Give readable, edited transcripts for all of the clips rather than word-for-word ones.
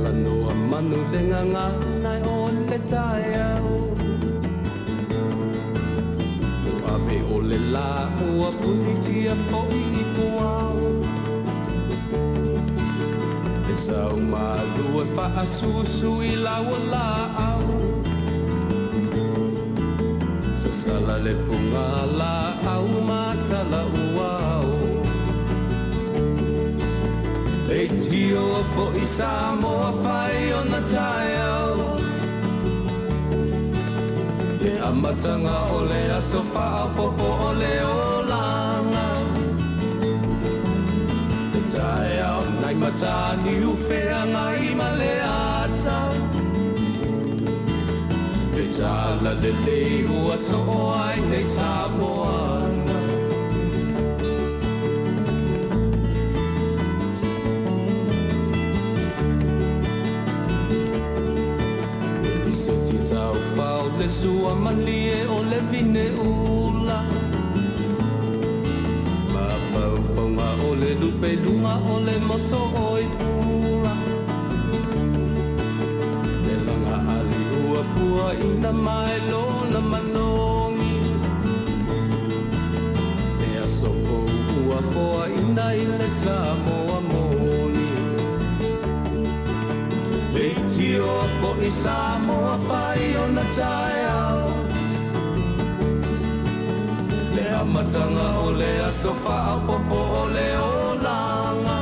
Talanoa manu le gagana o le taeao. Ave o le la ua punitia fo'i i puao. E sau malu e faasusu i lau laau. Sasala le fuga laau matala uao. Leitio fo'i Samoa fai ona taeao. Le amataga o le aso faaopoopo o le olaga. Le taeao nai Mataniu Feagai ma le ata. Le tala lelei ua soo ai nei Samoana. Eliseti taufao le sua malie o le vine ula. Mafaufauga o le lupe luga o le moso oi pula. Le laga ali ua pua ina mai lona manogi. Le aso fou ua foaina i le Samoa moni. Leitio fo'i Samoa fai ona taeao. Le amataga o le aso faaopoopo o le olaga.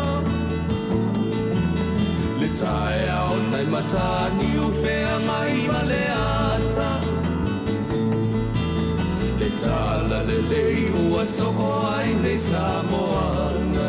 Le taeao nai Mataniu Feagai ma le ata. Le tala lelei ua soo ai nei Samoana.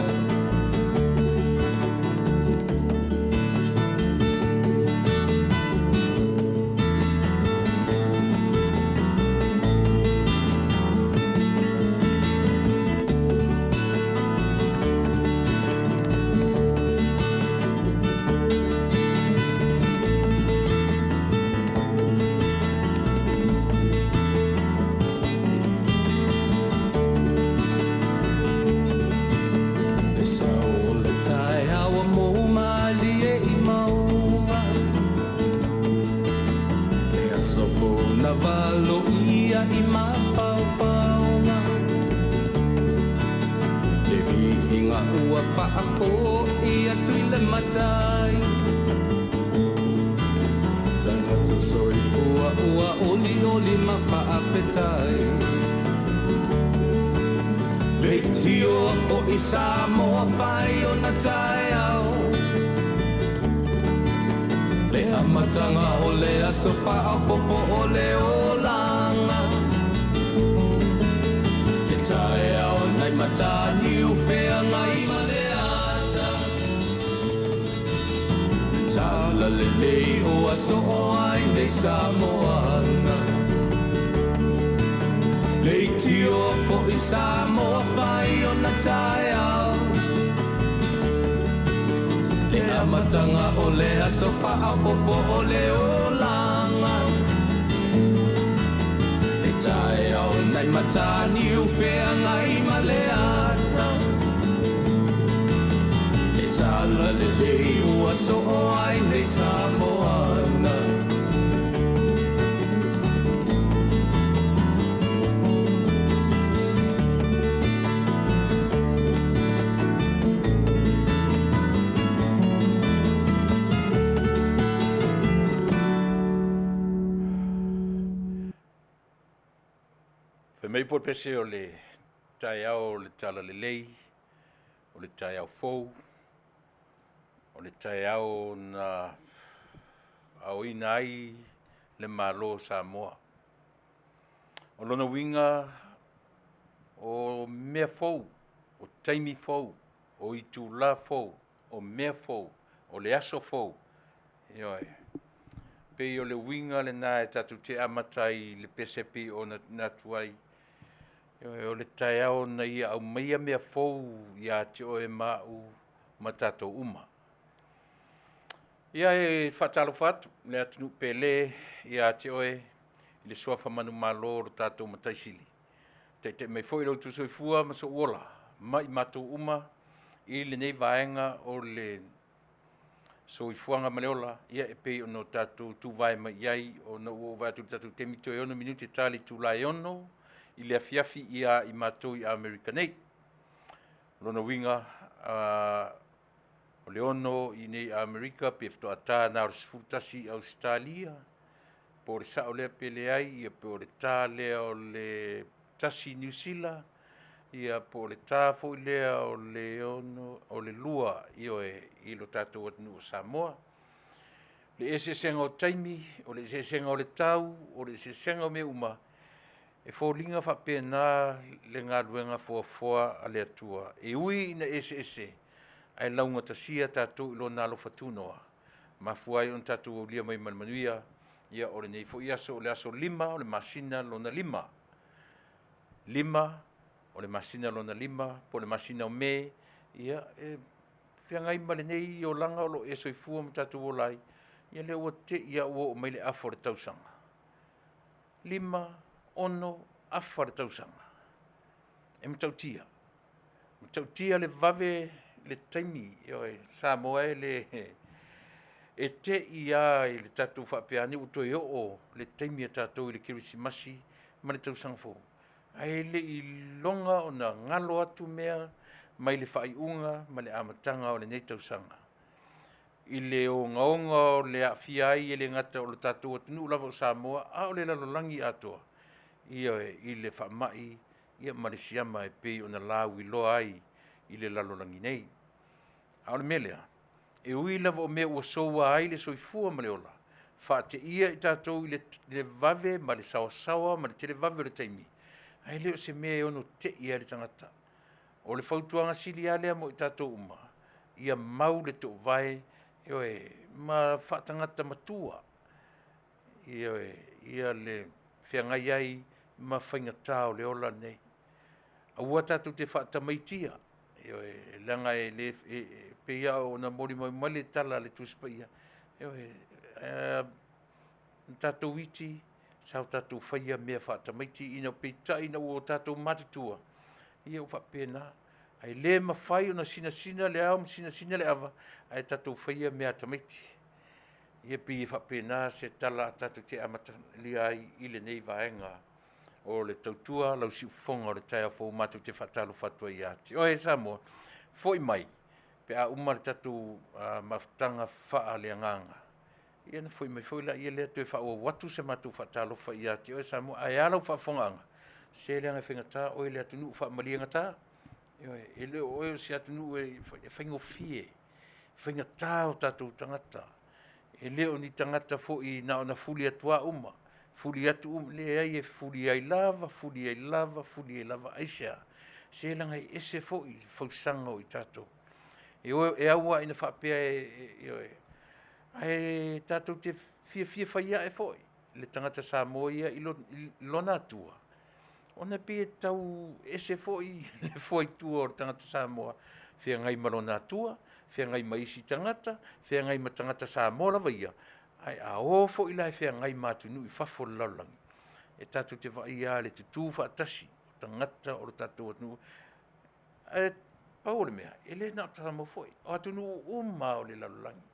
Le sao o le taeao ua mou malie i mauga. Le aso fou na valoia i mafaufauga. Le viiga ua faafo'i atu i le matai. Tagata soifua ua olioli ma faafetai. Leitio fo'i Samoa fai ona taeao. Le amataga o le aso faaopoopo o le olaga. Le taeao nai Mataniu Feagai ma le ata. Le tala lelei ua soo ai nei Samoana. Leitio fo'i Samoa fai ona taeao. Le amataga o le aso faaopoopo o le olaga. Le taeao nai Mataniu Feagai ma le ata. Le tala lelei ua soo ai nei Samoana. Fai mai po le pese o le taeao o le talalelei, o le taeao fou, o le taeao na aoina ai le Malo o Samoa. O lona uiga o mea fou, o taimi fou, o itula fou, o mea fou, o le aso fou. Ioe. Pei o le uiga lena e tatou te amata ai i le pese pei ona atu ai. Ioe, o le taeao na ia aumaia mea fou ia te oe ma au ma tatou uma. Ia e faatalofa atu le atunuu pele ia te oe i le suafa manumalo o lo tatou Matai Sili. Taitai mai foi lo outou soifua ma sou ola ma i matou uma i lenei vaega o le Soifuaga ma le ola, ia e pei ona o tatou tuvae mai i ai ona ua ou vaai atu i le tatou taimi toe 6 minute ta le itula e 6 i le afiafi ia i matou i Amerika nei. O lona uiga o le 6 i inei i Amerika pe faatoa ta na o le 11 i Ausetalia, po o le sao lea pe leai, ia po o le ta lea o le 1 i Niu Sila, ia po o le ta foi lea o le 2, ioe, i lo tatou atunuu o Samoa. Le eseesega o taimi, o le eseesega o le tau, o le eseesega o mea uma, e foliga faapena le galuega foafoa a le Atua. E ui ina eseese, ae laugatasia tatou i Lona alofa tunoa, mafua ai ona tatou aulia mai ma le manuia ia o lenei foi aso, o le aso 5 o le masina lona 5. 5 o le masina lona 5 po o le masina o Me, ia e feagai ma lenei olaga o lo o e soifua ma tatou ola ai, ia lea ua te i lava ua oo mai le afa o le tausaga. 5, 6, afa le tausaga. E matautia, matautia le vave le taimi, ioe Samoa e e te i lava i le tatou faapea ane ua toe oo le taimi a tatou i le Kerisimasi ma le Tausaga Fou, ae le i iloga ona galo atu mea mai le faaiuga ma le amataga o lenei tausaga. I le ogaoga o le aafia ai e le gata o le tatou atunuu lava o Samoa, a o le lalolagi atoa, ioe, i le faamai ma le siama e pei ona lauiloa ai i le lalolagi nei. A o le mea lea, e ui lava o mea ua soua ai le soifua ma le ola, faateia i tatou i le vave ma le saoasaoa ma le televave o le taimi, ae le o se mea e ono tei ai le tagata. O le fautuaga sili lava lea mo i tatou uma, ia mau le toovae, ioe, ma faatagata matua, ioe, ia le feagai ai ma faigata o le ola lenei. Aua tatou te faatamaitia, ioe, leaga e pei lava ona molimau mai le tala a le Tusi Paia, ioe, na tatou iti sa o tatou faia mea faatamaiti, peitai ina ua tatou matutua, ia ua faapena. Ae le mafai ona sinasina le ao ma sinasina le ava ae tatou faia mea a tamaiti. Ia pei e faapena se tala tatou te amatalia ai i lenei vaega o le tautua lau siufofoga o le taeao fou. Matou te faatalofa atu ai ia te oe Samoa, foi mai pe a uma le tatou mafutaga faaleagaga, ia ona foi mai foi lea toe faaauau atu se matou faatalofa ia te oe Samoa. Ae a lau faafofogaaga? Se leaga e faigata oe le atunuu faamaliegata. Ioe, e le o oe o se atunuu e faigofie, e faigata o tatou tagata. E le o ni tagata foi na ona fuli atu lava uma, fuli atu uma, leai e fuli ai lava, fuli ai lava, fuli ai lava. Aisea? Se leaga e ese foi le fausaga o i tatou. E au lava ina faapea, ioe, ae tatou te fiafia fai ae foi le tagata Samoa ia i lona atua, ona e pei e tau ese foi le fuaitua o le tagata Samoa feagai ma lona Atua, feagai ma isi tagata, feagai ma tagata Samoa lava ia, ae a o foi la e feagai ma atunuu i fafo o le lalolagi, e tatou te vaaia lava le tutu faatasi o tagata o le tatou atunuu. Ae pau o le mea, e le na o Samoa foi, o atunuu uma lava o le lalolagi.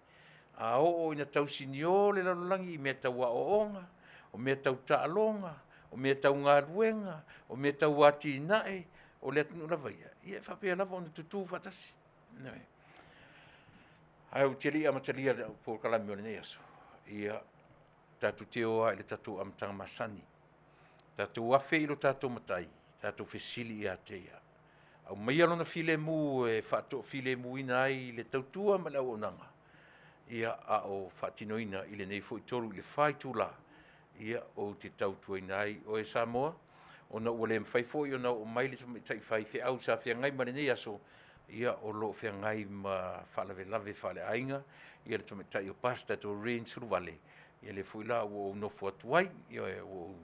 A oo ina tausinio le lalolagi i mea tau aoaoga, o mea tau taaloga, o mea tau galuega, o mea tau atinae, o le atunuu lava ia, ia e faapea lava ona tutu faatasi. Ioe. Ae ou te le i amatalia lau polokalame o lenei aso, ia, tatou te o lava i le tatou amataga masani, tatou afe i lo tatou Matai, tatou fesili ia te Ia, aumaia Lona filemu e faatoafilemuina ai le tautua ma le auaunaga, ia, a o faatinoina i lenei foi 3 i le 4 itula ou te tautuaina ai oe Samoa, ona ua le mafai foi ona oo mai le tamaitai faifeau sa feagai ma lenei aso, ia o lo o feagai ma faalavelave faaleaiga le tamaitai o Pastor Doreen Suluvale, ia lea foi la ua ou nofo atu ai, ioe, ua ou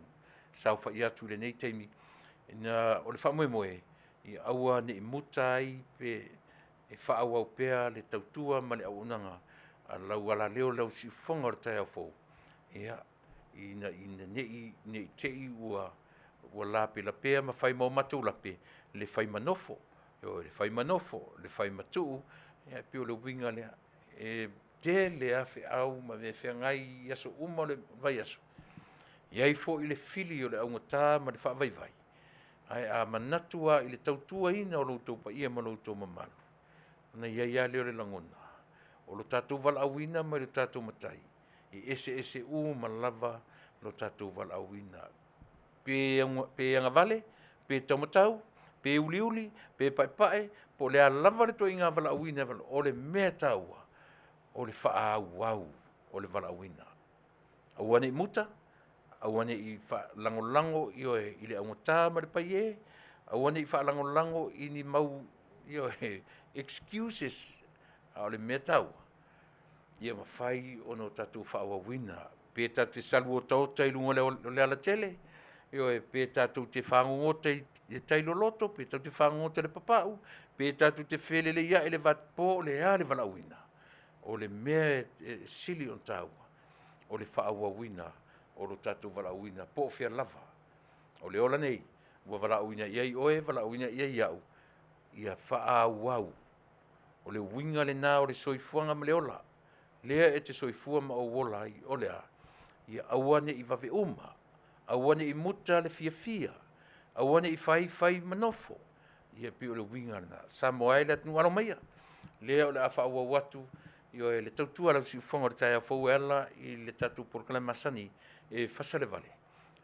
saofai atu i lenei taimi. O le faamoemoe, ia aua ne i muta ai pe faaauau pea le tautua ma le auaunaga a lau alaleo i lau siufofoga o le taeao fou, ina ne i te i ua lapelapea ma fai ma o matou lape le fai ma nofo, ioe, le fai ma nofo, le fai ma tuu. Ia e pei o le uiga lea, e Tele lava feau ma mea e feagai i aso uma o le vaiaso, e i ai foi le fili o le augata ma le faavaivai, ae a manatu lava i le tautuaina o lo outou paia ma lo outou mamalu, ona i ai lava lea o le lagona, o lo tatou valaauina mai lo tatou Matai, e eseese uma lava lo tatou valaauina. Pe agavale, pe taumatau, pe uliuli, pe paepae, po o le a lava le ituaiga valaauina, o le mea taua, o le faaauau o le valaauina. Aua ne i muta, aua ne i faalagolago i le augata ma le paiē, aua ne i faalagolago i ni mau excuses, a o le mea taua, ia mafai ona tatou faaauauina. Pe tatou te salu otaota i luga o le alatele, ioe, pe tatou te fagogota i le tai loloto, pe tatou te fagogota i le papau, pe tatou te feleleiai i le vatapo, o le a le valaauina, o le mea e sili ona taua, o le faaauauina o lo tatou valaauina po o fea lava. O le ola nei ua valaauina i ai oe, valaauina i ai au, ia faaauau. O le uiga lena o le soifuaga ma le ola, lea e te soifua ma ou ola ai, o le a? Ia aua ne i vave uma, aua ne i muta le fiafia, aua ne i fai fai ma nofo. Ia pei o le uiga lena. Samoa e le atunuu, alo maia, lea o le a faaauau atu, ioe, le tautua a lau siufofoga i le taeao fou e ala i le tatou polokalame masani e fasa le vale,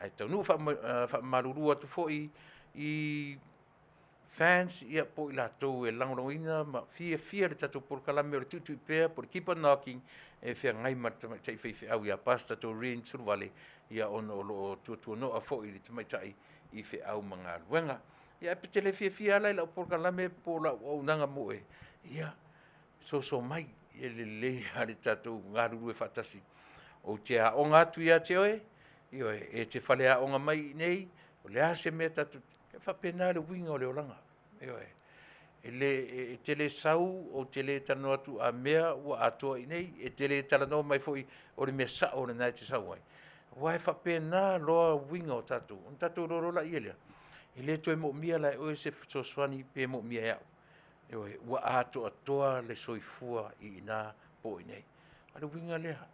ae taunuu faamalulu atu foi i fans po o i latou e lagolagoina ma fiafia i le tatou polokalame o le Tuitui Pea po o le Keep on Rocking e feagai ma le tamaitai faifeau ia Pastor Doreen Suluvale, ona o lo o tuatuano'a foi le tamaitai i feau ma galuega. Ae pe te le fiafia lava la i lau polokalame po o lau auaunaga mo oe, ia soso mai, e lelei lava le tatou galulue faatasi. Ou te aoga atu ia te oe, ioe, e te faleaoga mai i inei, o le a se mea tatou te… E faapena le uiga o le olaga, ioe. E te le sau ou te le talanoa atu a mea ua atoa i inei, e te le talanoa mai foi o le mea sao lena e te sau ai, aua e faapena loa uiga o tatou, ona tatou iloa loa lea, e le toe moomia la e oe se fesoasoani pe moomia e au. Ioe, ua atoatoa le soifua i ina po o i inei. A o le uiga lea,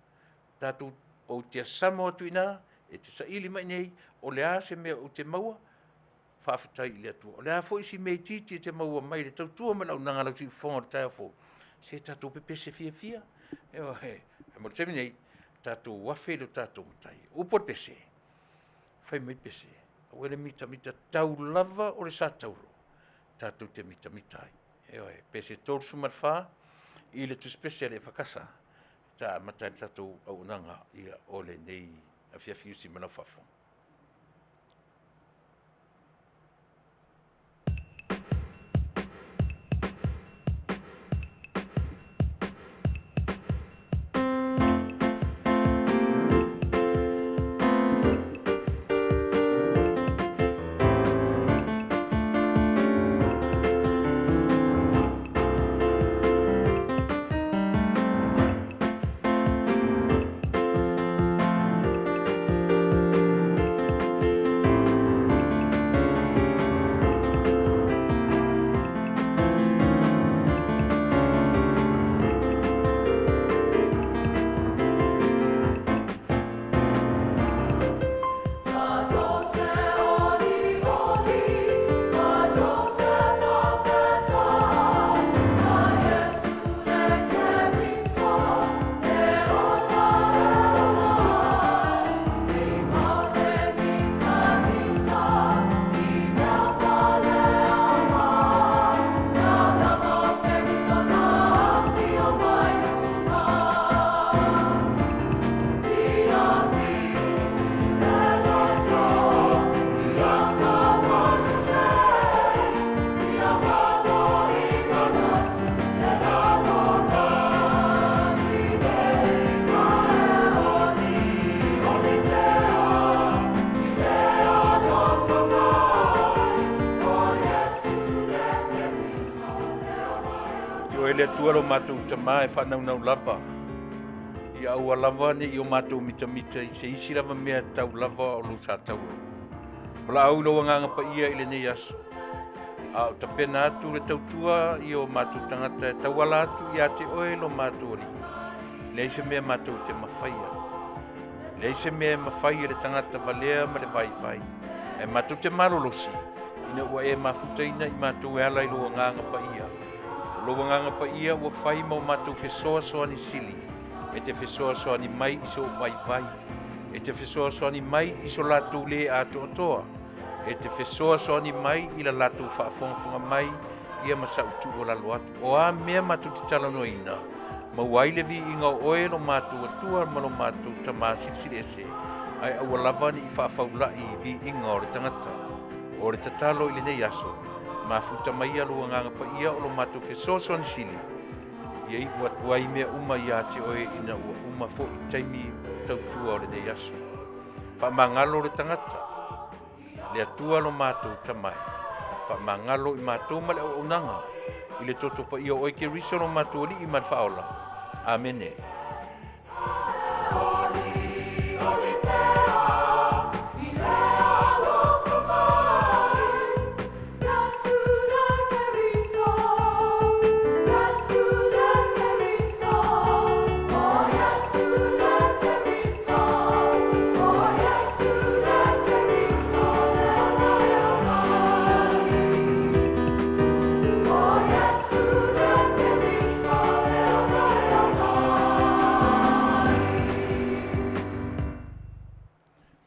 ou te asamo atu i ina, e te saili mai i inei, o le a se mea ou te maua, faafetai i le Atua. O le a foi si mea itiiti e te maua mai le tautua ma le auaunaga a lau siufofoga i le taeao fou, se tatou pepese fiafia, ioe. Ae mo le taimi nei, tatou afe i lo tatou Matai. O le upu a le pese, fai mai pese, aua le mitamita, tau lava o le satauro tatou te mitamita ai. Ioe. Pese 34 i le tusipese a le EFKS e amata ai le tatou auaunaga o lenei afiafi i usi ma lau faafofoga. Oe le Atua lo matou Tama e faanaunau lava, ia aua lava ne i o matou mitamita i se isi lava mea tau lava o lou sa tauro. O laau i lou agaga paia i lenei aso, a o tapena atu le tautua i o matou tagata e tauala atu ia te oe lo matou Alii. Leai se mea matou te mafaia. Leai se mea e mafai e le tagata valea ma le vaivai, ae matou te malolosi ina ua e mafutaina i matou e ala i lou Agaga Paia. O lou Agaga Paia ua fai ma o matou fesoasoani sili, e te fesoasoani mai i sou vaivai, e te fesoasoani mai i so latou lē atoatoa, e te fesoasoani mai i la latou faafogafoga mai ia ma sau tuualalo atu. O a mea matou te talanoaina, maua ai le viiga o oe lo matou Atua ma lo matou Tamā Silisili Ese, ae aua lava ne i faafaula'i i viiga o le tagata. O le tatalo i lenei aso, mafuta maia lou Agaga Paia o lo matou fesoasoani sili, ia iu atu ai mea uma ia te oe ina ua uma foi taimi tautua o lenei aso. Faamagalo le tagata, le Atua lo matou Tama e, faamagalo i matou ma le auaunaga i le toto paia o oe Keriso lo matou Alii ma le Faaola. Amene.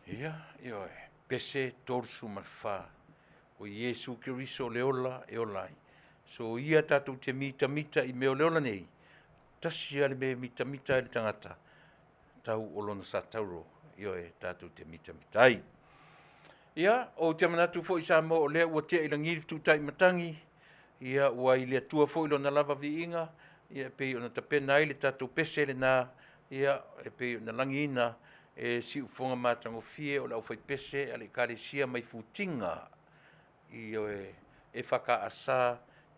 Ia, ioe, pese 34, o Iesu Keriso le ola e ola ai. So ia tatou te mitamita i mea o le ola nei, tasi lava le mea e mitamita ai le tagata, tau o lona satauro, ioe, tatou te mitamita ai. Ia, ou te manatu foi Samoa o lea ua tea i lagi le fetutai matagi, ia ua i le Atua foi lona lava viiga, ia e pei ona tapena ai le tatou pese lena, ia e pei ona lagiina e siufofoga matagofie o le aufaipese a le Ekalesia mai Futiga, ioe, EFKS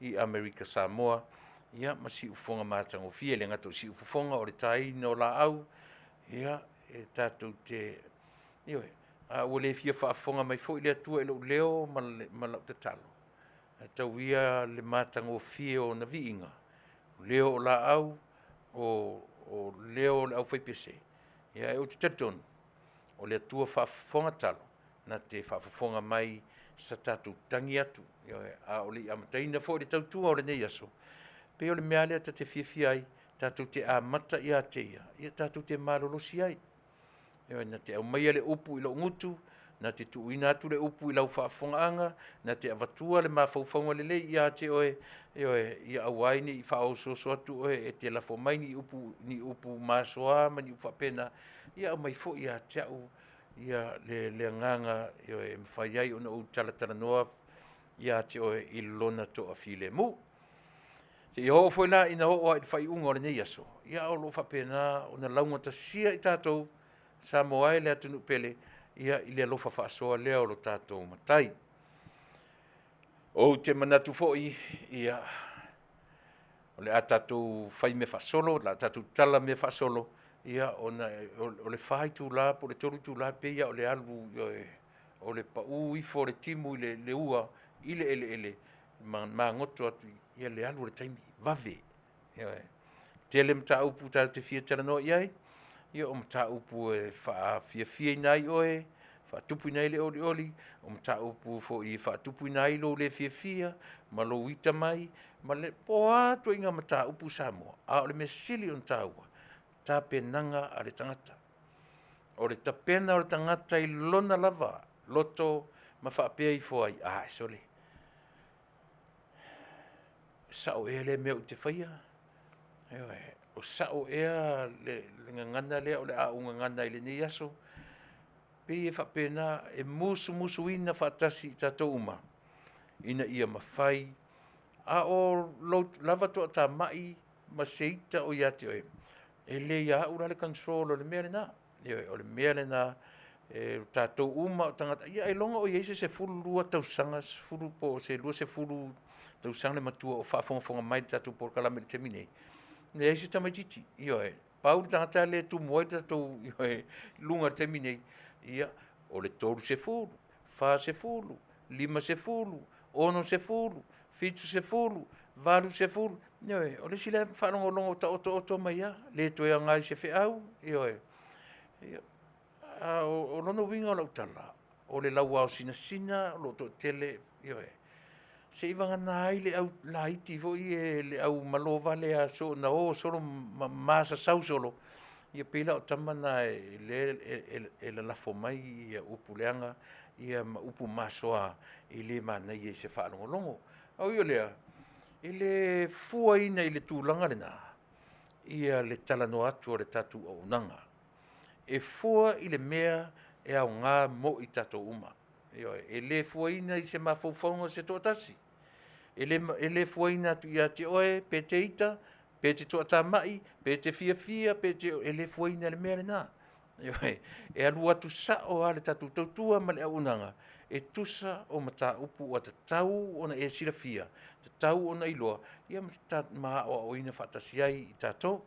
i Amerika Samoa, ia ma siufofoga matagofie, e le gata o siufofoga o le taina o laau, ia e tatou te, ioe, a ua le fia faafofoga mai foi le Atua i lou leo ma lau tatalo, ae tau ia le matagofie o ona viiga, o leo o laau, o leo o le aufaipese, ae ou te talitonu o le Atua faafofoga talo, na te faafofoga mai sa tatou tagi atu, ioe, a o le i amataina foi le tautua o lenei aso, pei o le mea lava lea ta te fiafia ai, tatou te amata ia te Ia, ia tatou te malolosi ai. Ioe, na te aumaia le upu i lou gutu, na te tuuina atu le upu i lau faafofogaaga, na te avatua le mafaufauga lelei ia te oe, ioe, ia aua ai ne i faaosooso atu oe e te lafo mai ni upu, ni upu masoa ma ni upu faapena, ia aumai foi ia te au ia le agaga, ioe, e mafai ai ona ou talatalanoa ia te oe i lona toafilemu. Seia oo foi la ina oo i le faaiuga o lenei aso, ia o lo o faapena ona laugatasia i tatou Samoa e le atunuu pele, ia i le alofa faasoa lea o lo tatou Matai. Ou te manatu foi, ia, o le a tatou fai mea faasolo, o le a tatou tatala mea faasolo, ia ona o le 4 itula po o le 3 itula pei lava o le alu, ioe, o le pau ifo o le timu i le ua i le eleele ma magoto atu ia le alu o le taimi, vave. Ioe. Tele mataupu tatou te fia talanoa i ai, ia o mataupu e faafiafiaina ai oe, faatupuina ai le olioli, o mataupu foi e faatupuina ai lou le fiafia ma lou ita mai, ma le, po o a ituaiga mataupu Samoa, a o le mea sili ona taua, tapenaga a le tagata. O le tapena o le tagata i lona lava loto ma faapea ifo ai, a, sole, e sao ea lea mea ou te faia? Ioe, o sao ea le gagana lea o le a ou gagana ai i lenei aso? Pei e faapena, e musumusuina faatasi i tatou uma ina ia mafai, a o lou lava toatamai ma se ita o ia te oe, e le ia au la le control o le mea lena. Ioe, o le mea lena, e tatou uma o tagata, ia ailoga o i ai se 12 tausaga, 10 po o se 20 tausaga le matua o faafogafoga mai i le tatou polokalame i le taimi nei? Leai se tamaitiiti. Ioe, pau le tagata lea e tumu ai le tatou, ioe, luga i le taimi nei, ia, o le 30, 40, 50, 60, 70, 80, ioe, o le isi la e faalogologo taotooto mai lava, le toe aoga i se feau, ioe. Ia, a o lona uiga o lau tala, o le lauaosinasina o lo o toatele, ioe, seivagana ai le au laiti foi ia le au malo vale lava soona o solo ma masasau solo, ia pei la o tama na lea e lalafo mai upu leaga ma upu masoa e le manaia i se faalogologo. Ae ui o lea, e le fuaina i le tulaga lena le talanoa atu o le tatou auaunaga. E fua i le mea e aoga mo i tatou uma. Ioe. E le fuaina i se mafaufauga o se toatasi, e le fuaina atu ia te oe pe te ita, pe te toatamai, pe te fiafia, e le fuaina i le mea lena. Ioe. E alu atu sao lava le tatou tautua ma le auaunaga e tusa o mataupu ua tatau ona e silafia, tatau ona iloa ma aoaoina faatasi ai i tatou.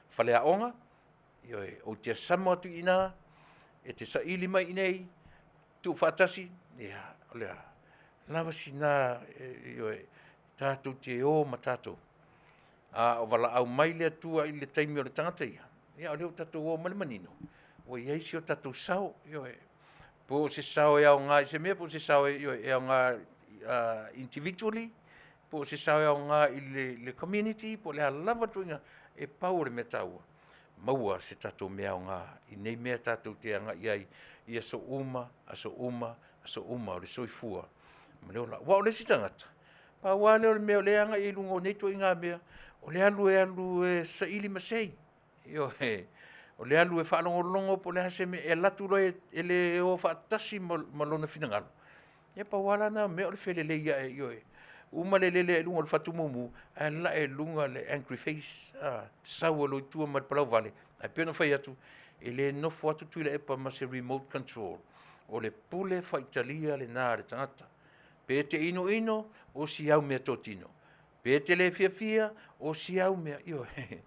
Faleaoga, ioe, ou te sama atu i ina e te saili mai i inei, tuufaatasi, ia, o le a lava sina tatou te o ma tatou, a o valaau mai le Atua i le taimi o le tagata ia, ia o lea ua tatou o ma le manino, ua i ai si o tatou sao, ioe. Po o se sao e aoga i se mea po o se sao e aoga individually, po o se sao e aoga i le community po o le a lava le ituaiga, e pau o le mea taua, maua se tatou mea aoga i nei mea tatou te agai i ai i aso uma, aso uma, aso uma o le soifua ma le ola. Aua o le isi tagata, pau lava lea o le mea o lea e agai ai i luga o nei ituaiga mea, o le alu e alu e saili masei. Ioe. O le alu e faalogologo po o le a se mea, e alu atu loa e le o faatasi ma lona finagalo, ia pau lava la lena o mea o le felelei ae, ioe, uma le lele ae i luga o le fatu mumu ae la'e i luga le angry face, sau ai loa i tua ma le palauvale. Ae pei ona ou fai atu, e le nofo atu Tuilaepa ma se remote control, o le pule faitalia lena a le tagata. Pe te inoino, o si au meatotino, pe te le fiafia, o si au mea, ioe,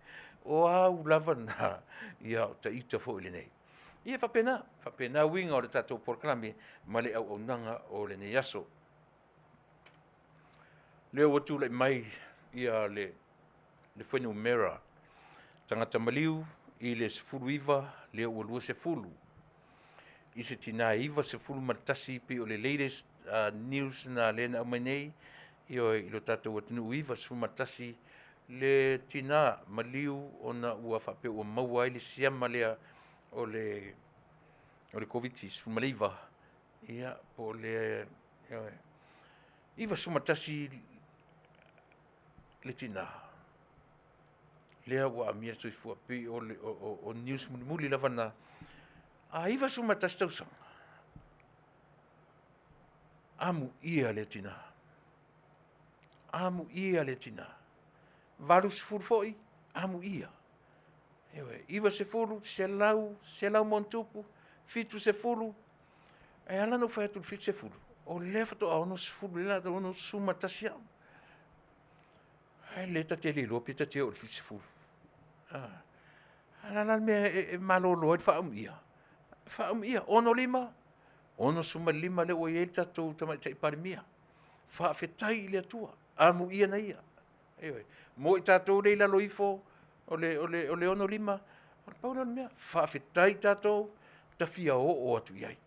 o au lava na, ia o ita foi lenei. Ia e faapena, e faapena uiga o le tatou polokalame ma le auaunaga o lenei aso. O lea ua tulai mai le fuainumera tagata maliu i le 19 lea ua 20 i se tina e 91 pei o le latest news lena lea na aumai nei, ioe, i le tatou atunuu, e 91 le tina maliu ona ua faapea ua maua ai le siama lea o le Koviti-19, ia po o le 91 le tina lea ua amia le soifua. E pei o news mulimuli lava na. A 91 tausaga, amuia lea tina, amuia lea tina. 80 foi, amuia. Ioe. 90, 100, 100+, 70. E ala ona ou fai atu i le 70, o lea faatoa 60, o lea o le a 61 au, ae lea ta te le iloa pe ta te oo i le 70. A o le a la le mea e malolo ai le faaamuia? Faaamuia. 65, 65 lea ua i ai le tatou Tamaitai Palemia. Faafetai i le Atua, amuia na ia. Ioe. Mo i tatou lea e i lalo ifo o le 65, na pau lea o le mea, faafetai tatou, ta fia oo atu i ai.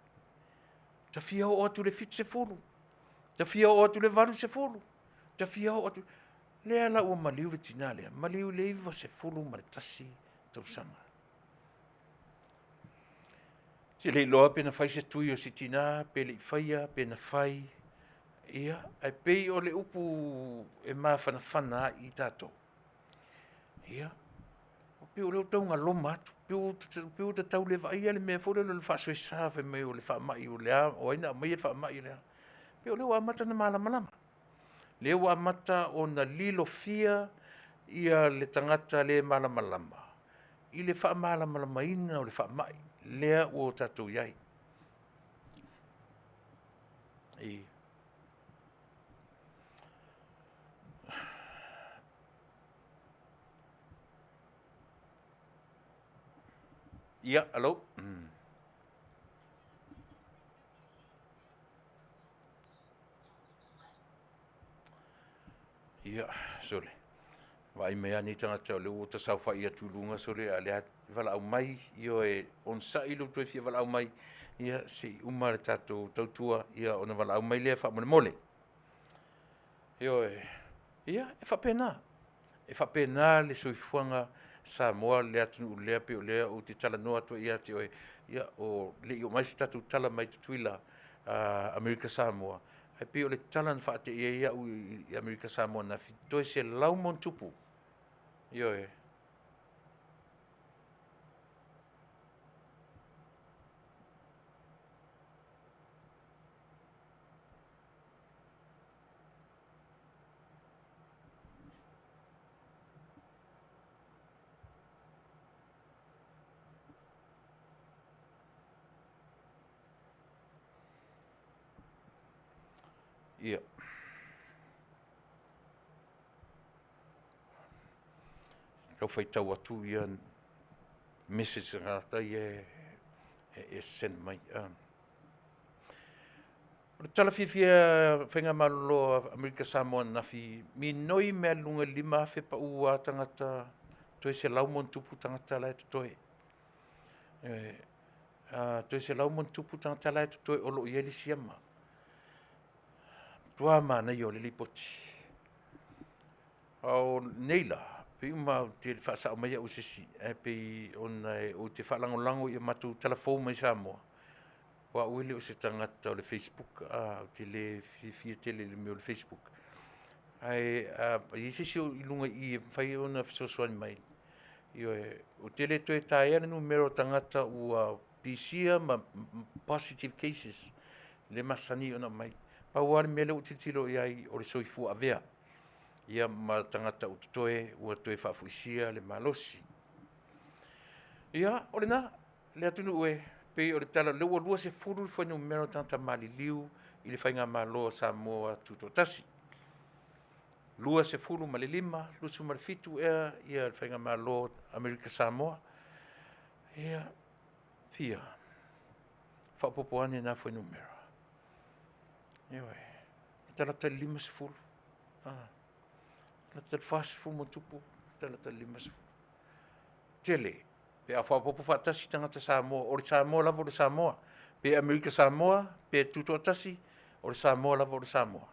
Ta fia oo atu i le 70, ta fia oo atu i le 80, ta fia oo atu. Lea la ua maliu le tina lea, maliu i le 91 tausaga. Ou te le iloa pe na fai se tui o si tina pe le i faia, pe na fai, ia, ae pei o le upu e mafanafana ai i tatou, ia, pei o lea ua tau galoma atu, pei ua ta tau le vaaia le mea foi lele o le faasoesa fai mai o le faamai o le a, o ai na aumaia le faamai o le a. Pei o lea ua amata ona malamalama, lea ua amata ona lilofia le tagata le malamalama i le faamalamalamaina o le faamai lea ua tatou i ai. Ia, alo. Ia, sole, vaai mai lava nei tagata o lea ua ta saofai atu i luga, sole, a o lea e valaau mai, ioe, onosai lou toe fia valaau mai, ia se i uma le tatou tautua ona valaau mai lea faamolemole. Ioe. Ia, e faapena. E faapena le soifuaga Samoa le atunuu lea pei o lea ou te talanoa atu ai ia te oe, ia e le i oo mai se tatou tala mai Tutuila, Amerika Samoa, ae pei o le tala na faateia ai au i Amerika Samoa ananafi, toe 100+. Ioe. Ia. Tau faitau atu message a tagata ia e send mai. O le tala fiafia a le Faigamalo a Amerika Samoa ananafi, minoi mea i luga i le 5,000 pau lava tagata, toe 100+ tagata la e totoe. Toe 100+ tagata la e totoe o lo o i ai le siama. Matua manaia o le lipoti. A o nei la, pei uma ou te faasao mai au e se isi, ae pei ona ou te faalagolago i a matou tala fou mai Samoa, o au e le o se tagata o le facebook, ou te le fiafia tele i le mea o le facebook, ae a i ai se isi o i luga i i e mafai ona fesoasoani mai, ioe, ou te le toe taea le numera o tagata ua pisia ma positive cases lea e masani ona aumai. Pau lava le mea lea ua ou tilotilo i ai, o le soifua avea, ia ma tagata ua totoe ua toe faafoisia le malosi. Ia, o lena, le atunuu e, pei o le tala, o lea ua 20 le fuainumera o tagata maliliu i le faigamalo a Samoa Tutoatasi. 25, 27 ea le faigamalo a Amerika Samoa. Ia, fia? Faaopoopo ane na fuainumera. Ioe. Latalata i le 50, latalata i le 40+, latalata i le 50. Tele pe a faaopoopo faatasi tagata Samoa, o le Samoa lava o le Samoa, pe Amerika Samoa pe Tutoatasi, o le Samoa lava o le Samoa.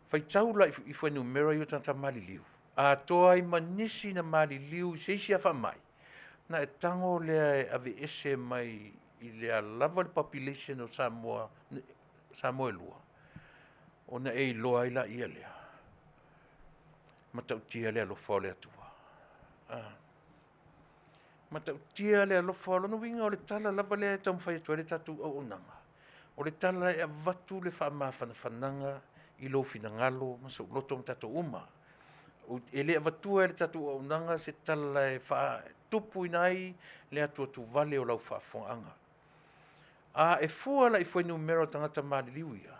Faitau la i fuainumera ia o tagata maliliu, atoa ai ma nisi na maliliu i se isi lava faamai, ona e tago lea e aveese mai i le a lava le population o Samoa, Samoa e lua, ona e iloa ai lea lea, e matautia le alofa o le Atua. E matautia le alofa. O lona uiga o le tala lava lea e taumafai atu ai le tatou auaunaga, o le tala e avatu le faamafanafanaga i lou finagalo ma sou loto ma tatou uma. E le avatua e le tatou auaunaga se tala e faatupuina ai le atuatuvale o lau faafofogaaga. A e fua la i fuainumera o tagata maliliu ia,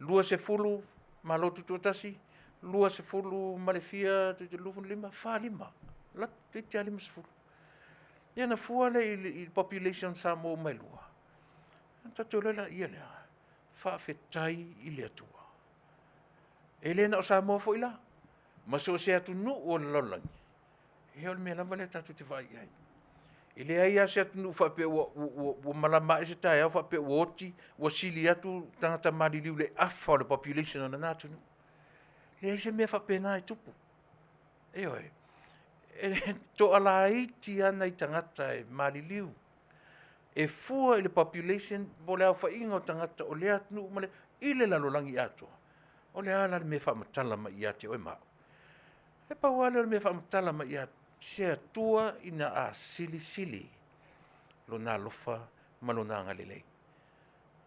20 Malo Tutoatasi, 20 ma le fia, 25, 45, toeitiiti lava 50. Ia ona fua lea i le population o Samoa uma e lua, ona tatou iloa lea, faafetai i le Atua. E le na o Samoa foi la, ma so o se atunuu o le lalolagi, ia o le mea lava lea tatou te vaai i ai. E leai lava se atunuu faapea ua malama ae se taeao faapea ua oti, ua sili atu tagata maliliu i le afa o le population o lena atunuu. E leai se mea faapena e tupu. Ioe. E toalaiti lava nai tagata e maliliu e fua i le population po o le aofaiga o tagata o lea atunuu ma lea atunuu i le lalolagi atoa. O le a la le mea e faamatala mai ia te oe ma au? E pau lava lea o le mea e faamatala mai ia te au, se Atua ina a silisili Lona alofa ma Lona agalelei.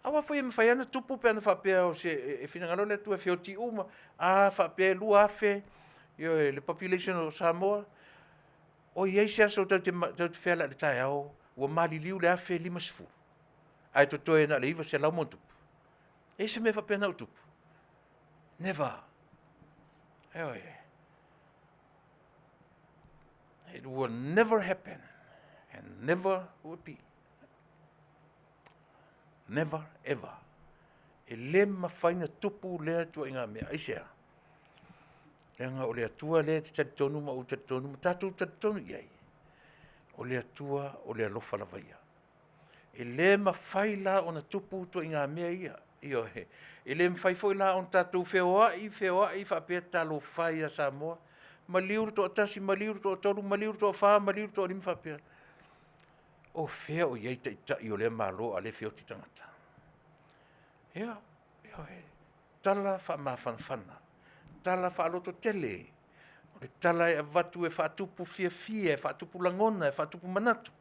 Aua foi e mafai lava ona tupu pe ana faapea e finagalo le Atua e feoti uma. A faapea e 2,000 le population o Samoa, o i ai se aso tatou te feala ai i le taeao ua maliliu le 1,050 ae totoe na o le 900+? E i ai se mea faapena o tupu? Never. Ioe. It will never happen and never will be. Never ever. E le mafai ona tupu lea ituaiga mea. Aisea? Leaga o le Atua lea e te talitonu ma ou talitonu ma tatou talitonu i ai, o le Atua o le alofa lava ia. E le mafai la ona tupu ituaiga mea ia. Ioe. E le mafai foi la ona tatou feoai feoai faapea talofa e ia Samoa, maliu le toatasi, maliu le toatolu, maliu le toafa, maliu le toalima, faapea, o fea o i ai taitai o lea Malo a o lea e feoti tagata? Ia, ioe. Tala faamafanafana, tala faalototele, o le tala e avatu e faatupu fiafia, e faatupu lagona, e faatupu manatu,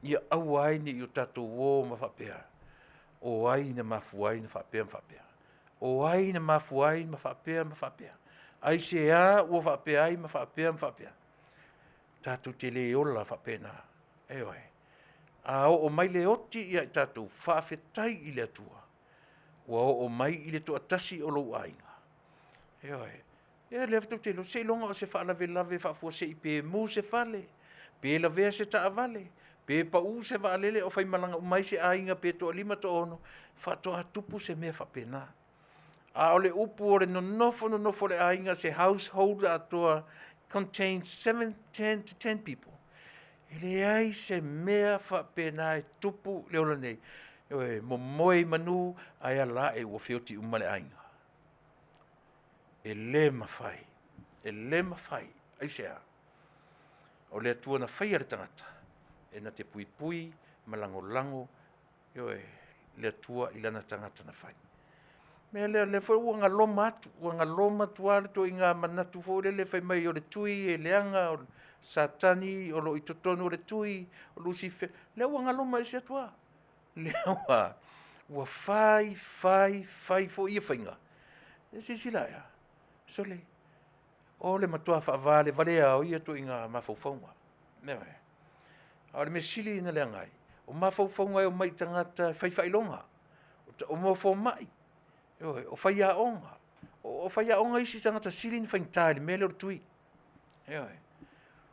ia aua ai ne i o tatou o ma faapea, o ai na mafua ai ona faapea ma faapea? O ai na mafua ai ma faapea ma faapea? Aisea ua faapea ai ma faapea ma faapea? Tatou te le ola faapena, ioe. A oo mai le oti ia i tatou, faafetai i le Atua ua oo mai i le toatasi o lou aiga. Ioe. Ia lea tou te iloa, seiloga o se faalavelave faafuasei pe mu se fale, pe lavea se taavale, pe pau se vaalele a o faimalaga uma ai se aiga pe toalima toaono, faatoa tupu se mea faapena. A o le upu o le nonofo nonofo o le aiga, se household atoa, contains 7 to 10 people, e leai se mea faapena e tupu i le ola nei. Ioe, e momoe i manu ae ala ae ua feoti uma le aiga. E le mafai, e le mafai. Aisea? O le Atua na faia le tagata, e na te puipui ma lagolago, ioe, le Atua i lana tagata na fai. O le mea lea, o lea foi ua galoma atu, ua galoma atu lava le ituaiga manatu foi lele fai mai o le tui e leaga, o Satani o lo o i totonu o le tui, o Lusifera, lea ua galoma ese atu lava. Lea ua fai fai fai foi ia faiga. Ia silasila i ai? Sole, o le matua faavalevalea o ia ituaiga mafaufauga. Ioe. A o le mea sili ona leaga ai, o mafaufauga e omai i tagata e fai faailoga, o fomai, ioe, o faiaoga. O faiaoga isi tagata e sili ona faigata i le mea lea o le tui. Ioe.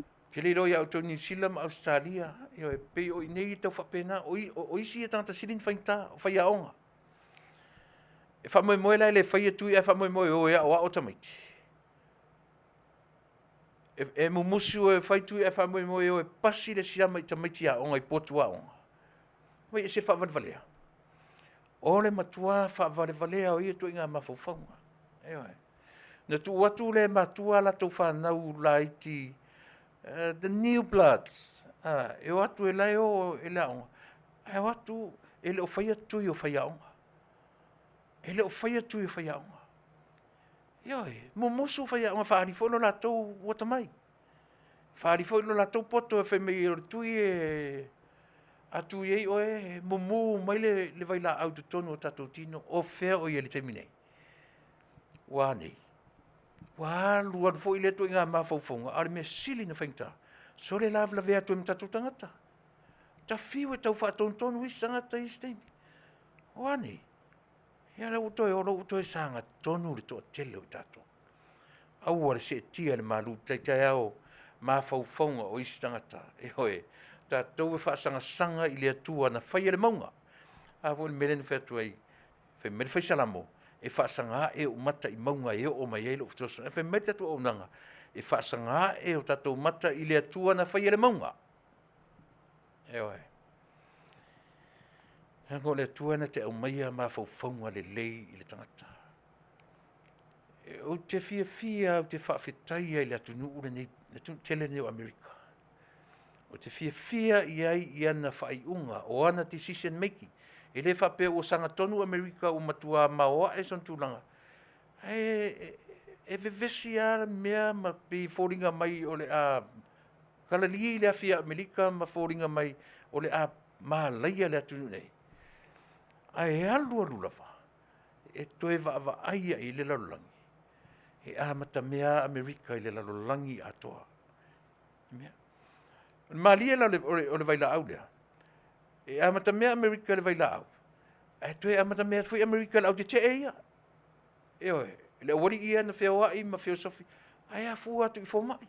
Ou te le iloa ia outou i Niu Sila ma Ausetalia, ioe, pei o i inei e tau faapena. O isi ia tagata e sili ona faigata, o faiaoga. E faamoemoe la e le faia tui ae faamoemoe e o e aoao tamaiti. E mumusu e fai tui ae faamoemoe e o e pasi le siama i tamaiti aoga i potu aoga. Vaai e ese le faavalevalea. O le matua faavalevalea o ia ituaiga mafaufauga. Ioe. Na tuu atu lea e matua a latou fanau laiti, the new bloods, e o atu la e o i le aoga, ae o atu e le o faia tui o faiaoga. E le o faia tui o faiaoga. Ioe, mumusu faiaoga e faaali foi lo latou atamai, faaali foi lo latou poto fai mai o le tui a tui ai oe e mumu mai le vailaau i totonu o tatou tino. O fea o i ai i le taimi nei? Ua a nei? Ua alu alu foi lea ituaiga mafaufauga, a o le mea sili ona faigata, sole lavelavea atu ai ma tatou tagata. Ta fiu e tau faatonutonu isi tagata i isi taimi. O a nei? Ia o lea ua toe o ua toe sagatonu le toatele o i tatou. Aua le seetia i le malu tai taeao mafaufauga o isi tagata. Ioe, tatou e faasagasaga i le Atua na faia le mauga. A foi le mea lea na fai atu ai, fai mai le fai Salamo, e faasaga ae ou mata i mauga e oo mai ai lou fesoasoani. Ae fai mai le tatou auaunaga, e faasaga ae o tatou mata i le Atua na faia le mauga. Ioe. Leaga o le Atua na te aumaia mafaufauga lelei i le tagata. Ou te fiafia ou te faafetaia i le atunuu lenei, le atunuu tele lenei o Amerika. Ou te fiafia i ai i ana faaiuga, o ana decision making. E le faapea ua sagatonu Amerika ua matua maoae sona tulaga, ae e vevesi lava mea ma pei e foliga mai o le a kalali le afi a Amerika ma foliga mai o le a malaia le atunuu nei, ae alu alu lava, e toe vaavaai i ai le lalolagi, e amatamea lava Amerika i le lalolagi atoa. O le malie la o le vailaau lea, e amatamea Amerika i le vailaau, ae toe amatamea atu foi Amerika i le autetee ia. Ioe, le aualii ia na feoai ma feosofi, ae afua atu i fomai,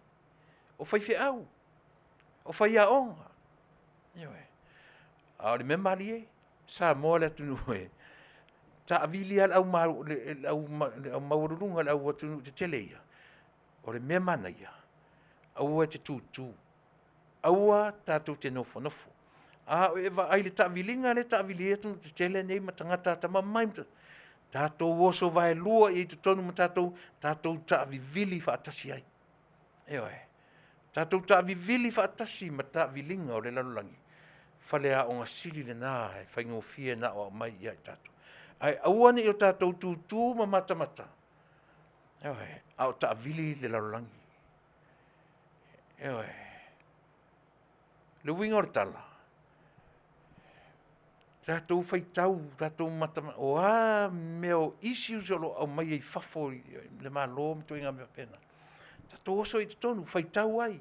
o faifeau, o faiaoga. Ioe. A o le mea malie, Samoa le atunuu e Taavili lava le au le au le au maualuluga le au atunuu tetele ia, o le mea manaia, aua e te tutu, aua tatou te nofonofo. A o e vaai i le taaviliga lea e taavili ai atunuu tetele nei ma tagata atamamai, tatou oso vaelua i ai i totonu ma tatou, tatou taavivili faatasi ai. Ioe, tatou taavivili faatasi ma taaviliga o le lalolagi, faleaoga sili lena e faigofie ona aoao mai ia i tatou. Ae aua ne i o tatou tutu ma matamata, ioe, a o taavili le lalolagi. Ioe. O le uiga o le tala, tatou faitau, tatou matamata, o a mea o issues o lo o aumaia i fafo i le Malo ma ituaiga mea faapena, tatou oso ai i totonu, faitau ai.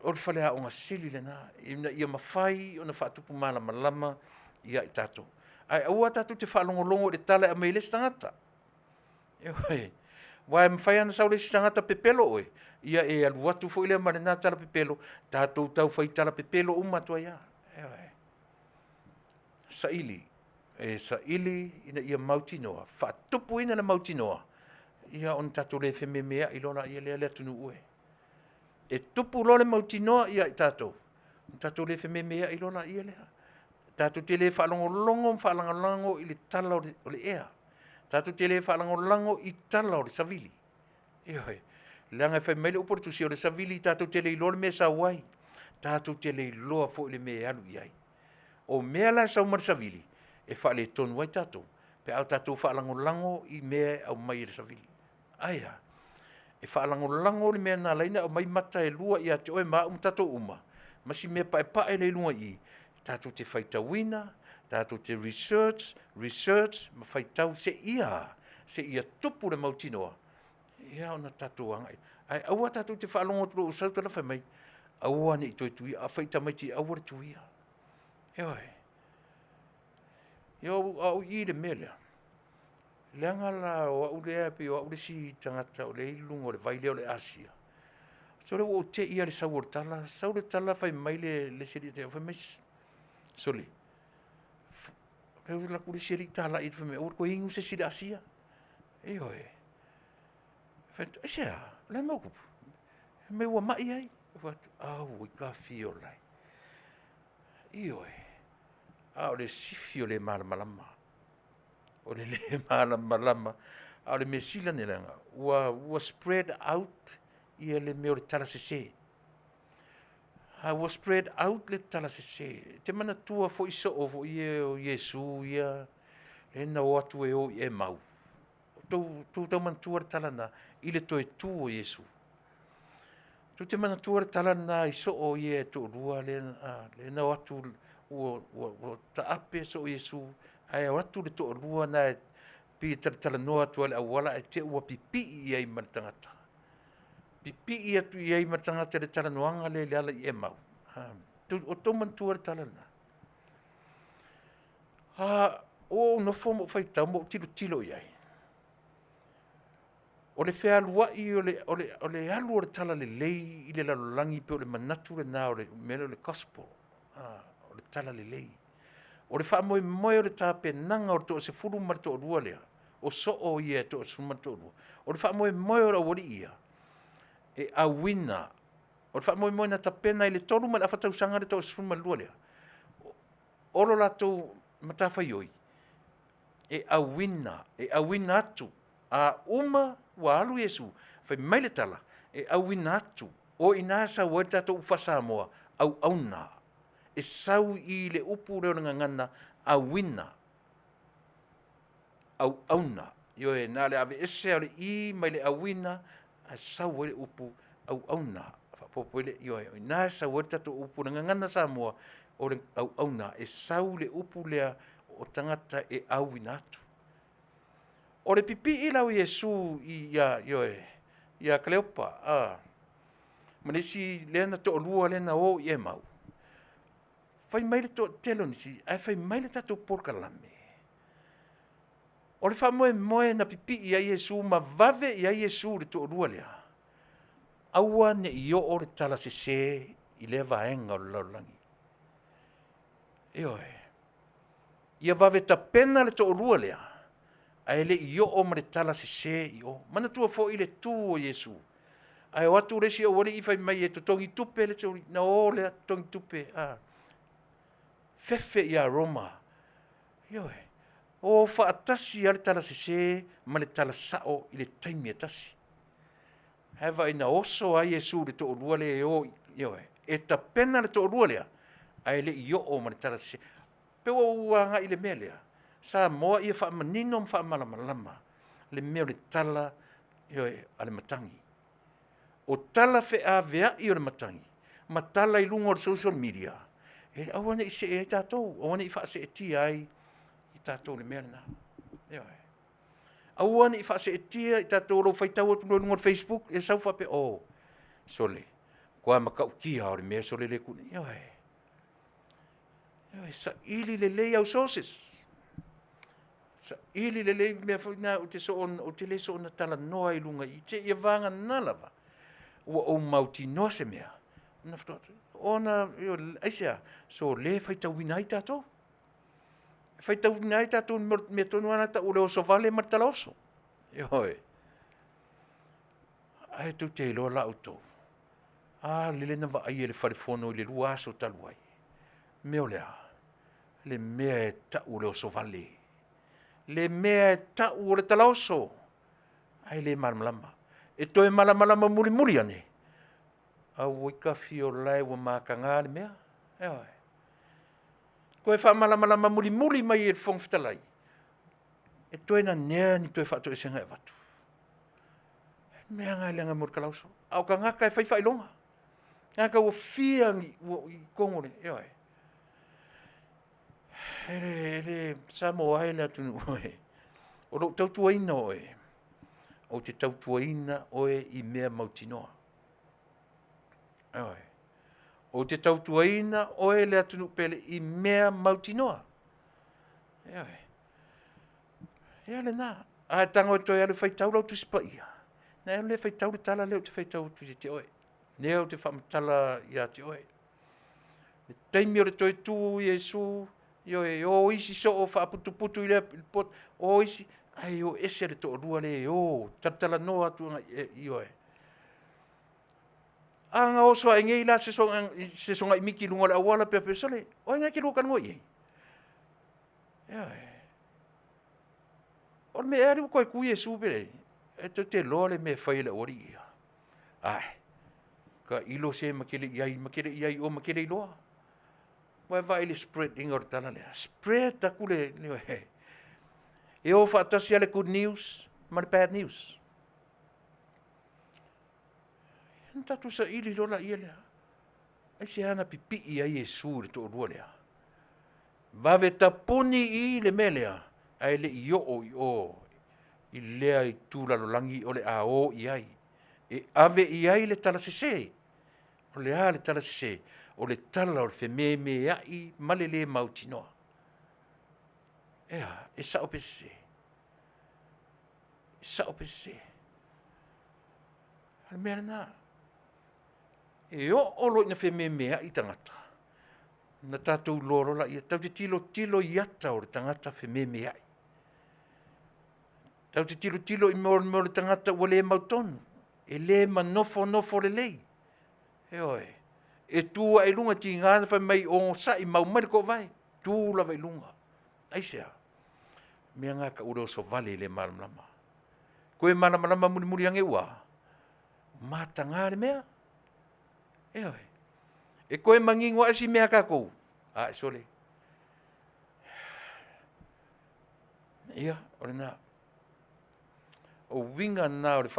O le faleaoga sili lena ina ia mafai ona faatupu malamalama ia i tatou. Ae aua tatou te faalogologo i le tala e aumai e le isi tagata. Ioe, aua e mafai lava ona sau le isi tagata pepelo oe, ia e alu atu foi lea ma lena tala pepelo, tatou tau fai tala pepelo uma atu ai lava. Ioe. Saili, e saili ina ia mautinoa, faatupuina le mautinoa, ia ona tatou le fememeai loa lea le atunuu e. E tupu loa le mautinoa ia i tatou, ona tatou le fememeai loa lea. Tatou te le faalogologo ma faalagolago i le tala o le ea. Tatou te le faalagolago i tala o le savili. Ioe, leaga fai mai le upu a le Tusi, o le savili tatou te le iloa le mea e sau ai, tatou te le iloa foi le mea e alu i ai. O mea la e sau ma le savili, e faaletonu ai tatou pe a tatou faalagolago i mea e aumai e le savili. Ae a? E faalagolago le mea na ala ai ona aumai mata e lua ia te oe ma au ma tatou uma, ma si mea paepae lea i luga i i, tatou te faitauina, tatou te research, research ma faitau seia tupu le mautinoa, ia ona tatou agai lea. Ae aua tatou te faalogo atu loa ua sau tala fai mai, aua ne i toe tuia, a fai i tamaiti, aua le tuia. Ioe. Ia a ou i i le mea lea, leaga la o au lea e pei o au le isi tagata o lea e i luga o le vai lea o le Asia, sole ua ou te i lava i le sau o le tala, sau le tala fai mai le isi alii ia te au, fai mai, sole, ou alu atu le isi alii talai atu fai mai aua le toe inu se isi i le asia. Ioe. Ou fai atu, aisea? O le a le mea ua tupu? Fai mai ua mai ai. Ou fai atu, auoi tafiolae. Ioe, a o le sifi o le malamalama. O le le malamalama, a o le mea sili ona leaga, ua spread out le mea o le talasese. A ua spread out le talasese. E te manatua foi soo foi ia o Iesu ia lea na o atu e o i Emau. Tou tau manatua le tala lena i le toe tu o Iesu? Tou te manatua le tala lena i soo ia e toalua lea na o atu ua taape soo o Iesu, ae o atu le toalua lena e pei e talatalanoa atu lava i le auala ae te i ua pipii i ai ma le tagata. Pipii atu i ai ma le tagata i le talanoaga lea i le ala i Emau. O outou manatua le tala lena? Ua ou nofo ma ou faitau ma ou tilotilo i ai, o le fealuai o le alu o le talalelei i le lalolagi pei o le manatu lena o le mea lea o le gospel, o le talalelei. O le faamoemoe o le tapenaga o le toasefulu ma le toalua lea, o soo ia e toasefulu ma le toalua, o le faamoemoe o le aualii ia, e auina, o le faamoemoe na tapena i le 3 1/2 tausaga le toasefulu ma le lua lea, o le latou matafaioi, e auina, e auina atu. A uma ua alu Iesu, fai mai le tala, e auina atu, o i ina e sau ai le tatou upu faa-Samoa, auauna. E sau i le upu lea o le gagana, auina, auauna. Ioe, na o le aveese lava o le i mai le auina ae sau ai le upu auauna, faaopoopo i ai le ioe. O i ina e sau ai le tatou upu o le Gagana Samoa, o le auauna. E sau le upu lea o tagata e auina atu. O le pipii la o Iesu ia Kaleopa ma le isi lea na toalua lea na o i Emau, fai mai le toatele o nisi, ae fai mai le tatou polokalame, o le faamoemoe na pipii ai Iesu ma vave i ai Iesu i le toalua lea, aua ne i oo le talasese i lea vaega o le lalolagi. Ioe. Ia vave tapena le toalua lea, ae le i oo ma le tala sese i o. Manatua foi le tu o Iesu, ae o atu le isi aualii fai mai e totogi tupe le isi aualii, ona o lea totogi tupe, fefe ia Roma. Ioe, o faatasi lava le tala sese ma le tala sao i le taimi e tasi. Ae vaai na oso ai Iesu i le toalua lea e o, ioe, e tapena le toalua lea, ae le i oo ma le tala sese. E pei ua ou agai i le mea lea, Samoa ia faamanino ma faamalamalama le mea o le tala, ioe, a le matagi. O tala feaveai o le matagi, ma tala i luga o le social media, e aua ne i see ai tatou, aua ne i faaseetia ai i tatou i le mea lena. Ioe. Aua ne i faaseetia i tatou i lou faitau atu loa i luga o le facebook e sau faapea, oh sole, matua matautia lava o le mea sole le tu nei. Ioe, saili lelei au sources, saili lelei mea foi na ou te le soona talanoa ai i luga i i, seiavagana lava ua ou mautinoa se mea, ona, aisea? Sole faitauina ai tatou. E faitauina ai tatou i le mea tonu lava lena e tau o le oso vale ma le talaoso. Ioe. Ae tou te iloa la outou, a lele na vaaia e le fale fono i le 2 aso talu ai. O le mea o le a? Le mea e tau o le oso vale, le mea e tau o le talaoso, ae le malamalama. E toe malamalama mulimuli ane, auoi tafiolae ua mataga le mea. Ioe. Toe faamalamalama mulimuli mai e le Fofoga Fetalai, e toe nanea ni toe faatoesega e avatu. O le mea lena leaga o le talaoso, a o tagata e fai faailoga. Tagata ua fia i totonu o le, ioe. Samoa e le atunuu e, o lou tautuaina o oe, ou te tautuaina oe i mea mautinoa. Ioe. Ou te tautuaina oe le atunuu pele i mea mautinoa. Ioe. Ia lena, a e tago e toe alu e faitau lau Tusi Paia, ona e alu lea e faitau le tala lea ou te faitau atu ia te oe, lea ou te faamatala ia te oe. O le taimi o le toe tu o Iesu, ioe, e o isi soo faaputuputu i lea poto, o isi, ae o ese le toalua lea e o e talatalanoa atu agai i, ioe. A na oso ae nei la se sogogai miti i luga o le auala pe fai atu, sole, o ai na e te lua talanoa i ai? Ioe. O le mea ea lea ua toe tu Iesu pe leai? E tou te iloa le mea e fai e le aualii ia? Ae, tailo se ma te le i i ai ma te le i i ai i o ma te le iloa. Ua e vaai i le spread ina o le tala lea? Spread atu le, ioe. E o faatasi lava le good news ma le bad news. Ona tatou saili loa lea. Aisea na pipii ai Iesu i le toalua lea? Vave tapuni i le mea lea, ae le i oo i o i lea itu lalolagi o le a o i ai, e ave i ai le talasese. O le a le talasese? O le tala o le fememeai ma le le mautinoa. E a? E sao pe sese? E sao pe sese? O le mea lena. E oo loa ina fememeai tagata, ona tatou iloa loa lea, tatou te tilotilo i ata o le tagata fememeai. Tatou te tilotilo i mea o le tagata ua le mautonu, e le manofonofo lelei. Ioe. E tu ae i luga, tiga ona fai mai onosai mau mai le toovae, tu lava i luga. Aisea? O le mea lena e tau o le oso vale i le malamalama. Toe malamalama mulimuli ane ua a? Mataga le mea. Ioe. E toe manino lava isi mea a tatou, ae sole, ia o lena. O uiga na o le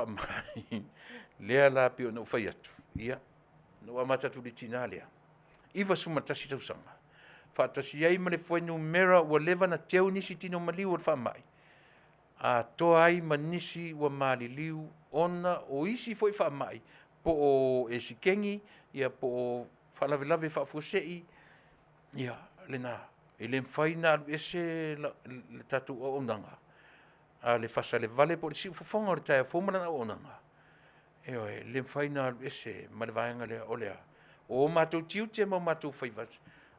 lea la e pei ona ou fai atu, ia, na ou amata atu i le tina lea, 91 tausaga, faatasi ai ma le fuainumera ua leva ona teu nisi tino maliu o le faamai, atoa ai ma nisi ua maliliu ona o isi foi faamai, po o esikeni, ia po o faalavelave faafuasei, ia lena. E le mafai ona alu ese le tatou auaunaga a le fasalevale po o le siufofoga o le taeao fou ma lana auaunaga, ioe, e le mafai ona alu ese ma le vaega lea. O le a? O matou tiute ma o matou faiva,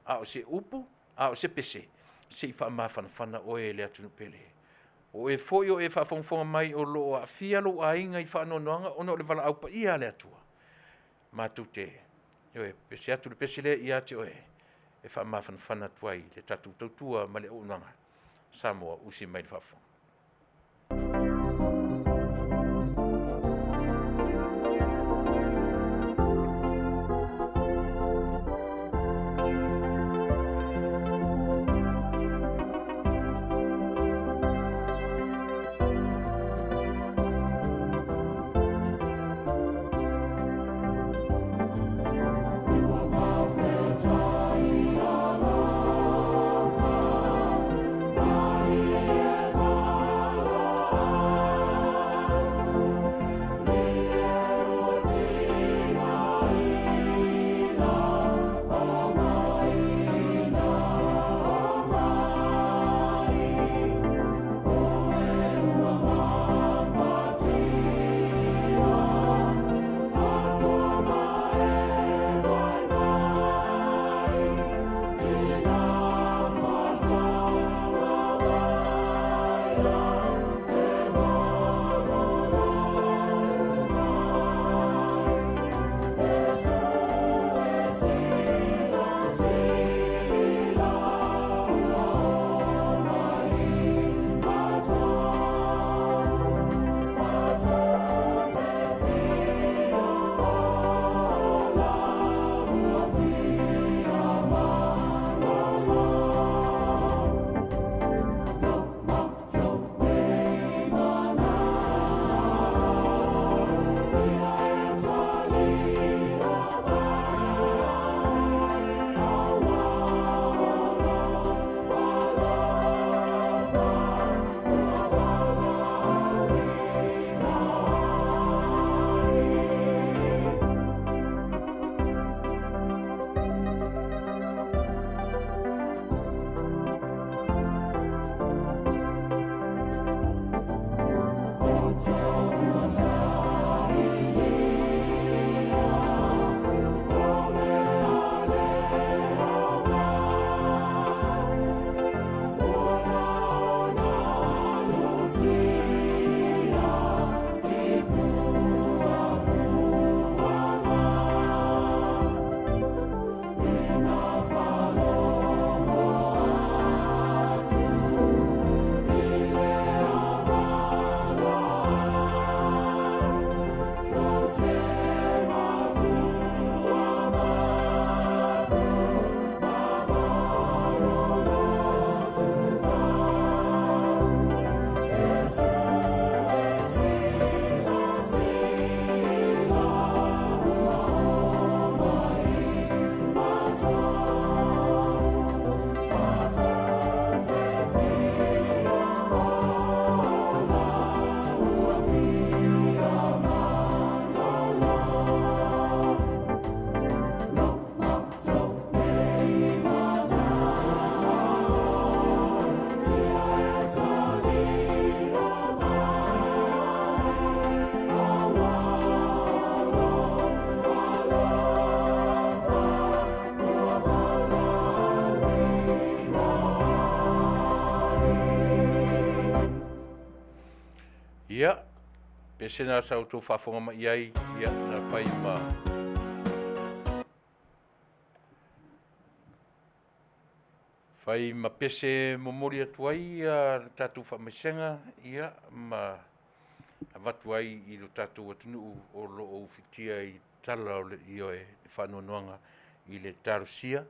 a o se upu, a o se pese, Se i faamafanafana oe e le atunuu pele. O oe foi o e faafogafoga mai o lo o aafia lou aiga i faanoanoaga ona o le valaau paia a le Atua, matou te, ioe, pese atu le pese lea ia te oe e faamafanafana atu ai le tatou tautua ma le auaunaga. Samoa, usi mai le faafofoga. Ia, pese na sa outou faafofoga mai i ai, ia, na fai ma fai ma pese momoli atu ai le tatou faamaisega, ia, ma avatu ai i lo tatou atunuu o lo o ufitia i tala o le ioe, le faanoanoaga i le talosia,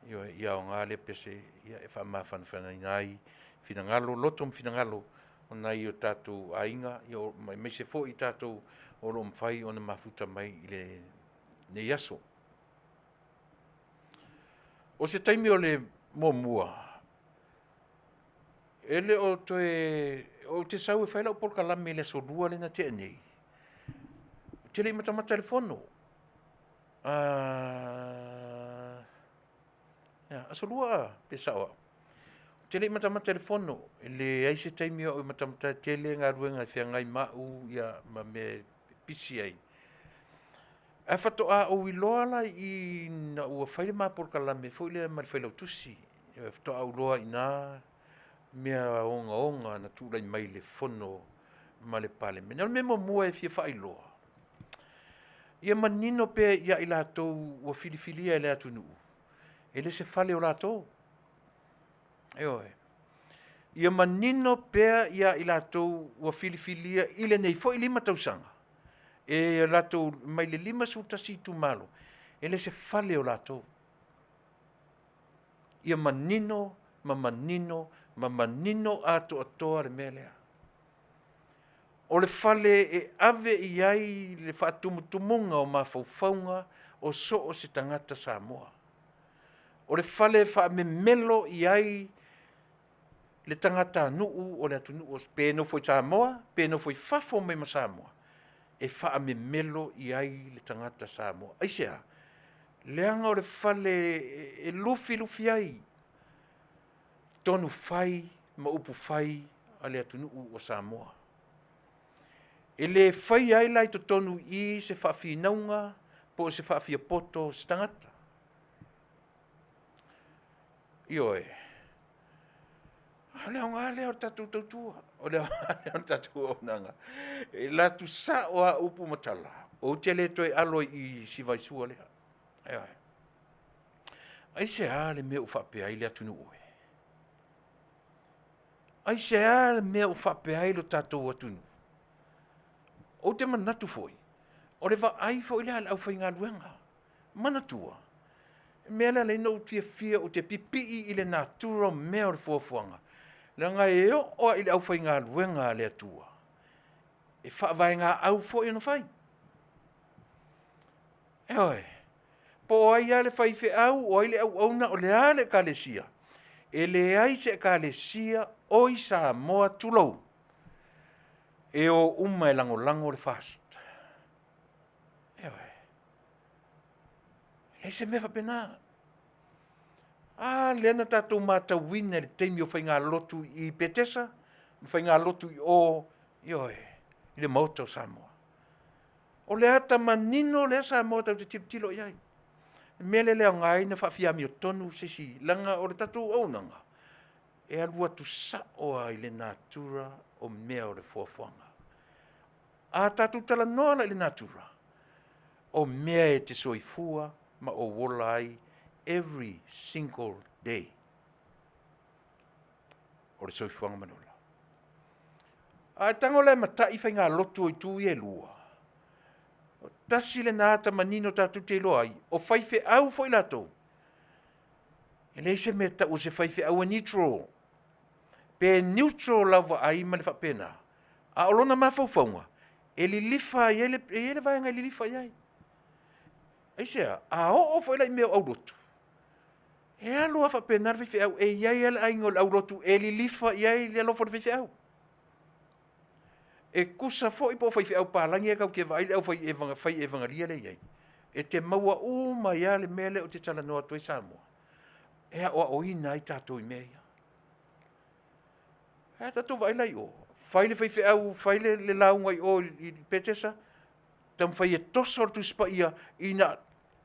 ioe, ia aoga lea pese e faamafanafanaina ai finagalo, loto ma finagalo o nai o tatou aiga, aemaise foi i tatou o lo o mafai ona mafuta mai i lenei aso. O se taimi o le muamua, e le o toe... ou te sau e fai lau polokalame i le Aso Lua lea na tea nei, ou te le i matamata i le Fono. Aso Lua pe sao au? Ou te le i matamata i le Fono, e leai se taimi o au e matamata ai, e tele galuega e feagai ma au ma mea e pisi ai. Ae faatoa ou iloa la ina ua fai le ma polokalame foi lea ma le Failautusi. Ioe, faatoa ou iloa ai i ina mea ogaoga na tulai mai i le Fono ma le Palemene. O le mea muamua e fia faailoa, ia manino pea ia i latou ua filifilia e le atunuu, e le o se fale o latou. Ioe, ia manino pea ia i latou ua filifilia i lenei foi 5 tausaga, e latou mai le 51 itumalo, e le o se fale o latou. Ia manino ma manino ma manino atoatoa le mea lea. O le fale e ave i ai le faatumutumuga o mafaufauga o so o se tagata Samoa. O le fale e faamemelo i ai le tagatanuu o le atunuu, pe nofo i Samoa pe nofo i fafo mai ma Samoa, e faamemelo i ai le tagata Samoa. Aisea? Leaga o le fale e lufilufi ai tonufai ma upufai a le atunuu o Samoa. E le faia ai la i totonu i i se faafinauga po o se faafiapoto a se tagata. Ioe, o le aoga lea o le tatou tautua, o le aoga lea o le tatou auaunaga. E alu atu sao lava upu ma tala, ou te le toe alo i i si vaisua lea. Ioe. Aisea le mea ua faapea ai le atunuu e? Aisea le mea ua faapea ai lo tatou atunuu? Ou te manatu foi, o le vaai foi lea a le aufaigaluega. Manatua, o le mea lea e ala ai ona ou fiafia ou te pipii i le natura o mea o le fuafuaga, leaga e oo lava i le aufaigaluega a le Atua, e faavaegaau foi ona fai. Ioe, po o ai lava le faifeau, o ai le auauna, o le a le ekalesia, e leai se ekalesia oi Samoa tulou, e o uma e lagolago le FAST. Ioe, e leai se mea faapena. A lea na o tatou matauina i le taimi o faigalotu i Petesa, ma faigalotu i o ioe, i le Maota o Samoa. O le ata manino lea Samoa e tatou te tilotilo i ai. O le mea lea e le aoga ai ona faafiamiotonu se isi leaga o le tatou auaunaga, e alu atu sao lava i le natura o mea o le fuafuaga. A tatou talanoa la i le natura, o mea e te soifua ma ou ola ai every single day. O le soifuaga ma le olaga. A e tago la e matai faigalotu a itu ia e lua, tasi lena ata manino e tatou te iloa ai, o faifeau foi latou, e leai se mea e tau o se faifeau e neutral. Pe neutral lau vaai ma le faapena, a o lona mafaufauga, e lilifa e i ai le vaega e lilifa i ai. Aisea? A oo foi la i mea o aulotu, e alu lava faapena le faifeau, e i ai lava le aiga o le aulotu e lilifa i ai le alofa o le faifeau. E tusa foi po o faifeau palagi ae e tatou te vaai i le au fai evagalia lea e i ai, e te maua uma ai lava le mea lea ou te talanoa atu ai Samoa, e aoaoina ai tatou i mea ia. Ae a tatou vaai la i o, fai le faifeau, fai le lauga i o i Petesa, taumafai e toso le Tusi Paia ina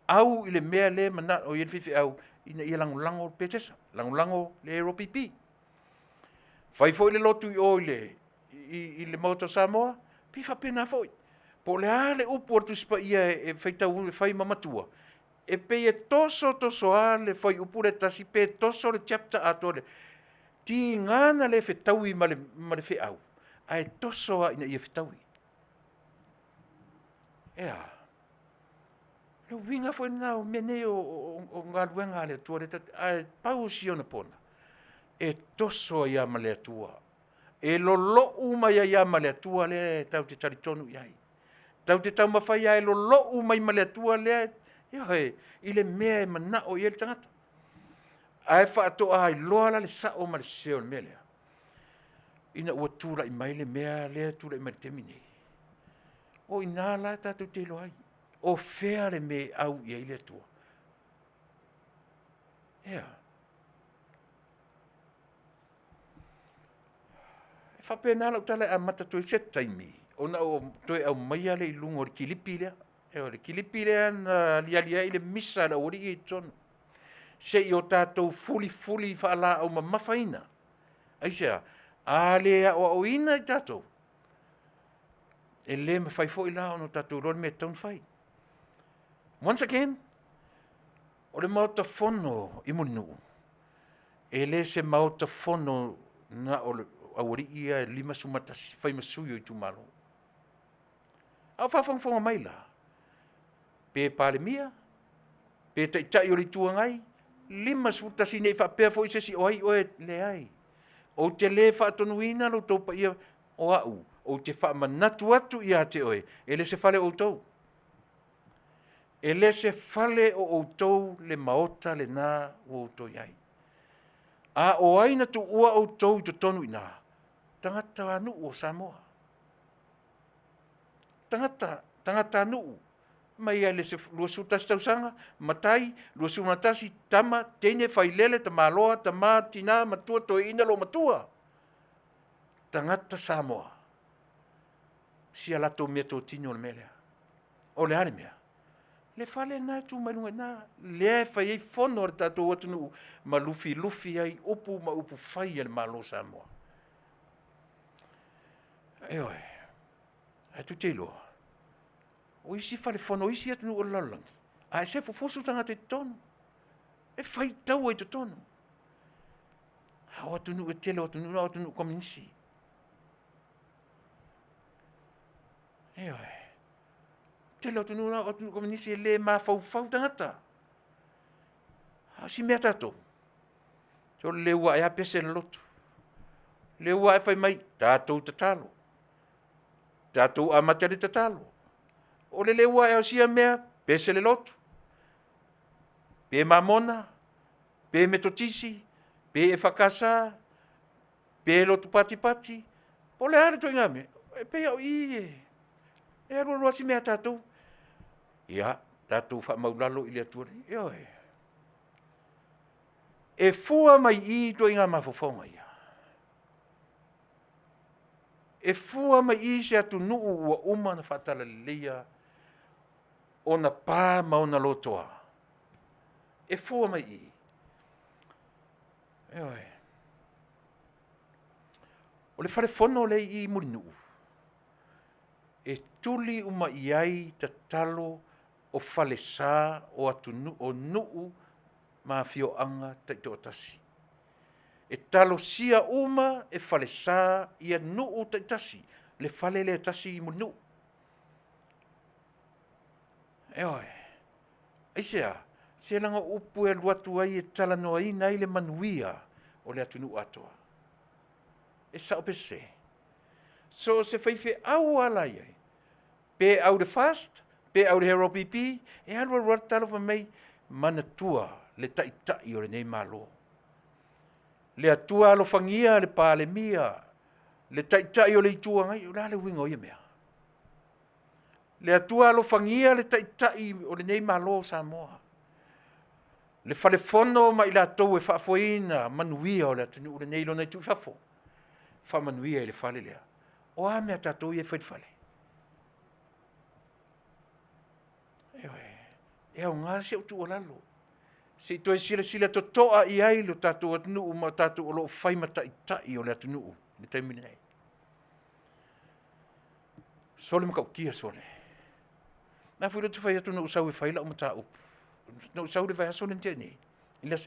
au i le mea lea e manao i ai le faifeau ina ia lagolago Petesa, lagolago le AOPP. Fai foi le lotu i o i le Maota o Samoa, e pei e faapena foi. Po o le a le upu a le Tusi Paia e faitau e fai ma matua, e pei e toso toso lava le fuaiupu lea e tasi pe toso le chapter atoa. E tiga ona le fetaui ma le feau, ae toso lava ina ia fetaui. E a? O le uiga foi lena o mea nei o galuega a le Atua ae pau si ona pona, e toso ai lava ma le Atua. E lolou mai ai lava ma le Atua lea e tatou te talitonu i ai. E tatou te taumafai lava e lolou mai ma le Atua lea, ioe, i le mea e manao i ai le tagata. Ae faatoa iloa la le sao ma le sese o le mea lea, ina ua tulai mai le mea lea e tulai mai i le taimi lenei. O i ina la e tatou te iloa ai, o fea le mea e au i ai le Atua? Ea, e faapena lau tala e amata atu ai se taimi ona ou toe aumaia lea i luga o le kilipi lea. Ioe o le kilipi lea na aliali ai le misa a le aualii ia i totonu. Se i o tatou fulifuli faalaau mamafaina. Aisea? A le aoaoina i tatou, e le mafai foi la ona tatou iloa le mea e tatau ona fai. Once again, o le Maota Fono i Mulinuu, e le se Maota Fono na o le aualii ia e 51 fai ma sui o itumalo. A o faafogafoga mai la, pe Palemia, pe Taitai o le Itu Agai, 51 ne i faapea foi se isi o ai oe, leai. Ou te le faatonuina lo outou paia, o au, ou te faamanatu atu ia te oe, e le o se fale o outou. E le se fale o outou le maota lena ua outou i ai. A o ai na tuua outou i totonu i ina? Tagatanuu o Samoa. Tagatanuu mai lava i le 21 tausaga, matai, 21, tama, teine, failele, tamaloa, tama, tina, matua, toeaina, olomatua, tagata Samoa. Si a latou meatotino o le mea lea. O le a le mea? Le fale lena e tu mai luga i ina, lea e fai ai fono a le tatou atunuu ma lufilufi ai upu ma upufai a le Malo o Samoa. Ioe. Ae tou te iloa, o isi fale fono o isi atunuu o le lalolagi, a e sefufusu tagata i totonu, e faitau ai i totonu. A o atunuu e tele o atunuu na o atunuu komenisi. Ioe. Tele o atunuu la o atunuu komenisi e le mafaufau tagata. A o isi mea a tatou, se o le le ua ae lava pese le lotu, le ua ae fai mai, tatou tatalo, tatou amata i le tatalo. O le le ua ae o sia mea, pese le lotu, pe Mamona, pe Metotisi, pe EFKS, pe Lotu Patipati, po o le a le ituaiga mea, e pei lava o i e alu alu lava si mea a tatou, ia tatou faamaualalo i le Atua. Ioe. E fua mai i i ituaiga mafaufauga ia. E fua mai i i se atunuu ua uma ona faatalaleia ona pa ma ona lotoa? E fua mai i i? Ioe. O le fale fono lea e i i Mulinuu, e tuli uma i ai tatalo o falesa o atunuu, o nuu ma afioaga taitoatasi. E talosia uma e falesa ia nuu taitasi le fale lea e tasi i Mulinuu. Ioe. Aisea? Se leaga o upu e alu atu ai e talanoaina ai le manuia o le atunuu atoa. E sao pe sese? So o se faifeau lava la e i ai, pe au i le FAST pe au i le HRPP, e alu alu lava tatalo fai mai, manatua le Taitai o lenei Malo. Le Atua alofagia le Palemia, le Taitai o le Itu Agai. O le a le uiga o ia mea? Le Atua alofagia le Taitai o lenei Malo o Samoa, le falefono ma i latou e faafoeina manuia o le atunuu lenei i lona itu i fafo, faamanuia i le fale lea. O a mea a tatou ia e fai i le fale? Ioe. E aoga si au tuualalo, se i toe silasila totoa i ai lo tatou atunuu ma tatou o lo o fai ma taitai o le atunuu i le taimi lenei. Sole matautia sole. O le a foi le mea ou te fai atu na ou sau e fai lau mataupu, na ou sau i le vaiaso lea na tea nei,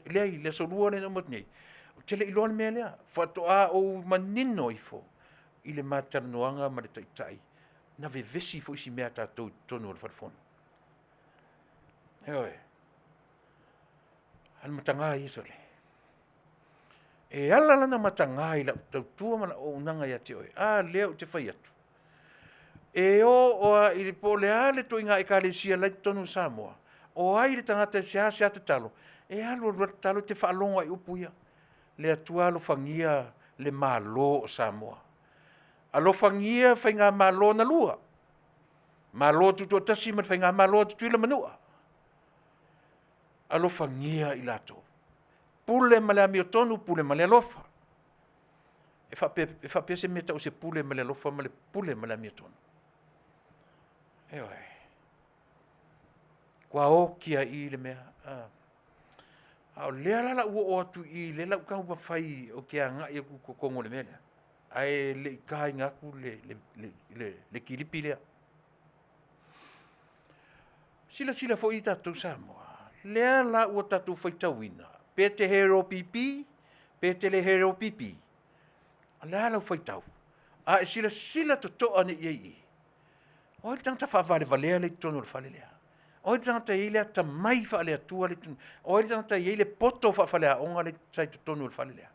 leai le aso Lua lea na uma atu nei, ou te le i iloa le mea lea. Faatoa ou manino ifo i le ma talanoaga ma le Taitai, na vevesi foi isi mea a tatou i totonu o le Fale Fono. Ioe. A o le mataga ia sole. E ala la ona mataga i lau tautua ma lau auaunaga ia te oe, a lea ou te fai atu, e oo lava po o le a le ituaiga ekalesia la e i totonu o Samoa, o ai le tagata e seasea tatalo, e alu alu lava tatalo, e te faalogo lava i upu ia, le Atua alofagia le Malo o Samoa. Alofagia faigamalo na lua, Malo Tutoatasi ma le Faigamalo a Tutuila ma Manua. Alofagia i latou, pule ma le amiotonu, pule ma le alofa. E faapefea se mea e tau o se pule ma le alofa ma le pule ma le amiotonu? Ioe. Ua matua oti lava i i le mea. A o lea la o le a ou oo atu i i lea o le a ou taumafai ou te agai atu i totonu o le mea lea, ae le i taina atu le kilipi lea. Silasila foi tatou Samoa, lea la ua tatou faitauina, pe te HRPP pe te le HRPP, o le a lau faitau? A e silasila totoa nei i ai i i, o ai le tagata faavalevalea lea e i totonu o le fale lea? O ai le tagata e i ai le atamai faale-Atua lea e i totonu? O ai le tagata e i ai le poto faafaleaoga lea sa i totonu o le fale lea?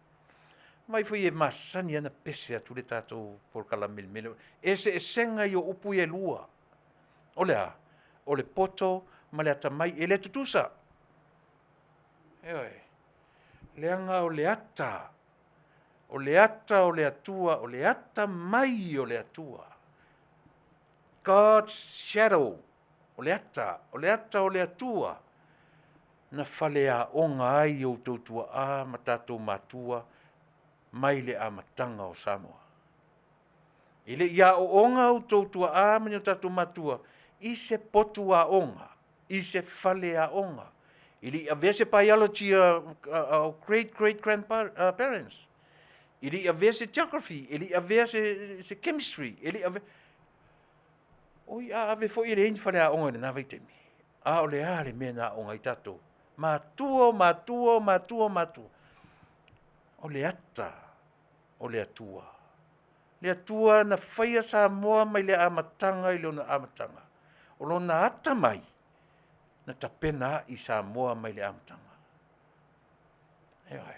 Vaai foi e masani lava ona pese atu le tatou polokalame i le mea lea, o le eseesega ia o upu ia e lua. O le a? O le poto ma le atamai, e le tutusa. Ioe, leaga o le ata, o le ata o le Atua, o le atamai o le Atua, God's shadow, o le ata o le Atua na faleaoga ai o outou tuaa ma tatou matua mai le amataga o Samoa. E le i aooga outou tuaa ma ni o tatou matua i se potu aoga, i se faleaoga, e le i avea se biology a our great great grandparents, e le i avea se geography, e le i avea se chemistry, e le i avea. Oi a ave foi e leai ni faleaoga i lena vaitaimi. A o le a le mea na aooga ai tatou? Matua o matua o matua o matua, o le ata o le Atua. Le Atua na faia Samoa mai le amataga i lona amataga. O lona atamai, na tapena ai Samoa mai le amataga. Ioe. O le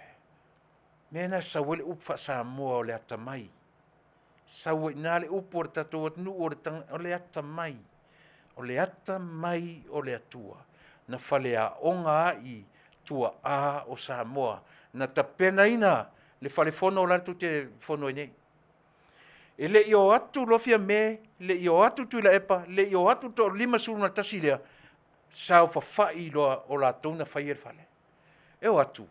mea lena e sau ai le upu faa-Samoa o le atamai, sau ai i ina le upu a le tatou atunuu o le atamai. O le atamai o le Atua na faleaoga ai tuaa o Samoa, na tapenaina le falefono la e tou te fono ai nei. E le i o atu loa Fiame, le i o atu Tuilaepa, le i o atu le toa-51 lea, saofafai loa o latou na faia le fale. E o atu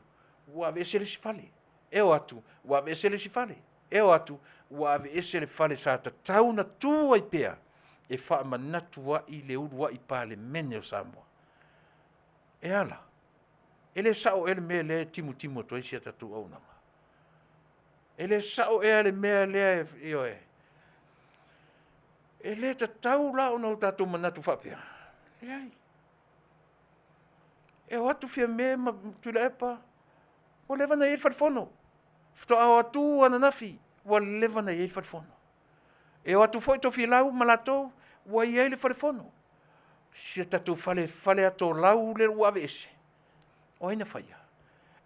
ua aveese le isi fale, e o atu ua aveese le isi fale, e o atu ua aveese le fale sa tatau ona tu ai pea e faamanatu ai le uluai Palemene o Samoa. E a la? E le sao ea le mea lea e timutimu atu ai si a tatou auaunaga? E le sao ea le mea lea? Ioe. E le tatau la ona tatou manatu faapea, leai. E o atu Fiame ma Tuilaepa, ua leva ona i ai le fale Fono, faatoa o atu ananafi ua leva ona i ai le Fale Fono. E o atu foi Tofilau ma latou, ua i ai le Fale Fono. Si o tatou faleatolau lea ua aveese, o ai na faia?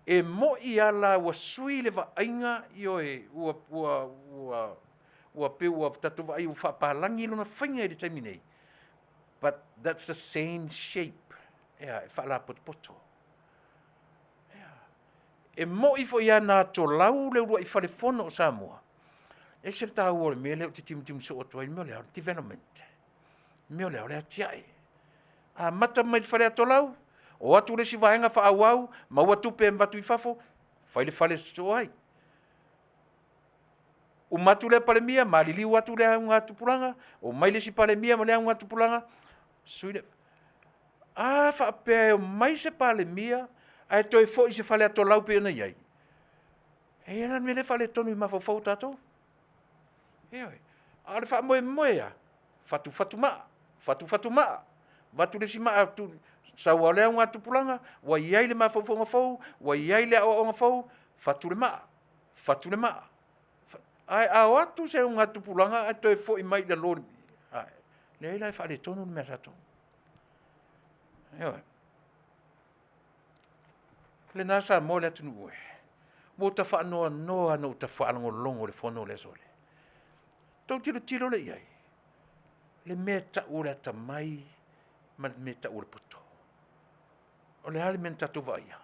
E moi lava la ua sui le vaaiga, ioe, ua pei ua tatou vaai ua faapalagi lona faiga i le taimi nei, but that's the same shape. E faalapotopoto. E moi foi lava na atolau le uluai fale fono o Samoa, e ese le taua o le mea lea ou te timutimu soo atu ai, o le mea o le a? O le development. O le mea o le a? O le atiae. Amata mai le faleatolau, o atu le isi vaega faaauau, maua tupe e avatu i fafo, fai le fale e sosoo ai. Uma atu lea Palemia, maliliu atu lea augatupulaga, omai le isi Palemia ma lea augatupulaga, sui le… A faapea e omai se Palemia ae toe foi i se faleatolau pei ona i ai, e i ai la le mea lea e faaletonu i mafaufau o tatou. Ioe. A o le faamoemoe lava, fatufatu maa, fatufatu maa, avatu le isi maa, sau lava o lea augatupulaga ua i ai le mafaufauga fou, ua i ai le aoaoga fou, fatu le maa, fatu le maa. Ae a o atu se augatupulaga ae toe foi mai i lalo, leai la e faaletonu le mea a tatou. Ioe. O lena Samoa le atunuu e, ua ou faanoanoa lava ina ou faalogologo i le fono lea sole. Tou tilotilo lea i ai, le mea e tau o le atamai ma le mea e tau o le poto. O le a le mea na tatou vaaia?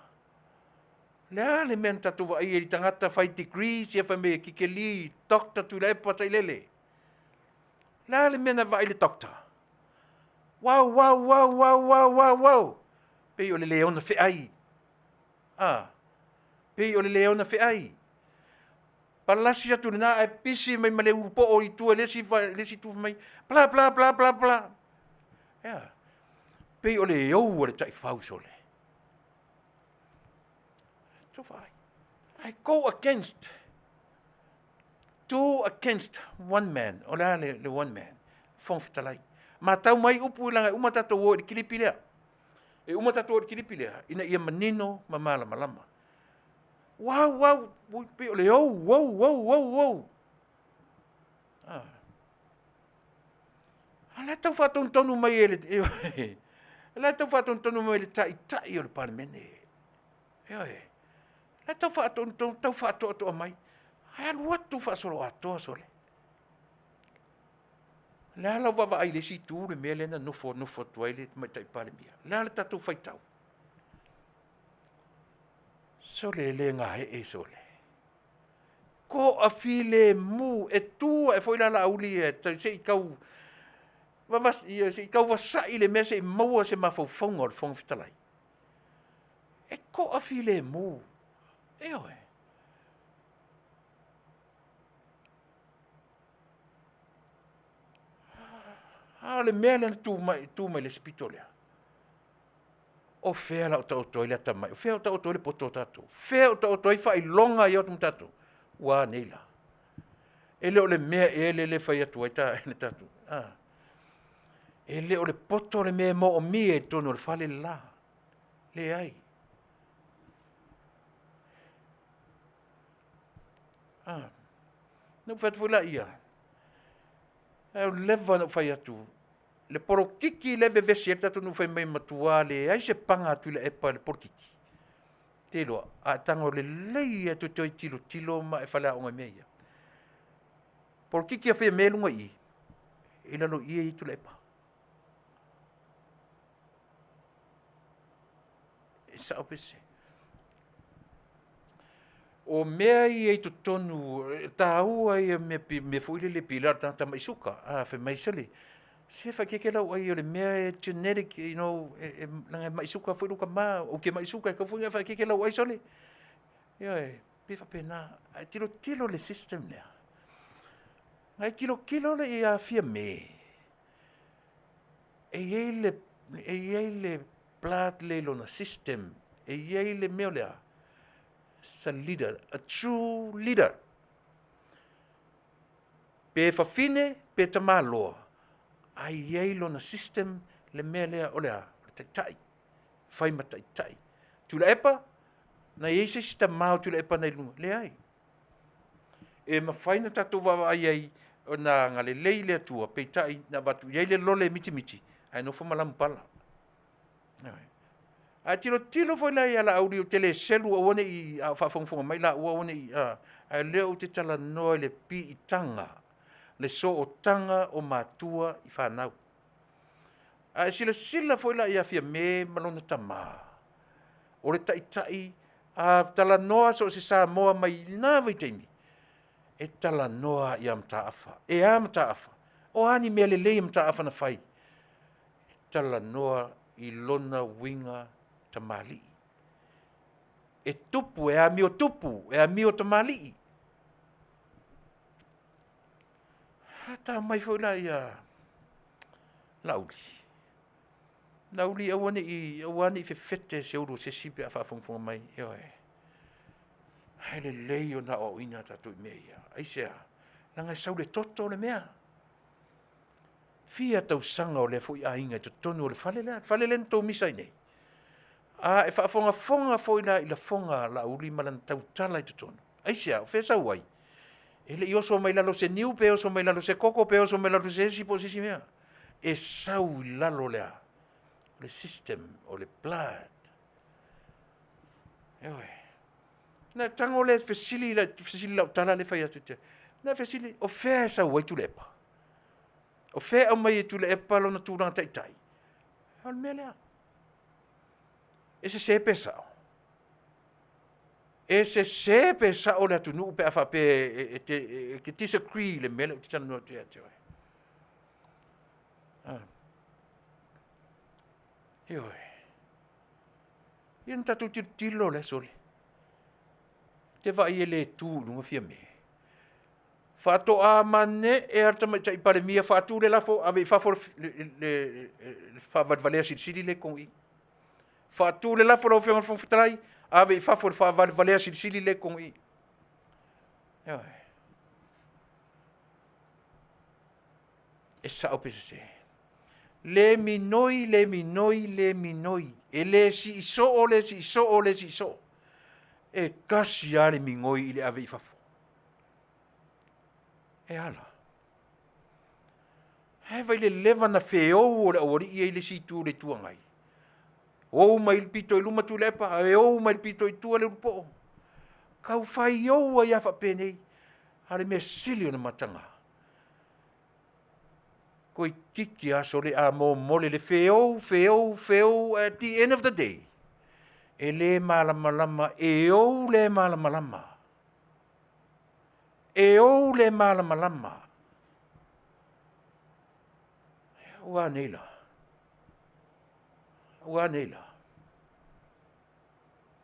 O le a le mea na tatou vaaia i tagata fai degrees ia fai mai e kikeli Doctor Tuilaepa Sailele. O le a le mea na vaai i le doctor? Uau, uau, uau, uau, uau, uau, uau, pei o le le ona feai. A, pei o le le ona feai. Palasi atu i lena ae pisi mai ma le ulupoo i tua i le isi itu fai mai, bla bla bla bla bla. E a? Pei o le ou a le taifau sole. Tou vaai. I go against, two against one man. O le a le one man? Fofoga Fetalai. Matau mai upu i laga e uma tatou o i le kilipi lea. E uma tatou o i le kilipi lea, ina ia manino ma malamalama. Uau, uau, ui, pei o le ou, ou, ou, ou, ou. Ah. A la e tau faatonutonu mai e le, o la e tau faatonutonu mai e le Taitai o le Palemene. Ioe. La e tau faatonutonu, tau faatoatoa mai. Ae alu atu faasoloatoa sole. O le a lau vaavaai i le isi itu le mea lea na nofo nofo atu ai le Tamaitai Palemia? O le a le tatou faitau? Sole, e le gaee sole. Toafilemu, e tu ae foi la Laauli ia se i tau se i tau vasai le mea se i maua se mafaufauga o le Fofoga Fetalai. E toafilemu, ioe. A o le mea lea na tu mai, tu mai le isi pito lea, o fea o le a ou taoto ai le atamai, o fea o taoto ai le poto o tatou? Fea o taoto ai faailoga ia o tatou? Ua a nei la? E le o le mea ea lea e le fai atu ai le tatou, a? E le o le poto le mea e moomia i totonu o le fale le la. Leai. A, na ou fai atu foi laia, ae ua leva ona ou fai atu, le polokiki lea e vevesi ai le tatou nuu fai mai e matua leai se paga a Tuilaepa i le polokiki. Ou te iloa, a e tago lelei lava e toe tilotilo ma e faleaoga i mea ia. Polokiki a Fiame i luga i i, i lalo i i e i ai Tuilaepa. E sao pe sese? O mea ia i totonu, e taua ia mea mea foi lele pei o le tagata mai suka. A fai mai, sole, se faaeteete lau ai o le mea e genetic, you know, leaga e mai suka foi lou tama, ou te mai suka, e tatau foi ona e faaeteete lau ai sole. Ioe, pei e faapena. Ae tilotilo i le system lea. Na e tilotilo lea ia Fiame, e i ai le blood lea i lona system, e i ai le mea o le a? It's a leader, a true leader. Pe fafine, pe tamaloa, ae i ai lona system le mea lea o le a? O le taitai, fai ma taitai. Tuilaepa, na i ai se isi tama o Tuilaepa na i luga? Leai. E mafai ona tatou vaavaai ai na agalelei le Atua, peitai na avatu i ai le lole mitimiti ae nofo ma lamupala. Ae tilotilo foi la ia Laauli, ou te le selu aua ne i, a o faafogafoga mai laua aua ne i, a o lea ou te talanoa i le piitaga, le sootaga o matua i fanau. A e silasila foi la ia Fiame ma lona tama, o le taitai, a talanoa so o se Samoa mai na vaitaimi, e talanoa ia Mataafa. E a Mataafa? O a ni mea lelei a Mataafa na fai? E talanoa i lona uiga tamalii. E tupu, e amio tupu, e amio tamalii. A ta omai foi la ia Laauli, Laauli aua ne i, aua ne i fefete se ulu o se isi pe a faafogafoga mai, ioe. Ae lelei ona aoaoina tatou i mea ia. Aisea? Leaga e sau i le toto le mea. Fia tausaga o lea foi aiga i totonu o le fale lea, le fale lea na outou misa ai nei. A e faafogafoga foi la i lafoga a Laauli ma lana tautala i totonu, aisea? O fea e sau ai? E le i oso mai lalo o se niu pe oso mai lalo o se koko pe oso mai lalo o se esi po o se isi mea. E sau i lalo o le a? O le system, o le blood. Ioe. Na tago lea fesili, fesili lau tala lea fai atu te. Na fesili, o fea e sau ai Tuilaepa? O fea e aumai e Tuilaepa lona tulaga taitai? O le mea lea. E sese pe sao? E sese pe sao le atunuu pe a faapea e te disagree i le mea lea ou te talanoa atu ia te oe? Ioe. Ia na tatou tilotilo lea sole. Te vaai e le tu i luga Fiame. Faatoa manee lava le Tamaitai Palemia faatu le lafo, ave i fafo le faavalevalea silisili lea i totonu i i. Faatu le lafo lau Afioga i le Fofoga Fetalai, Ave i fafo i le faavalevalea silisili lea i totonu i i. Ioe. E sao pe sese? Le minoi, le minoi, le minoi. E le sii soo, le sii soo, le sii soo. E tasi lava le migoi i le ave i fafo. E a la? Ae vaai i le leva ona feou o le aualii ia i le isi itu o le Itu Agai. Ou mai le pito i luma Tuilaepa, ae ou mai le pito i tua Leulupo'o. Tau fai ou ai lava faapenei, a o le mea sili ona mataga, toeitiiti lava sole a momole le feou, feou, feou, at the end of the day, e le malamalama e ou le malamalama. E ou le malamalama. Ua a nei la? Ua a nei la?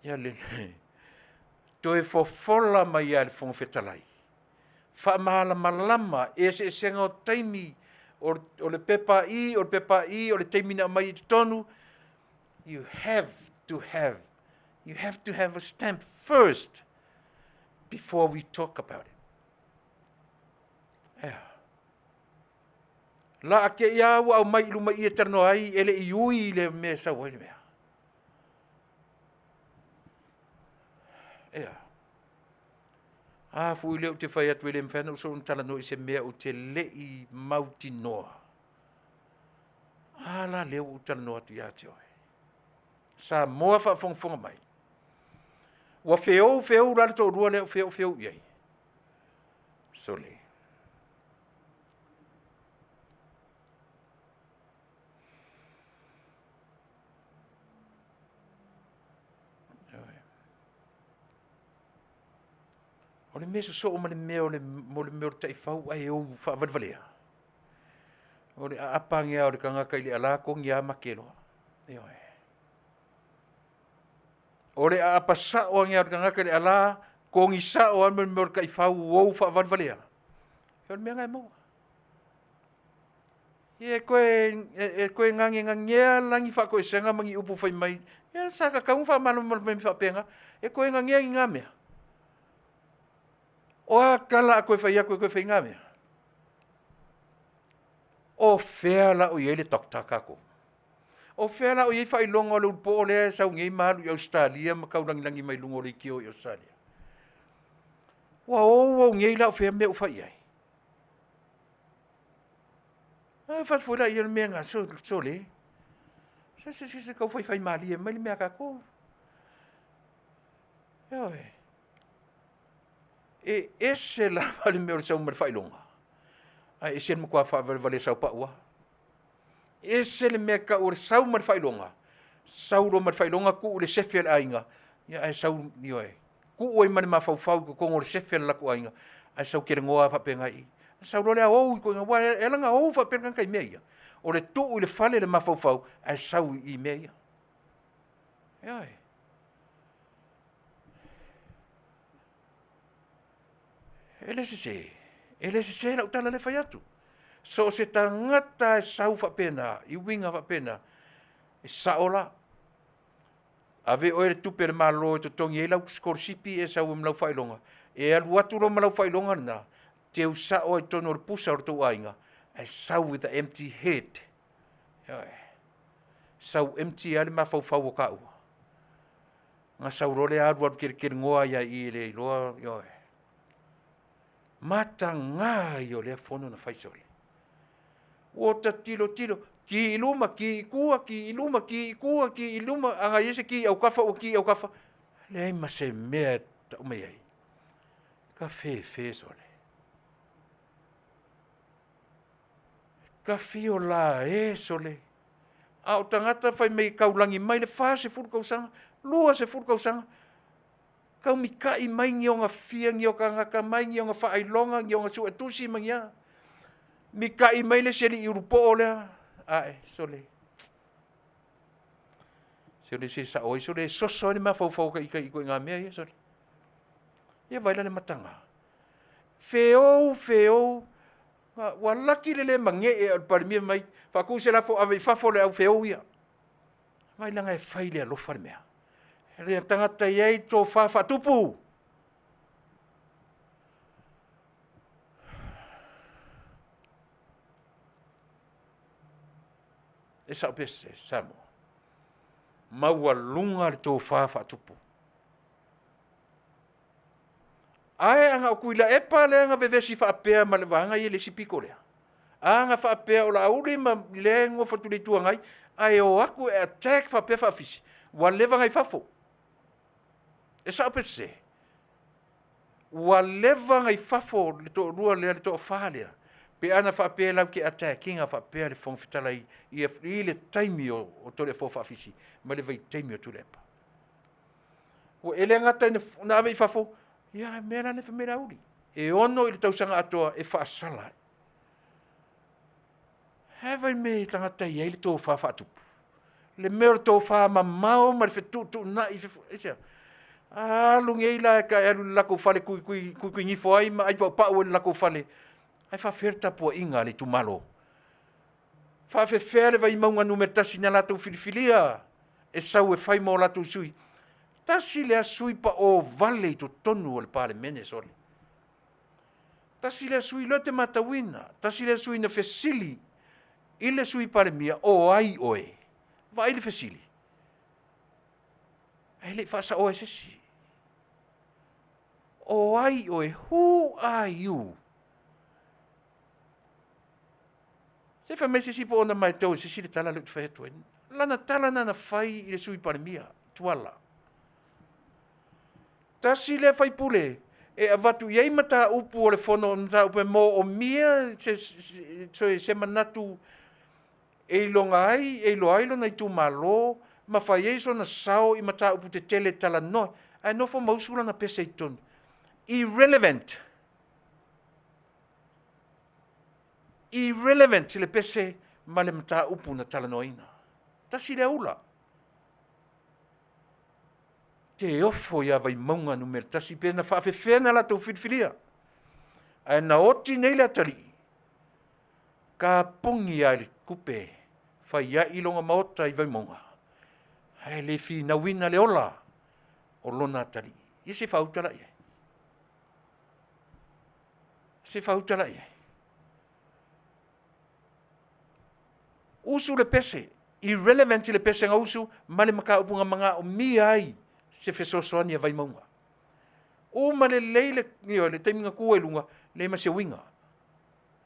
Ia le toe fofola mai lava e le Fofoga Fetalai, faamalamalama eseesega o taimi o le pepa a i, o le pepa a i, o le taimi na aumai ai i totonu. You have to have, you have to have a stamp first before we talk about it. Ea. La ake ia ua aumai i luma i e talanoa ai, e le i ui i le mea e sau ai le mea. Ea. A foi lea ou te fai atu e le mafai ona ou soona talanoa i se mea ou te le i mautinoa. A la lea ua ou talanoa atu ia te oe. Samoa faafogafoga mai, ua feou feou la le toalua lea o fea o feou i ai? Sole. O le mea sosoo ma le mea o le mea o le taifau ae ou faavalevalea, o le aapa ane lava o le tagata i le ala togi lava mate loa. Ioe. O le aapa sao ane lava o le tagata i le ala, togi sao lava le mea o le taifau ua ou faavalevalea, o le mea lena e maua. Ia e toe nanenanea la ni faatoesega ma ni upu fai mai, ia sa tatau ona faamalamalama mai faapena. E toe nanea i na mea? O a tala a toe fai atu e toe fai na mea? O fea la o i ai le doctor a tatou? O fea la o i ai faailoga o le ulupo lea e sau nei ma alu i Ausetalia ma taulagilagi mai luga o leitio i Ausetalia? Ua ou ou nei la o fea le mea ua fai i ai? Ona fai atu foi lea o le mea lena, sole, se se tau faifaimalie mai le mea a tatou. Ioe. E ese lava le mea o le sau ma le faailoga, ae ese le matua faavalevalea saopau lava. E ese le mea e tau o le sau ma le faailoga, sau loa ma le faailoga tuu i le sefe a le aiga, ia ae sau, ioe, tuu ai ma le mafaufau i totonu o le sefe a le latou aiga, ae sau talanoa lava faapena i i. Ona sau loa lea ou aua e ala ona ou faapea le tagata i mea ia, o le tuu i le fale le mafaufau ae sau i mea ia. Ioe. E le sese, e le sese lau tala lea e fai atu. So o se tagata lava e sau faapena, i uiga faapena, e sao la. Ave oe le tupe a le Malo e totogi ai lau sikolasipi e sau ai ma lau faailoga, e alu atu loa ma lau faailoga lena, teu sao lava i totonu o le pusa o le tou aiga, ae sau with the empty head. Ioe. Sau empty lava le mafaufau o taua. Ona sau loa lea alualu teletelenoa ai lava i i e le iloa, ioe. Mataga ia o lea fono na fai sole. Ua ta tilotilo, ki i luma, ki i tua, ki i luma, ki i tua, ki i luma, a na i ai se ki i autafa ua ki i autafa. Leai ma se mea e tau mai ai. Ka fefe sole. Ka fio la e sole. A o tagata fai mai e taulagi mai le 40 tausaga, 20 tausaga, tau mitai mai ni ona fia, ni ona atamai, ni ona faailoga, ni ona suetusi ma ni a. Mitai mai le isi alii ulupoo lea, ae sole, sole se sao ai sole, e soso ai le mafaufau o ta ita i ituaiga mea ia sole. Ia vaai la i le mataga? Feou feou, ua laki le le magee o le Palemia fai mai, faatu se lafo, Ave i fafo le au feou ia. Vaai leaga e fai i le alofa le mea. Le tagata e i ai tofa faatupu. E sao pea se Samoa. Maualuga le tofa faatupu. Ae a na o Tuilaepa lea na vevesi faapea ma le vaega ia i le isi pito lea, a na faapea o Laauli ma lea e nonofo atu i le Itu Agai, ae o atu e attack faapea Faafisi, ua leva ona i fafo. E sao pe sese? Ua leva ona i fafo le toalua lea, le toafa lea, pe ana faapea latou te attack ina faapea le Fofoga Fetalai i le taimi o Toleafoa Faafisi ma le vaitaimi o Tuilaepa. E le gata ina ave i fafo, ia a mea la lea fai mai Laauli, e 6 i le tausaga atoa e faasala ai. Ae vaai i le mea e tagata e i ai le tofa faatupu? Le mea o le tofa mamao ma le fetuutuunai, aisea? Alu nei la e alu i le latou fale e tuituinifo ai ma ai paupau ai i le latou fale, ae faapefea le tapuaiga a le itumalo? E faapefea le Vaimauga 1 na latou filifilia e sau e fai ma o latou sui? Tasi lea sui usufono paovale i totonu o le Palemene, sole. Tasi lea sui usufono o lea ou te matauina, tasi lea sui usufono na fesili i le Sui Palemia, o ai oe? Vaai le fesili? Ae le i faasaoa e se isi. O ai oe? Who are you? Se fai mai se isi po o ona matau e se isi le tala lea ou te fai atu ai. Lana tala lena na fai i le Sui Palemia, Tuala. Tasi lea sui usufono e avatu i ai mataupu o le fono, mataupu e moomia se manatu e iloa ai lona itumalo ma fai ai sona sao i mataupu tetele e talanoa, ae nofo ma usu lana pese i totonu. Irrelevant. Irrelevant le pese ma le mataupu na talanoaina. Tasi lea ula. Te ofo ia Vaimauga 1 pe na faapefea ona latou filifilia, ae na oti nei le atalii, tapuni lava i le tupe, fai ai lona maota i Vaimauga, ae le finauina le ola o lona atalii. Ia se i faauta la i ai. Se i faauta la i ai. Usu le pese, irrelevant le pese na usu ma le mataupu na manaomia ai se fesoasoani a Vaimauga. Uma lelei le taimi na tu ai i luga, leai ma se uiga,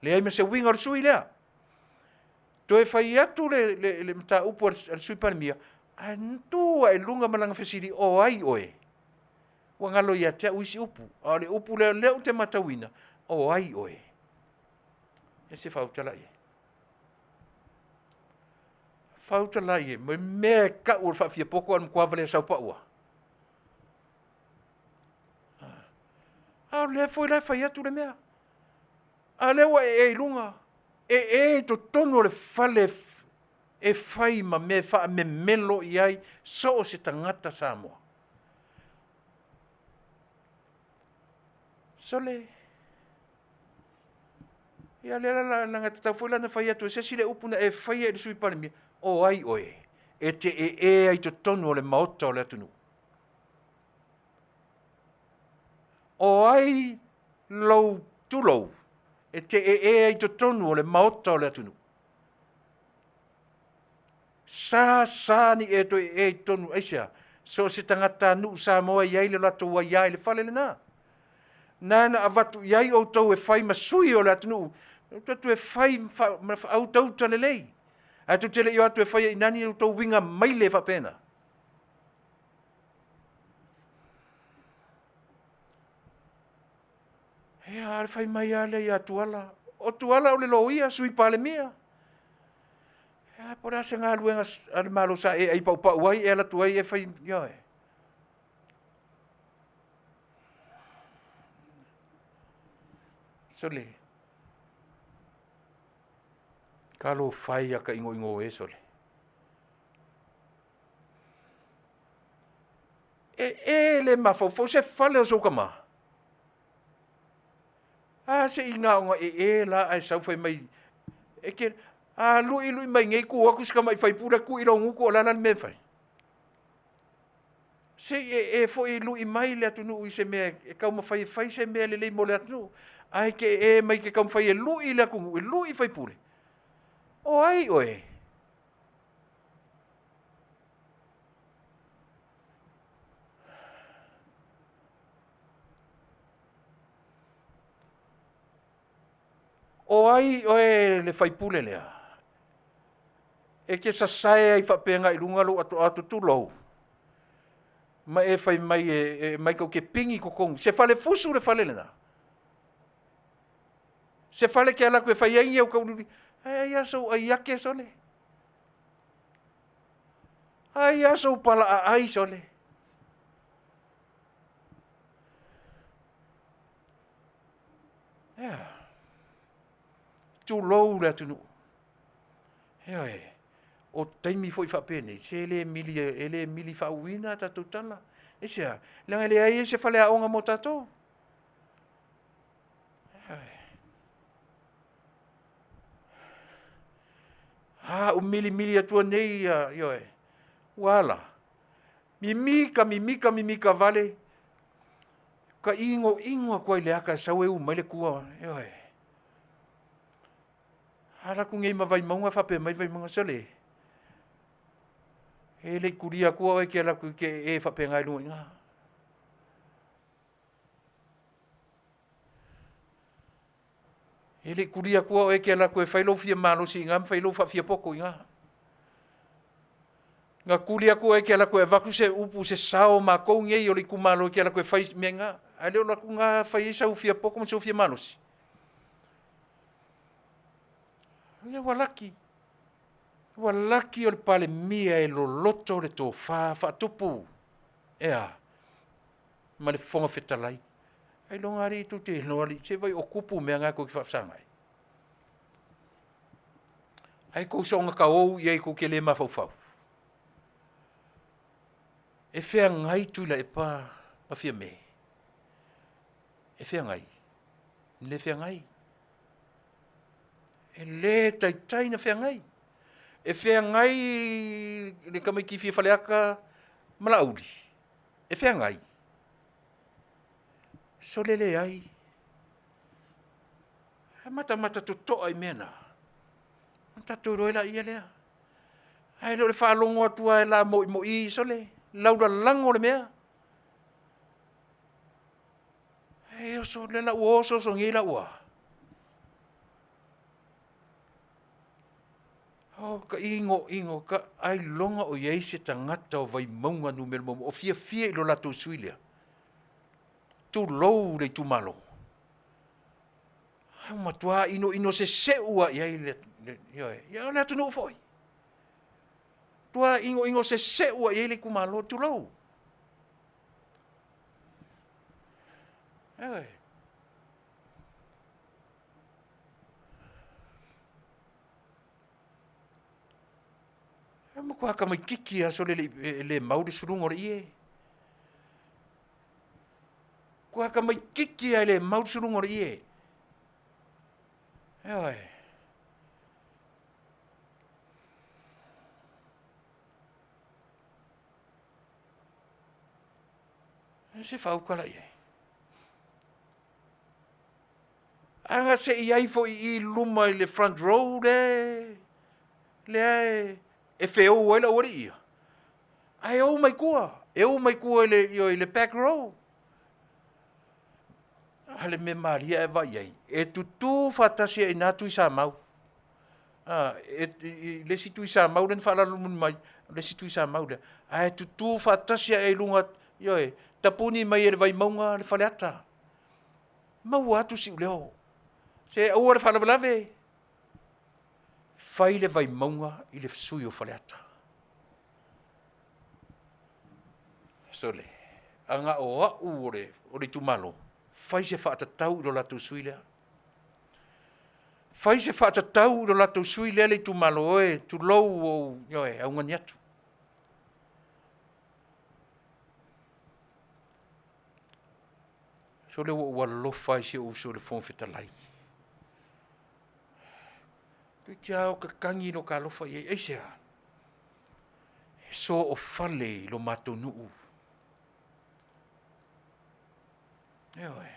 leai ma se uiga o le sui usufono lea. Toe fai atu le mataupu a le Sui Palemia, ae tu lava i luga ma lana fesili, o ai oe? Ua galo ia te au isi upu, a o le upu lea o lea ou te matauina, o ai oe? Ia se i faauta la i ai. Faauta la i ai, o le mea e tau o le faafiapoto ae o le matua valea saupau lava. A o lea foi la e fai atu le mea, a o lea ua e i luga, e e i totonu o le fale e fai ma mea e faamemelo i ai so o se tagata Samoa. Sole, ia lea la leaga e tatau foi la ona fai atu e se isi le upu na e faia i le Sui Palemia, o ai oe e te ee ai i totonu o le Maota o le atunuu? O ai lou tulou e te ee ai i totonu o le Maota o le atunuu? Sa sa ni e toe ee i totonu, aisea? So o se tagatanuu Samoa e i ai le latou aia i le fale lena. Na na avatu i ai outou e fai ma sui o le atunuu, outou e fai ma faautauta lelei. Ae tou te le i o atu e faia i ina ni outou uiga maile faapena. Ia, a o le fai mai lava lea ia Tuala, o Tuala o le loia, Sui Palemia. Ia, po o le a se galuega a le Malo sa e ai paupau ai e alu atu ai e fai, ioe. Sole, talofa e ia tainoino e sole. E e le mafaufau se fale o sou tama. A se i na ona e e la ae sau fai mai e te a lui lui mai nei tu atu si tamai sui usufono tui i lou gutu o le a la le mea e fai? Se i e e foi lu'i mai le atunuu i se mea e taumafai e fai se mea lelei mo le atunuu, ae e te e mai e te taumafai e lui le atunuu, e lui sui usufono. O ai oe? O ai oe le sui usufono lea e te sasae ai faapea agai i luga lou atoato, tulou, ma e fai mai e aumai tou te pigi i totonu, se falefusu le fale lena? Se fale e te alu atu e fai ai ni au tauiliiliga? Ae ai lava sou ai ake sole. Ai lava sou pala aai sole. E a? Tulou le atunuu. Ioe, o taimi foi faapenei, se e le mili faauuina a tatou tala. Aisea? Leaga e leai se faleaoga mo tatou. A ou milimili atua nei, ioe, ua a la? Mimita, mimita, mimita vale, ta inoino atu lava i le ata e sau e u mai le tua, ioe. A alu atu nei ma Vaimauga faapea mai Vaimauga, sole, e le i tulia atua oe e te alu atu e te ee faapena i luga i ina. E le i tulia atua oe e te alu atu e fai lou fia malosi i ina ma fai lou faafiapoto i ina. Na tuli atu oe e te alu atu e avatu se upu se sao o matou nei o le itumalo e te alu atu e fai le mea i ina, ae le o le alu atu lena fai ai sau fiapoto ma sou fia malosi. Ia ua laki, ua laki o le Palemia e loloto le tofa faatupu, e a? Ma le Fofoga Fetalai. Ailoga alii tou te iloa alii, se vaai o tupu mea na tou te faafesagai. Ae tou soona taou i ai tou te le mafaufau. E feagai Tuilaepa ma Fiame, e feagai? E le feagai. E le taitai ona feagai. E feagai le tamaitiiti fia Faleata ma Laauli? E feagai? Sole leai. E matamata totoa i mea na, ona tatou iloa ai lea. Ae le o le faalogo atu lava e lamoimoi, sole, laulalago le mea. E oso, o lea la ua oso oso nei la ua a? O ta inoino, ailoga o i ai se tagata o Vaimauga 1 o fiafia i lo latou sui usufono lea? Tulou le itumalo. Ua matua inoino seseu lava i ai le, ioe, a o le atunuu foi. Ua matua inoino seseu lava i ai le itumalo, tulou. Ioe. E matua tamaitiiti lava sole e le mau le suluga o le ie. Matua tamaitiiti lava e le mau le suluga o le ie. Ioe. Se i faaauau tala i ai. A na se i i ai foi i i luma i le front row lea e feou ai le aualii ia, ae o mai tua, e o mai tua i le back row. A o le mea malie a e vaai i ai, e tutu faatasi ai i ina Tuisamau, i le isi Tuisamau lea na faalalomoni mai, o le isi Tuisamau lea, ae tutu faatasi lava i luga, ioe, tapuni mai e le Vaimauga le Faleata. Maua atu siu leo. Se aua le faalavelave, fai le Vaimauga i le sui usufono o Faleata. Sole, a na o au o le itumalo, fai se faatatau i lo latou sui usufono lea. Fai se faatatau i lo latou sui usufono lea le itumalo e, tulou ua ou, ioe, augani atu. Sole ua ou alofa lava i si ou uso i le Fofoga Fetalai. Toeitiiti lava ota tagi i lota alofa i ai. Aisea? E soofale i lo matou nuu. Ioe.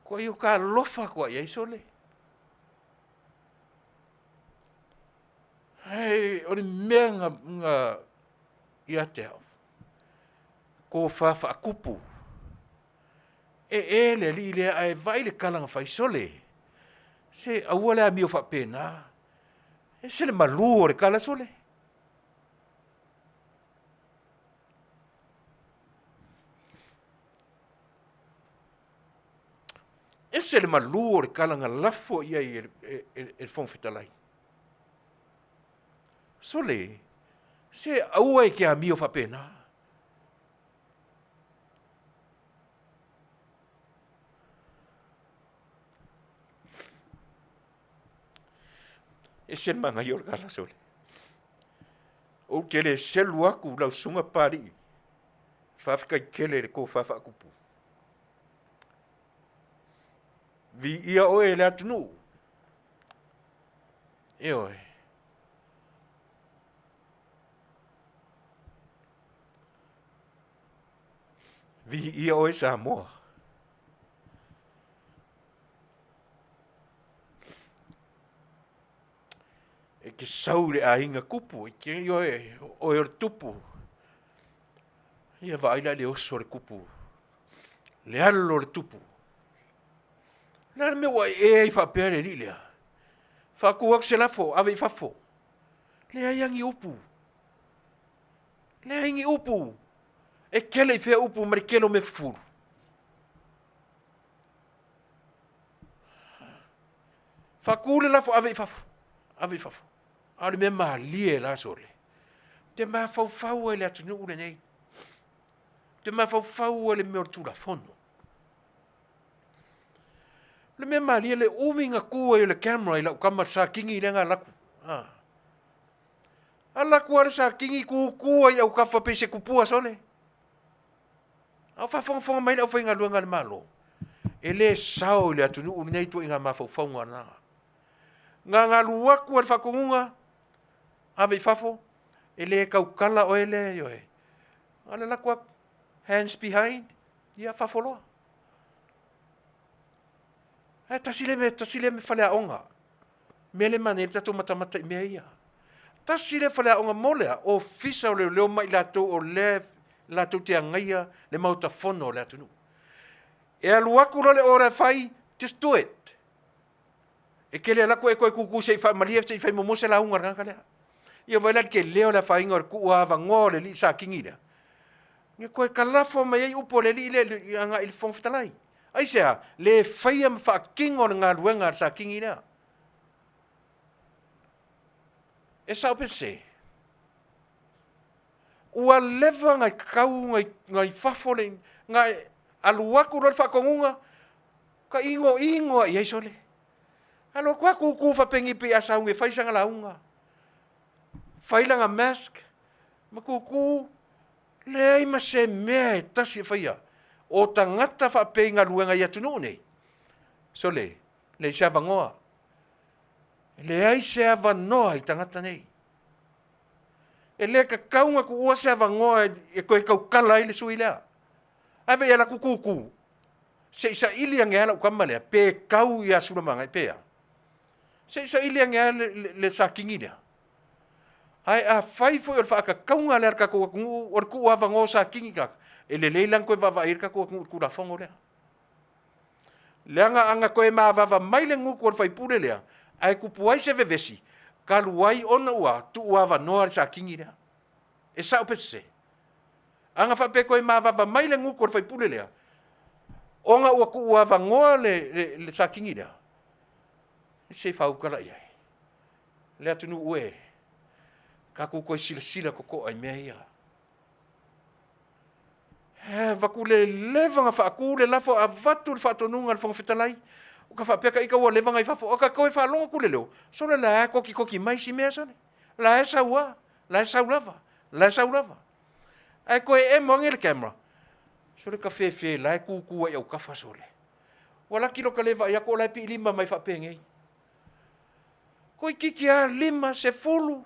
Ko ai o ka alofa koa i ai sole. Hei, o le mea nga, nga ia te au, ko wha whaakupu. E e le alii lea ae vaai le tala na fai, sole, se aua le amio faapena. Ese le malu o le tala sole. Ese le malu o le tala na lafo i ai e le Fofoga Fetalai. Sole, se aua e te amio faapena. Ese le manaia o le tala sole. Ou te le selu atu lau susuga Papalii, faafetai tele i le tofa faatupu. Viia oe e le atunuu. Ioe. Viia oe Samoa. E te sau i le aiga tupu, e te, ioe, oe o le tupu. Ia vaai la i le oso o le tupu, le alo o le tupu. O le a le mea ua e ai faapea le alii lea? Faatu atu se lafo, ave i fafo. Leai lava ni upu. Leai ni upu. E tele i fea upu ma le tele o mea fufulu? Faatu le lafo, ave i fafo. Ave i fafo. A o le mea malie la sole. Ou te mafaufau ai i le atunuu lenei. Ou te mafaufau ai i le mea o le Tulafono. O le mea malie le umi na tu ai o le camera i lau tama le Satini lea na alu atu. Alu atu lava le Satini tutu lava i autafa pei se tupua sole. A o faafogafoga mai le aufaigaluega a le Malo, e le sao i le atunuu lenei ituaiga mafaufauga na. Na ona alu atu lava i le faatonuga, ave i fafo, e le tautala oe lea, ioe. Na o le alu atu lava, hands behind, ia fafo loa. Ae tasi lea mea, tasi lea faleaoga, mea lea e manaia ai le tatou matamata i mea ia. Tasi lea faleaoga mo le a? Ofisa o Leoleo ma i latou o lea latou te agaia le Maota Fono o le atunuu. E alu atu loa le order e fai, just do it. E te le alu atu e toe tutu se i faamalie se i fai muamua se lauga a le tagata lea. Ia vaai la i le tele o le afaina o le tuuavanoa o le alii Satini lea. Ia toe talafo mai ai upu a le alii lea agai i le Fofoga Fetalai. Aisea? Le faia ma faatino le galuega a le Satini lea. E sao pe sese? Ua leva ona tau nai fafo le, na alu atu loa le faatonuga, ka inoino lava i ai sole. Alu atu lava tutu faapenei pei a sauni e fai sana lauga, fai lana mask ma tutu, leai ma se mea e tasi e faia. O tagata faapea i galuega i atunuu nei, sole, leai se avanoa. Leai se avanoa i tagata nei. E le tatau ona tuua se avanoa e toe tautala ai le sui lea. Ae vei alu atu tutu, se i saili ane lava lau tama lea, pe tau ia Sulamanaia pe a. Se i saili ane lava le Satini lea. Ae afai foi o le faatatauga lea a le tatou atunuu o le tuuavanoa o Satini tagata, e lelei la ona toe vaavaai i ai le tatou atunuu i le Tulafono lea. Leaga ana toe mavava mai le gutu o le faipule lea, ae tupu ai se vevesi, talu ai ona ua tuuavanoa le Satini lea. E sao pe sese? Ana faapea e toe mavava mai le gutu o le faipule lea, ona ua tuuavanoa le Satini lea, se i faautala i ai. Le atunuu e, tatou toe silasila totoa i mea ia. E avatu le leva ona faatu le lafo, avatu le faatonuga a le Fofoga Fetalai, o ka faapea ta ita ua leva ona i fafo, o ka toe faalogo atu le leo, sole la e kotikoki mai si mea sole, la e sau lava, la e sau lava, la e sau lava. Ae toe emo ane le camera, sole ta fefe la e tutu ai i autafa sole. Ua laki lo ta le vaai atu o la e piilima mai faapenei. Toeitiiti lava 50,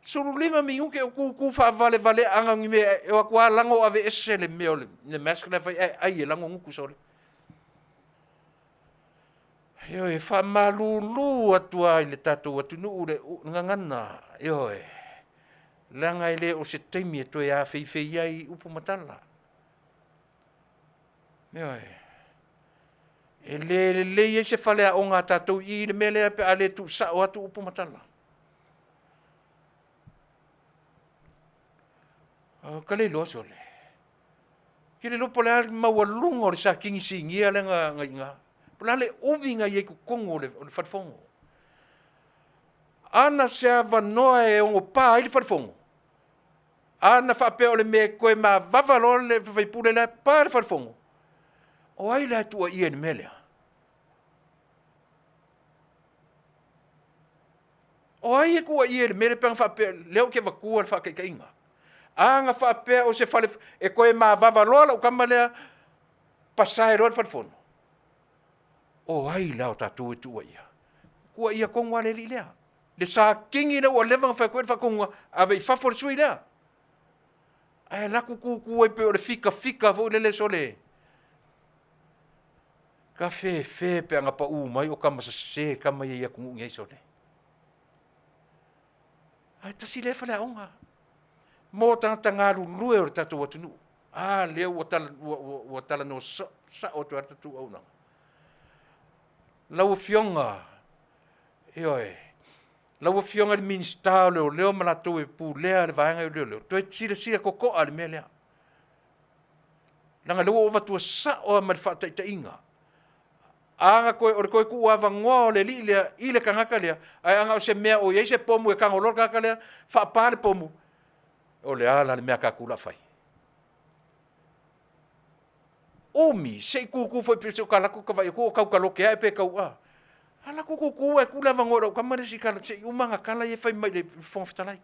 15 minute o kūkū faavalevaleaga ni mea e o atu lava lago aveese le mea o le mask la e fai ae ai e lago gutu sole. Ioe, e faamalulu atu lava i le tatou atunuu le gagana, ioe, leaga e le o se taimi e toe afeifei ai upu ma tala. Ioe. E le lelei ai se faleaoga a tatou i i le mea lea pe a le tuusao atu upu ma tala. Ou te le iloa sole. Ou te le iloa po o le a le maualuga o le siakigi sinia lea na i ina. Po o le a le umi na i ai i totonu o le fale fono. A na se avanoa e ono pa ai le fale fono, a na faapea o le mea e toe mavava loa le sui usufono la e pa le fale fono, o ai la e tuuaia i le mea lea? O ai e tuuaia i le mea lea pe ana faapea, lea ou te avatua le faataitaiga. A na faapea o se fale, e toe mavava loa lau tama lea, pasae loa le fale fono, o ai la o tatou e tuuaia? Tuuaia tonu lava le alii lea. Le siakigi lea ua leva ona fai atu ai le faatonuga, ave i fafo le sui lea. Ae alu atu tutu ai pei o le fikafika foi lele sole, tafefe pe ana pau mai o tama sese tama ia i atunuu nei sole. Ae tasi lea faleaoga mo tagata galulue o le tatou atunuu. A lea ua talanoa sao atu ai le tatou auaunaga. Lau Afioga, ioe, lau Afioga i le Minisita o Leoleo ma latou e pulea le vaega o Leoleo, toe silasila totoa i le mea lea, leaga o lea ua ou avatua sao lava ma le faataitaiga. A na o le toe tuuavanoa o le alii lea i le tagata lea, ae ana o se mea o i ai se pomu e tago loa le tagata lea faapa le pomu, o le a la le mea a tatou o le a fai? Umi, se i tutu foi se i ou alu atu ta vaai atu o tau talote ae pe tau a. Alu atu tutu ae tuu le avanoa i lau tama le isi se i uma ana tala ia e fai mai i le Fofoga Fetalai.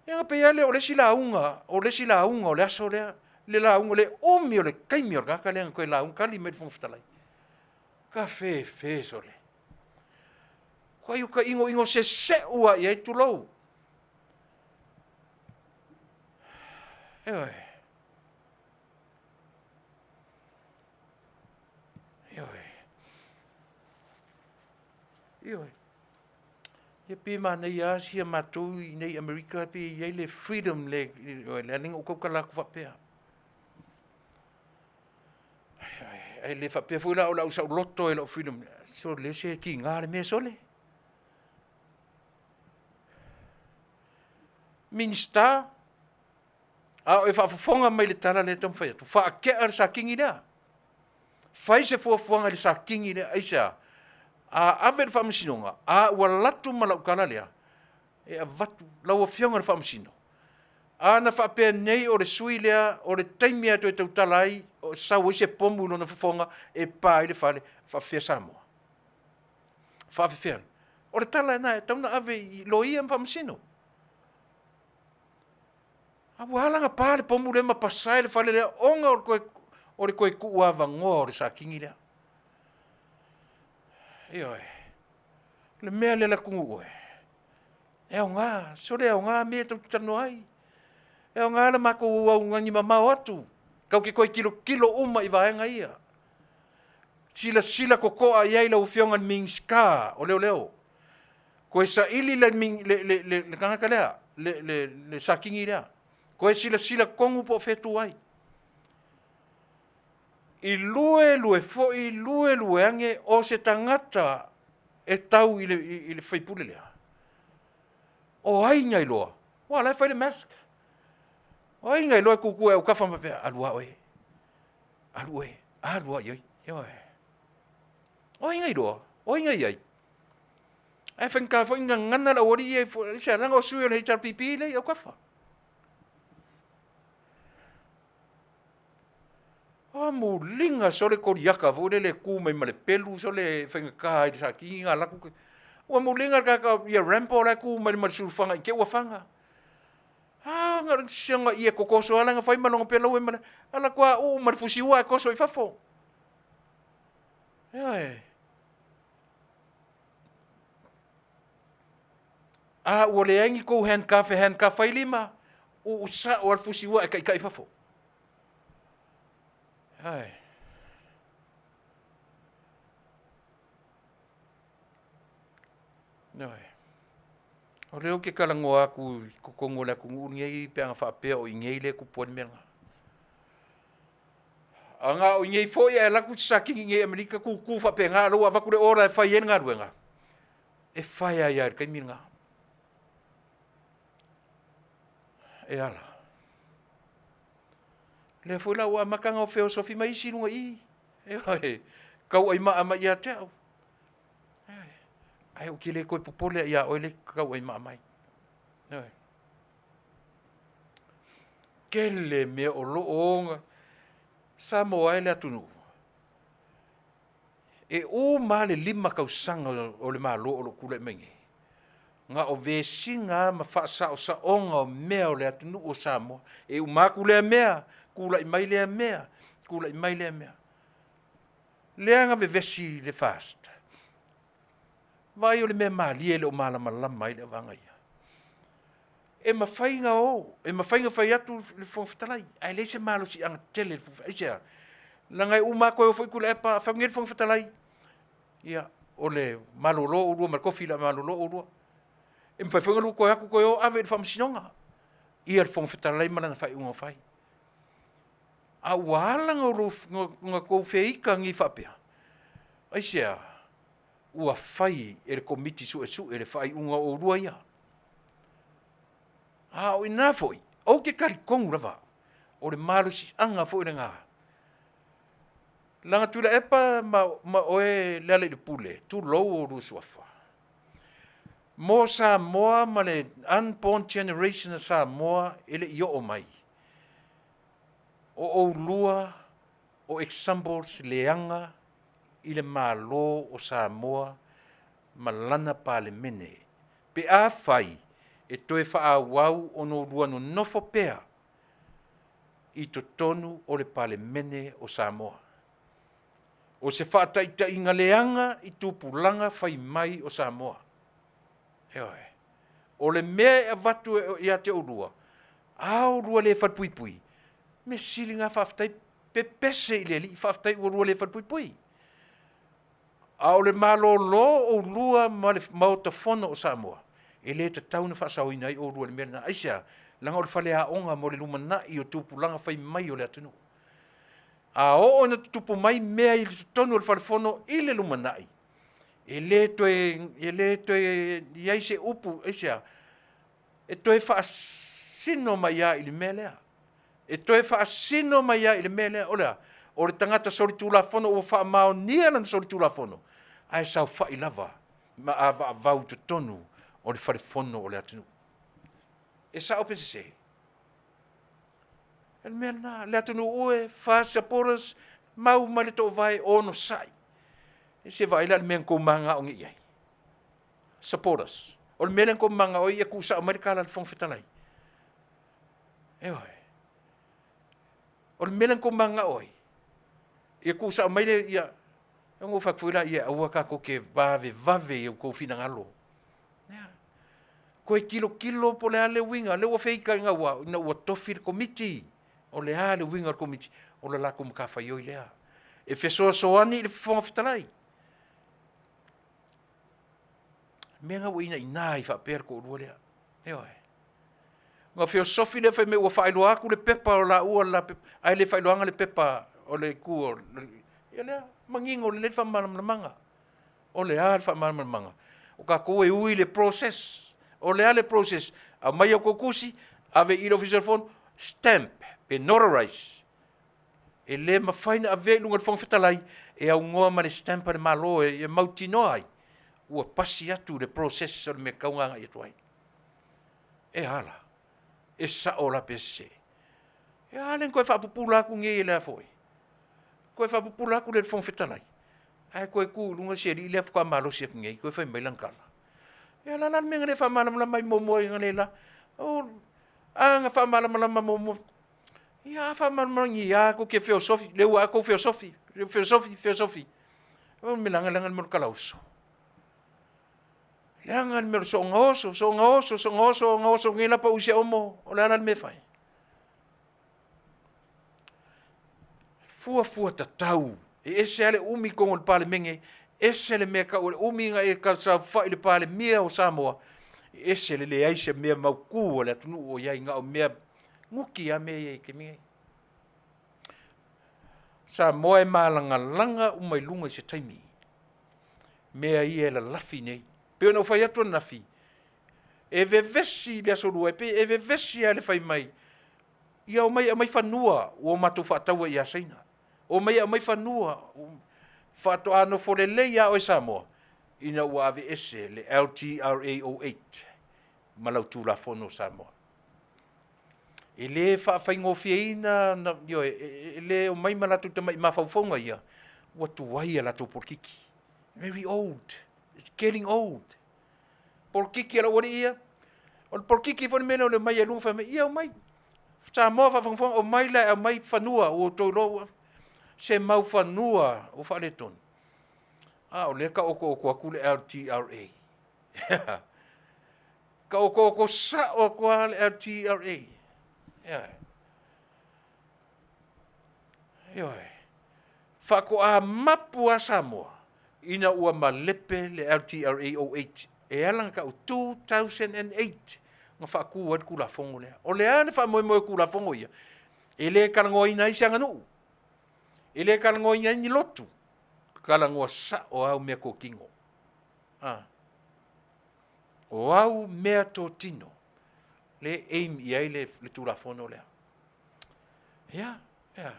Ia ona pei lava lea o le isi lauga, o le isi lauga o le aso lea, le lauga, le umi o le taimi o le tagata lea na toe lauga tali mai i le Fofoga Fetalai. Tafefe sole. Matuai ota inoino seseu lava i ai, tulou. Ioe, ioe, ioe. Ia pei e manaia lava si a matou i inei i Amerika pei e i ai le freedom le ala ai ona ou tautala atu faapea. Ae le faapea foi la o le a ou saoloto ai i lou freedom, sole se tiga le mea sole. Minisita, a o e faafofoga mai i le tala lea e taumafai atu, faatea le siakigi lea. Fai se fuafuaga i le siakigi lea. Aisea? A ave i le faamasinoga, a ua alu atu ma lau tala lea, e avatu, lau Afioga i le Faamasino, a na faapea nei o le sui lea, o le taimi lava e toe tautala ai, sau ai se pomu i lona fofoga e pa ai le fale, e faapefea Samoa? E faapefea? O le tala lena e tatau ona ave i loia ma faamasino. A ua ala ona pa le pomu lea ma pasae le fale lea ona o le toe tuuavanoa o le siakigi lea. Ioe. O le mea lea le atunuu e, e aoga, sole e aoga mea tatou te talanoa ai. E aoga le matou augani mamao atu, tatou te toe tilotilo uma i vaega ia. Silasila totoa i ai lau Afioga i le Minisita o Leoleo, toe saili le tagata lea, le siakigi lea, toe silasila tonu po o fea e tu ai. I lue lue foi, lue lue ane o se tagata e tau i le sui usufono lea. O ai na iloa? Aua o la e fai le mask. O ai na iloa e tutu i autafa ma faapea, alu a oe, alu oe, alu lava i ai. Ioe. O ai na iloa? O ai na i ai? Ae faigata foi ona gagana le aualii ia, leaga o sui o le HRPP lea e i autafa. A muliga sole Koliata foi lele e tu mai ma le pelu sole e faigata i le siakigi ona alu atu. Ua muliga le tagata ia Rambo la e tu mai ma le sulufaga i te i ua fana. A si ona ie totoso lava la na fai ma lona pelu ma le alu atu lava uu ma le fusiua ae toso i fafo. Ioe. A ua leai ni kou handcuff e handcuff ai lima, uu sa'o lava le fusi ua e taitai i fafo. Ai. Ioe. O lea ou te talanoa atu i totonu o le atunuu lenei pe ana faapea o i inei lea e tupu ai le mea lena. A na o i inei foi ae alu atu se Satini i inei i Amerika tutu faapena a o la e ua avatu le order e fai ai le galuega, e fire ai lava i le taimi lena. E ala. O lea foi la ua amata ona feosofi mai isi i luga i i, ioe, tauaimaa mai ia te au. Ae ou te le toe popole lava ia oe lea e te tauaimaa mai. Ioe. Tele mea o lo o Samoa e le atunuu, e uma lava le 5 tausaga o le Malo o lo o tulai mai nei, na o vesiga lava ma faasaosaoga o mea o le atunuu o Samoa. E uma atu lea mea, tulai mai lea mea, tulai mai lea mea. Lea na vevesi i le FAST, vaai o le mea malie e le o malamalama ai le vaega ia. E mafai ona o, e mafai ona fai atu le Fofoga Fetalai, ae leai se malosiaga tele i le Fofoga Fetalai. Aisea? Leaga e uma lava toe o foi Tuilaepa, a fai atu nei le Fofoga Fetalai, ia, o le malolo oulua ma le tofi o le a malolo oulua. E mafai foi ona oulua toe o atu toe o ave i le Faamasinoga le Fofoga Fetalai ma lana faaiuga ua fai. A ua ala ona outou feita nei faapea, aisea? Ua fai e le Komiti Suesue le faaiuga o oulua ia. A o i ina foi, ou te talitonu lava au, o le malosiaga foi lena, leaga Tuilaepa ma oe Lealailepule, tulou oulua suafa, mo Samoa ma le unborn generation a Samoa e le i oo mai, o oulua o examples leaga i le Malo o Samoa ma lana Palemene pe afai e toe faaauau ona oulua nonofo pea i totonu o le Palemene o Samoa. O se faataitaiga leaga i tupulaga fai mai o Samoa. Ioe. O le mea e avatu ia te oulua, a oulua le falepuipui, mea sili lena faafetai pepese i le Alii faafetai ua oulua le falepuipui. A o le malolo o oulua ma le Maota Fono o Samoa, e le tatau ona faasaoina ai oulua i le mea lena. Aisea? Leaga o le faleaoga mo le lumanai o tupulaga fai mai o le atunuu. A oo ina tutupu mai mea i totonu o le fale fono i le lumanai, e le toe i ai se upu, aisea? E toe faasino mai lava i le mea lea. E toe faasino mai lava i le mea lea. O le a? O le tagata solitulafono ua faamaonia lana solitulafono, ae saofai lava ma avaavau i totonu o le fale fono o le atunuu. E sao pe sese? O le mea lena, le atunuu e, FAST supporters, mau mai le toovae, onosai. Se i vaai la i le mea na outou mananao nei i ai? Supporters. O le mea lea na outou mananao ai ia tuusao mai le tala a le Fofoga Fetalai. Ioe. O le mea lea na outou mananao ai, ia tuusao mai le, ia, ona ou fai atu foi lea, aua tatou te vavevave i outou finagalo. Toe tilotilo po o le a le uiga, lea ua feita ina ua tofi le Komiti. O le a le uiga o le Komiti? O le latou matafaioi lea, e fesoasoani i le Fofoga Fetalai. O le mea lena ua inaina ai faapea le toalua lea, ioe. Ona feosofi lea fai mai ua faailoa atu le pepa o laua le la pepa, ae le faailoaina le pepa o le itu o le... Ia lea, manino lelei le faamalamalamaga. O le a le faamalamalamaga? O tatou e ui i le process. O le a le process? Aumai a outou tusi, ave i le Ofisa o le Fono, stamp pe notarize. E le mafai ona avea i luga o le Fofoga Fetalai e aunoa ma le stamp a le Malo e mautinoa ai ua pasi atu le process o le mea e tatau ona agai atu ai. E a la? E sao la pe sese? E a lea na toe faapupula atu nei e le a foi? Toe faapupula atu lea e le Fofoga Fetalai, ae toe tu i luga si alii lea faatoa malosi atu nei toe fai mai lana tala. Ia o le a la le mea na le faamalamalama ai muamua analeila? A na faamalamalama muamua, ia a faamalamalama i a tou te feosofi, lea ua outou feosofi, feosofi, feosofi. O le mea leaga le mea o le talauso. Leaga le mea o le soona oso, soona oso, soona oso, ona oso nei la pau i se omo, o le a la le mea e fai? Fuafua tatau, e ese lava le umi i totonu o le Palemene, ese le mea e tau o le umi ona e saofai i le Palemia o Samoa, ese le leai o se mea mautu a le atunuu o i ai, na o mea nuti lava mea ia i le taimi lenei. Samoa e malagalaga uma i luga i se taimi mea ia e lalafi nei. E pei ona ou fai atu ananafi, e vevesi i le Aso Lua, e pei e vevesi lava i le fai mai, ia omai e aumai fanua ua matou faataua ia Saina, omai e aumai fanua, faatoa nofo lelei lava oe Samoa ina ua aveese le LTRA 08 ma lau Tulafono o Samoa. E le faafaigofieina, ioe, e le omai ma latou tamai mafaufauga ia, ua tuai a latou polokiki, very old, it's getting old. Polokiki a le aualii ia, o le polokiki foi le mea lea o le omai i luga fai mai, ia omai, Samoa faafogafoga, omai la e aumai fanua ua outou iloa ua se mau fanua ua faaletonu, a o lea e taotooto atu le LTRA. Taotooto sao atu lava le LTRA. Ioe, ioe. Faatoa mapu lava Samoa ina ua malepe le LTRA 08, e ala ona tau 2008 na faatu ai le Tulafono lea. O le a le faamoemoe o Tulafono ia? E le talanoaina ai se aganuu, e le talanoaina ai ni lotu, talanoa sao lava au meatotino. O au meatotino lea e aim i ai le Tulafono lea. Ia, ia.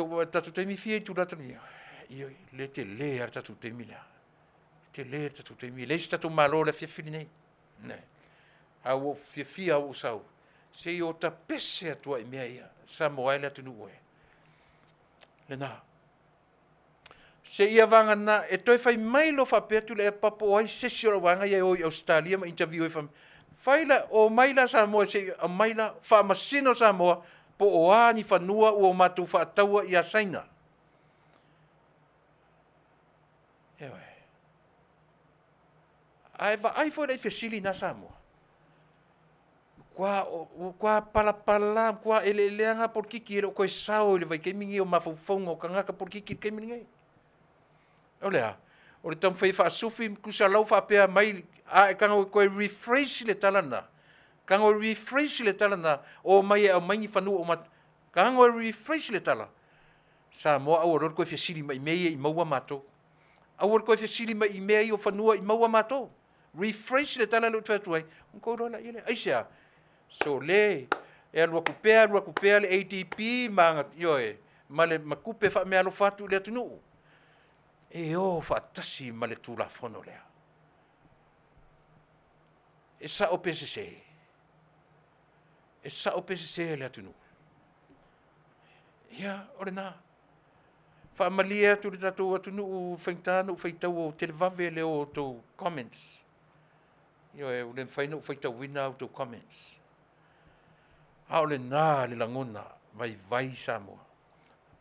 O le tatou taimi e fia itula talu? Ioe, o lea e tele lava le tatou taimi lea. E tele le tatou taimi, e leai se tatou malo i le afiafi lenei. Ae ua ou fiafia lava ua ou sau se i ou tapese atu lava i mea ia. Samoa e le atunuu e, lena. Seia vagana e toe fai mai loa faapea Tuilaepa po o ai se isi o le vaega ia e o i Ausetalia ma interview ai fai la, omai la Samoa se i aumai la, faamasino Samoa po o a ni fanua ua matou faataua ia Saina. Ioe. Ae vaai foi la i fesili na Samoa, ua matua palapala, matua eleelea lena polokiki e le o toe sao i le vaitaimi lenei o mafaufauga o tagata polokiki i le taimi lenei. O le a? O le taumafai e faasufi tusa o la e ua faapea mai, a e tago e toe rephrase le tala lena, tago e rephrase le tala lena, omai e aumai ni fanua o matou, tago e rephrase le tala, Samoa aua loa le toe fesili mai i mea ia i maua matou. Aua le toe fesili mai i mea ia o fanua i maua matou. Rephrase le tala lea ou te fai atu ai, ona outou iloa lea. Aisea? Sole, e alu atu pea alu atu pea le ADB ma ana, ioe, ma tupe faameaalofa atu i le atunuu, e o faatasi ma le Tulafono lea. E sao pe sese? E sao pe sese le atunuu? Ia, o lena. Faamalie atu i le tatou atunuu, e faigata ona ou faitaua ua televave le o o outou comments. Ioe, ua le mafai ona ou faitauina a outou comments. A o lena le lagona, vaivai Samoa.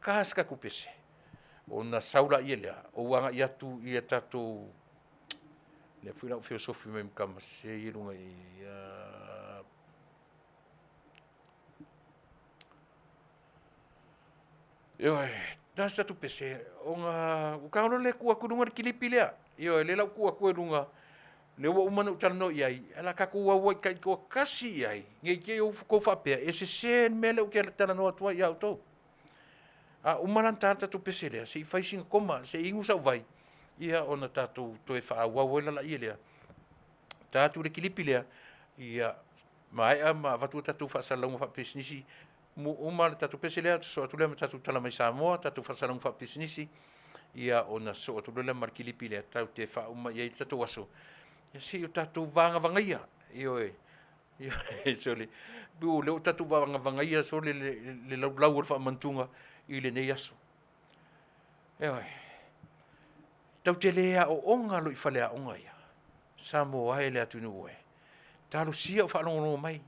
Ta se tatou pese, ona sau laia lea, ou agai atu i a tatou, lea foi o le a ou feosofi mai ma tama sese ia i luga i i. Ioe, ta se tatou pese, ona ou tago loa lea tuu atu i luga le kilipi lea. Ioe, lea o le a ou tuu atu i luga, lea ua uma ona ou talanoa i ai, ae o le a tatou auai taitoatasi i ai, ne i te i ua outou faapea e sese le mea lea ou te talanoa atu ai ia outou. A uma la ona ta le tatou pese lea, se i fai sina koma, se i inu sau vai, ia ona tatou toe faaauau ai lea. Ta atu le kilipi lea, ia maea ma avatu a tatou faasalalauga faapisinisi, uma le tatou pese lea, sosoo atu lea ma tatou tala mai Samoa, tatou faasalalauga faapisinisi, ia ona sosoo atu loa lea ma le kilipi lea tatou te faauma i ai le tatou aso, ia se i o tatou vagavagaia, ioe, sole, o lea ua tatou vagavagaia sole le laulau o le faamanatuga i lenei aso. Ioe. Tatou te le aooga loa i faleaoga ia, Samoa e le atunuu e, talosia o faalogologo mai.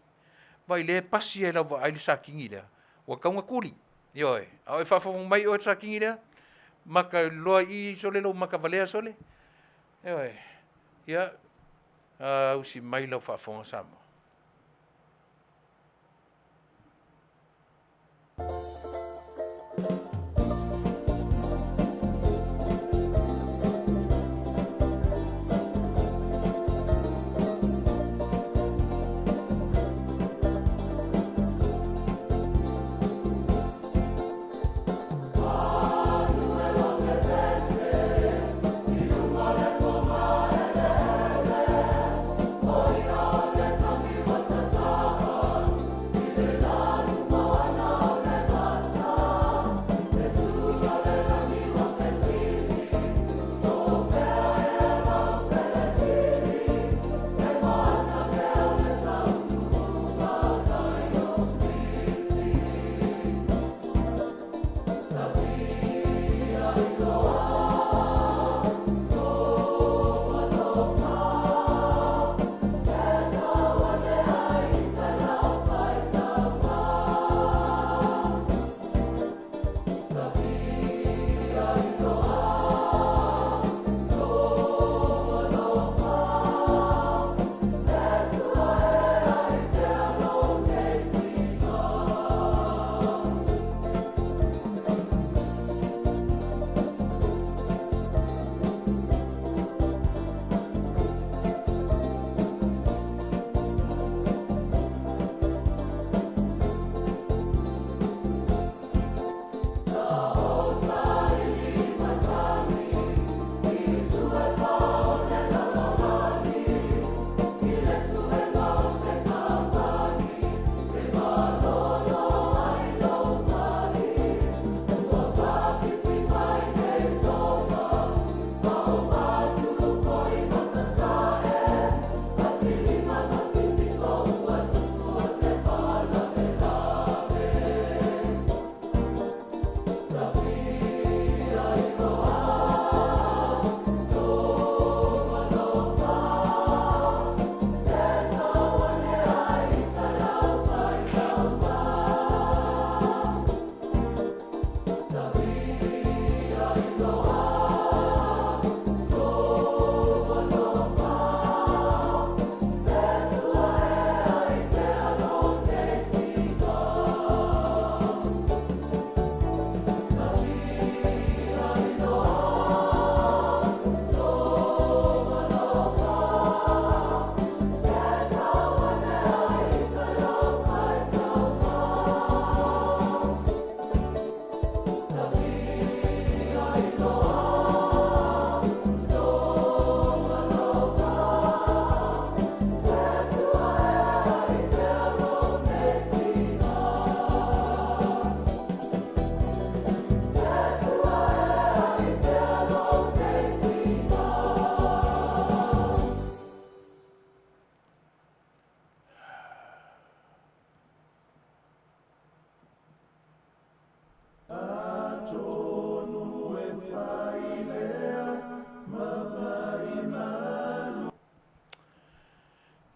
Vaai o lea e pasi lava i lau vaai le Satini lea, ua tatau ona tuli, ioe, a o e faafofoga mai oe le Satini lea? Maka iloa i i sole lou maka valea sole. Ioe. Ia, ausi mai lau faafofoga Samoa.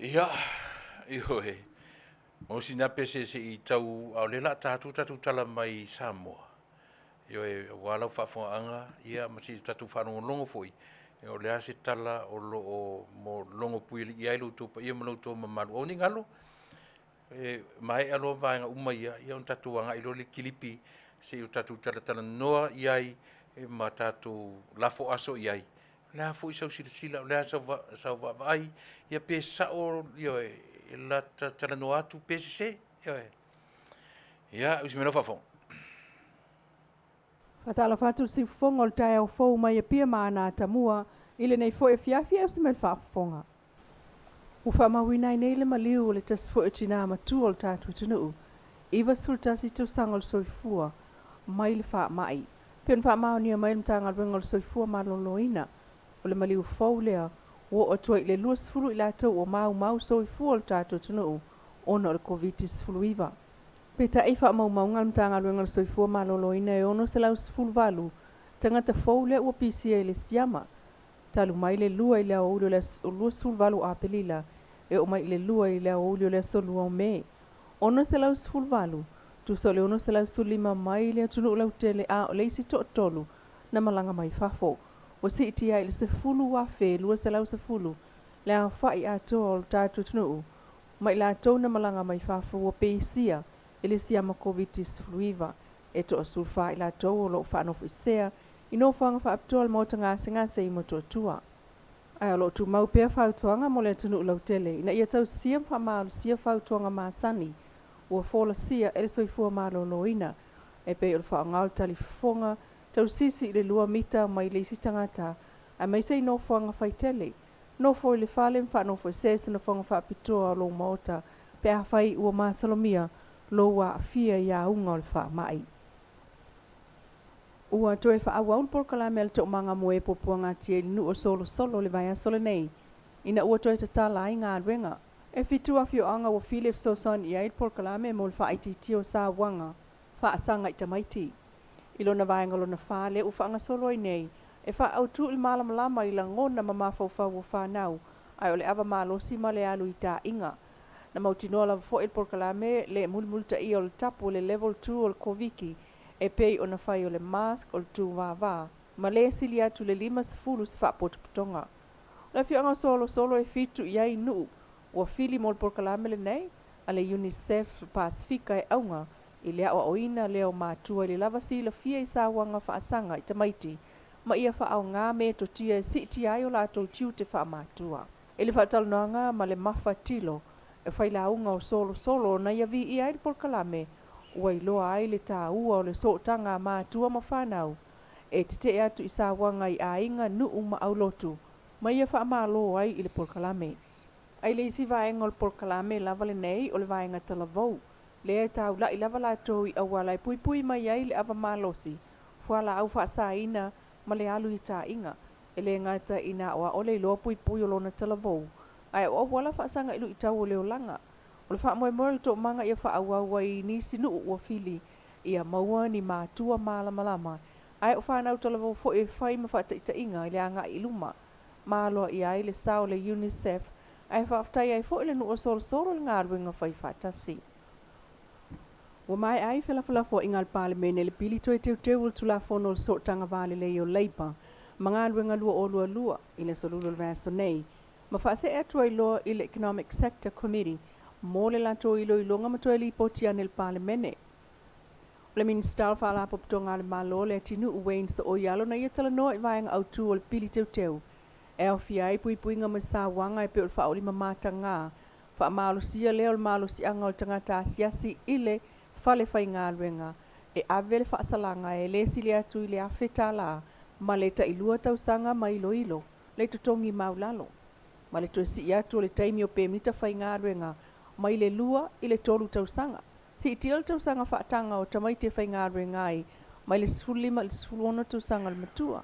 Ia, ioe, mo sina pese se i tau, a o le la tatou tatou tala mai i Samoa. Ioe, aua lau faafofogaaga, ia ma si tatou faalogologo foi, ia o le a se tala o lo o mo logo puialii ai lo outou paia ma lo outou mamalu. Aua ne i galo, e maea loa vaega uma ia, ia ona tatou agai loa lea i le kilipi se i o tatou talatalanoa i ai ma tatou lafo aso i ai. O le a foi sau silasila, o le a sau vaavaai, ia pe sao, ioe, la ta talanoa atu pe sese, ioe. Ia, usi mai lau faafofoga. Faatalofa atu le siufofoga o le taeao fou mai Apia ma ana atamua i lenei foi afiafi e usi mai le faafofoga. Ua faamauina ai nei le maliu o le tasi foi o tinā matua o le tatou atunuu, 91 tausaga o le soifua mai le faamai. Pei ona faamaonia mai e le Matagaluega o le Soifua Maloloina, o le maliu fou lea ua oo atu ai i le 20 i latou ua maumau soifua o le tatou atunuu ona o le Koviti-19. Peitai, i faamaumauga a le Matagaluega o le Soifua Maloloina e 618 tagata fou lea ua pisia i le siama talu mai le 2 i le aoauli o le aso 28 o Aperila e oo mai i le 2 i le aoauli o le aso 2 o Me. 618, tusa o le 615 mai le atunuu lautele a o le isi toatolu na malaga mai fafo. Ua siitia i le 10,210 le aofa'i atoa o le tatou atunuu ma i latou na malaga mai fafo ua peisia i le siama Koviti-19. E toa-14 i latou o lo o faanofoesea i nofoaga faapitoa o le maota gasegase i Motootua. Ae o lo o tumau pea fautuaga mo le atunuu lautele ina ia tausisia ma faamalosia fautuaga masani ua folasia e le Soifua Maloloina, e pei o le faaaoga o le talifofoga, tausisi i le 2 mita mai le isi tagata aemaise i nofoaga faitele, nofo i le fale ma faanofoesea i se nofoaga faapitoa o lou maota pe afai ua masalomia lou aafia i auga o le faamai. Ua toe faaauau le polokalame a le Toomaga mo e Puapuagatia i le nuu o Solosolo i le vaiaso lenei, ina ua toe tatala ai galuega. E 7 afioaga ua fili e fesoasoani i ai le polokalame mo le faaitiitia o sauaga faasaga i tamaiti. I lona vaega lona 4 lea ua faagasolo ai nei, e faaautu i le malamalama i lagona ma mafaufau o fanau, ae o le ava malosi ma le alu i taaiga. Na mautinoa lava foi e le polokalame le mulimulitaia o le tapu o le Level 2 o le Koviti e pei ona fai o le mask, o le tuvava, ma le sili atu i le 50 se faapotopotoga. O le afioaga o Solosolo e 7 i ai nuu ua fili mo le polokalame lenei a le UNICEF Pasefika e auga i le aoaoina lea o matua i le lava silafia i sauaga faasaga i tamaiti ma ia faaaoga metotia e siitia ai o latou tiute faamatua. I le faatalanoaga ma le Mafa Tilo, e failauga o Solosolo na ia viia ai le polokalame ua iloa ai le taua o le sootaga a matua ma fanau e tetee atu i sauaga i aiga, nuu ma aulotu ma ia faamalo ai i le polokalame. Ae i le isi vaega o le polokalame lava lenei o le vaega talavou, lea e taula'i lava latou i auala e puipui mai ai le ava malosi, fualaau faasaina ma le alu i taaiga. E le gata ina aoao le iloa puipui o lona talavou, ae o auala faasaga i luitau o le olaga. O le faamoemoe o le toomaga ia faaauau ai i nisi nuu ua fili ia maua ni matua malamalama, ae o fanau talavou foi e fai ma faataitaiga i le agai i luma. Malo aloaia ai le sao o le UNICEF, ae faafetai ai foi le nuu o Solosolo i le galuega fai faatasi. Ua maea ai felafolafoaiga a le Palemene i le Pili Toe Teuteu o le Tulafono o le Sootaga Va Lelei o Leipa ma Galuega 2022 i le aso Lulu o le vaiaso nei, ma faasee atu ai loa i le Economic Sector Committee mo le latou iloiloga ma toe lipoti ane i le Palemene. O le Minisita o le Faalapotopotoga a le Malo Leatinuu Wayne Sooialo na ia talanoa i vaega autu o le pili teuteu e aofia ai puipuiga mai sauaga e pei o le faaulima matagā, faamalosia lea o le malosiaga o le tagata asiasi i le fale faigaluega e ave le faasalaga e le sili atu i le $1,000 ma le tailua tausaga ma iloilo le totogi maualalo, ma le toe sii atu o le taimi o pemita faigaluega mai le 2 i le 3 tausaga. Siitia le tausaga faataga o tamaiti e faigaluega ai mai le 15 i le 16 tausaga o le matua.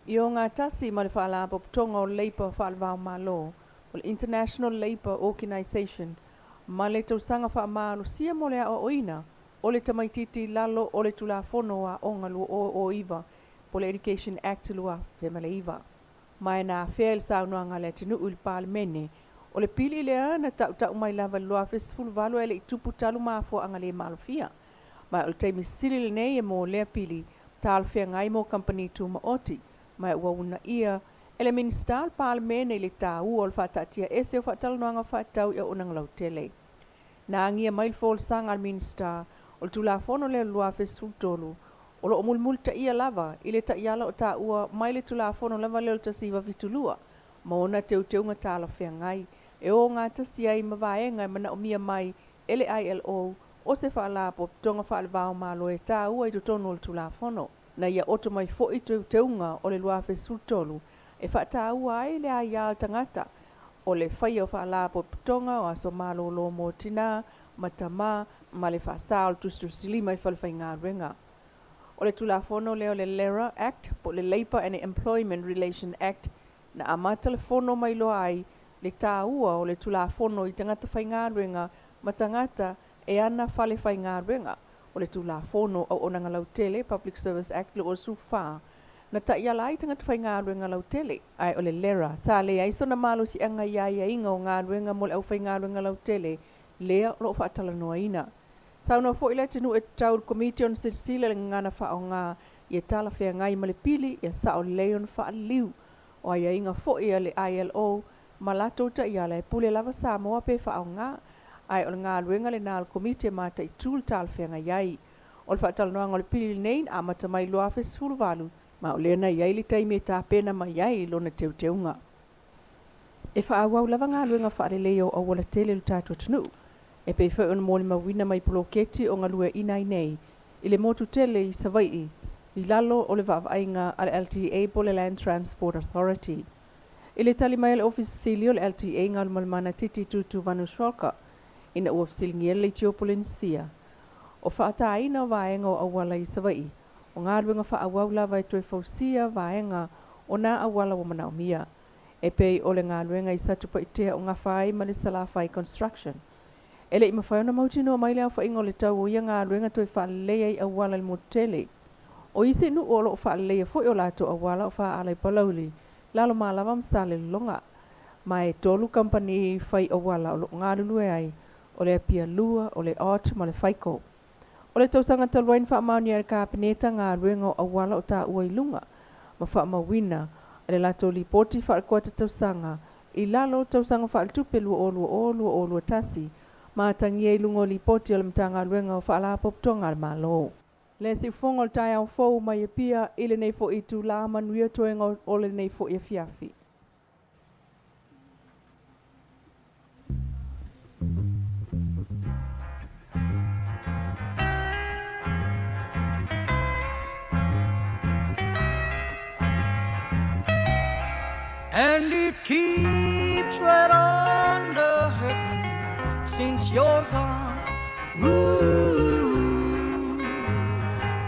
I ogatasi ma le Faalapotopotoga o Leipa Faale-va-o-Malo, o le International Labour Organization, ma le tausaga faamalosia mo le aoaoina o le tamaitiiti i lalo o le Tulafono o Aoga 2009 po o le Education Act 2009. Ma e na afea i le saunoaga a Leatinuu i le Palemene, o le pili lea na tautau mai lava i le 2018 ae le i tupu talu mafuaaga le malofia. Ma o le taimi sili lenei e mo lea pili talafeagai mo kamupani tumaoti, ma ua uunaia e le Minisita o le Palemene i le taua o le faataatiaese o faatalanoaga faatatau i auaunaga lautele. Na agia mai le folasaga a le Minisita o le Tulafono lea o le 2013, o lo o mulimulitaia lava i le taiala o taua mai le Tulafono lava lea o le 1972 ma ona teuteuga talafeagai e ogatasi ai ma vaega e manaomia mai e le ILO o se faalapotopotoga faale-va-o-Malo e taua i totonu o le Tulafono. Na ia oto mai foi teuteuga o le 2013 e faataua ai le aia a le tagata o le faia o faalapotopotoga o aso malolo mo tinā ma tamā ma le faasā o le tusitusilima i fale faigaluega. O le Tulafono lea o le LERA Act po o le Labour and Employment Relation Act na amata le fono mai loa ai le taua o le Tulafono i tagata faigaluega ma tagata e ana fale faigaluega. O le Tulafono Auaunaga Lautele, Public Service Act 2014, na taiala ai tagata faigaluega lautele, ae o le LERA sa leai sona malosiaga i aiaiga o galuega mo le aufaigaluega lautele lea o lo o faatalanoaina. Saunoa foi Leatinuu e tatau i le Komiti ona silasila i le gagana faaaoga Ia talafeagai ma le pili, ia sao lelei ona faaliliu. O aiaiga foi a le ILO ma latou taiala e pule lava Samoa pe faaaoga, ae o le galuega lena a le Komiti e mataitu le talafeagai ai. O le faatalanoaga o le pili lenei na amata mai i le 2018, ma o lea na i ai le taimi e tapena mai ai lona teuteuga. E faaauau lava galuega faaleleia o aualatele o le tatou atunuu, e pei foi ona molimauina mai poloketi o galueaiina ai nei i le motu tele i Savaii i lalo o le vaavaaiga a le LTA po o le Land Transport Authority. I le tali mai a le Ofisa Sili o le LTA Galumalemana Titi Tutu Vanu Schwalger ina ua fesiligia le Leitio Polenisia o faataina o vaega o auala i Savaii, o galuega faaauau lava e toe fausia vaega o nā auala ua manaomia, e pei o le galuega i Satupaitea o gafa ai ma le Salafai Construction. E le i mafai ona mautinoa mai le aofaiga o le tau o ia galuega toe faaleleia ai auala i le motu tele. O isi nuu o lo o faaleleia foi o latou auala o Faaala i Palauli, Lalomalava ma Salelologa. Ma e 3 kamupani fai auala o lo o galulue ai, o le Apia Lua, o le Ott ma le FICO. O le tausaga talu ai na faamaonia e le Kapeneta galuega o auala o taua i luga ma faamauina i le latou lipoti faale-kuata tausaga i lalo o tausaga faaletupe 2020/2021 ma atagia i luga o lipoti a le Matagaluega o Faalapotopotoga a le Malo. Le siufofoga o le taeao fou mai Apia i lenei foi itula, manuia toega o lenei foi afiafi. And it keeps right on the hurting since you're gone. Ooh,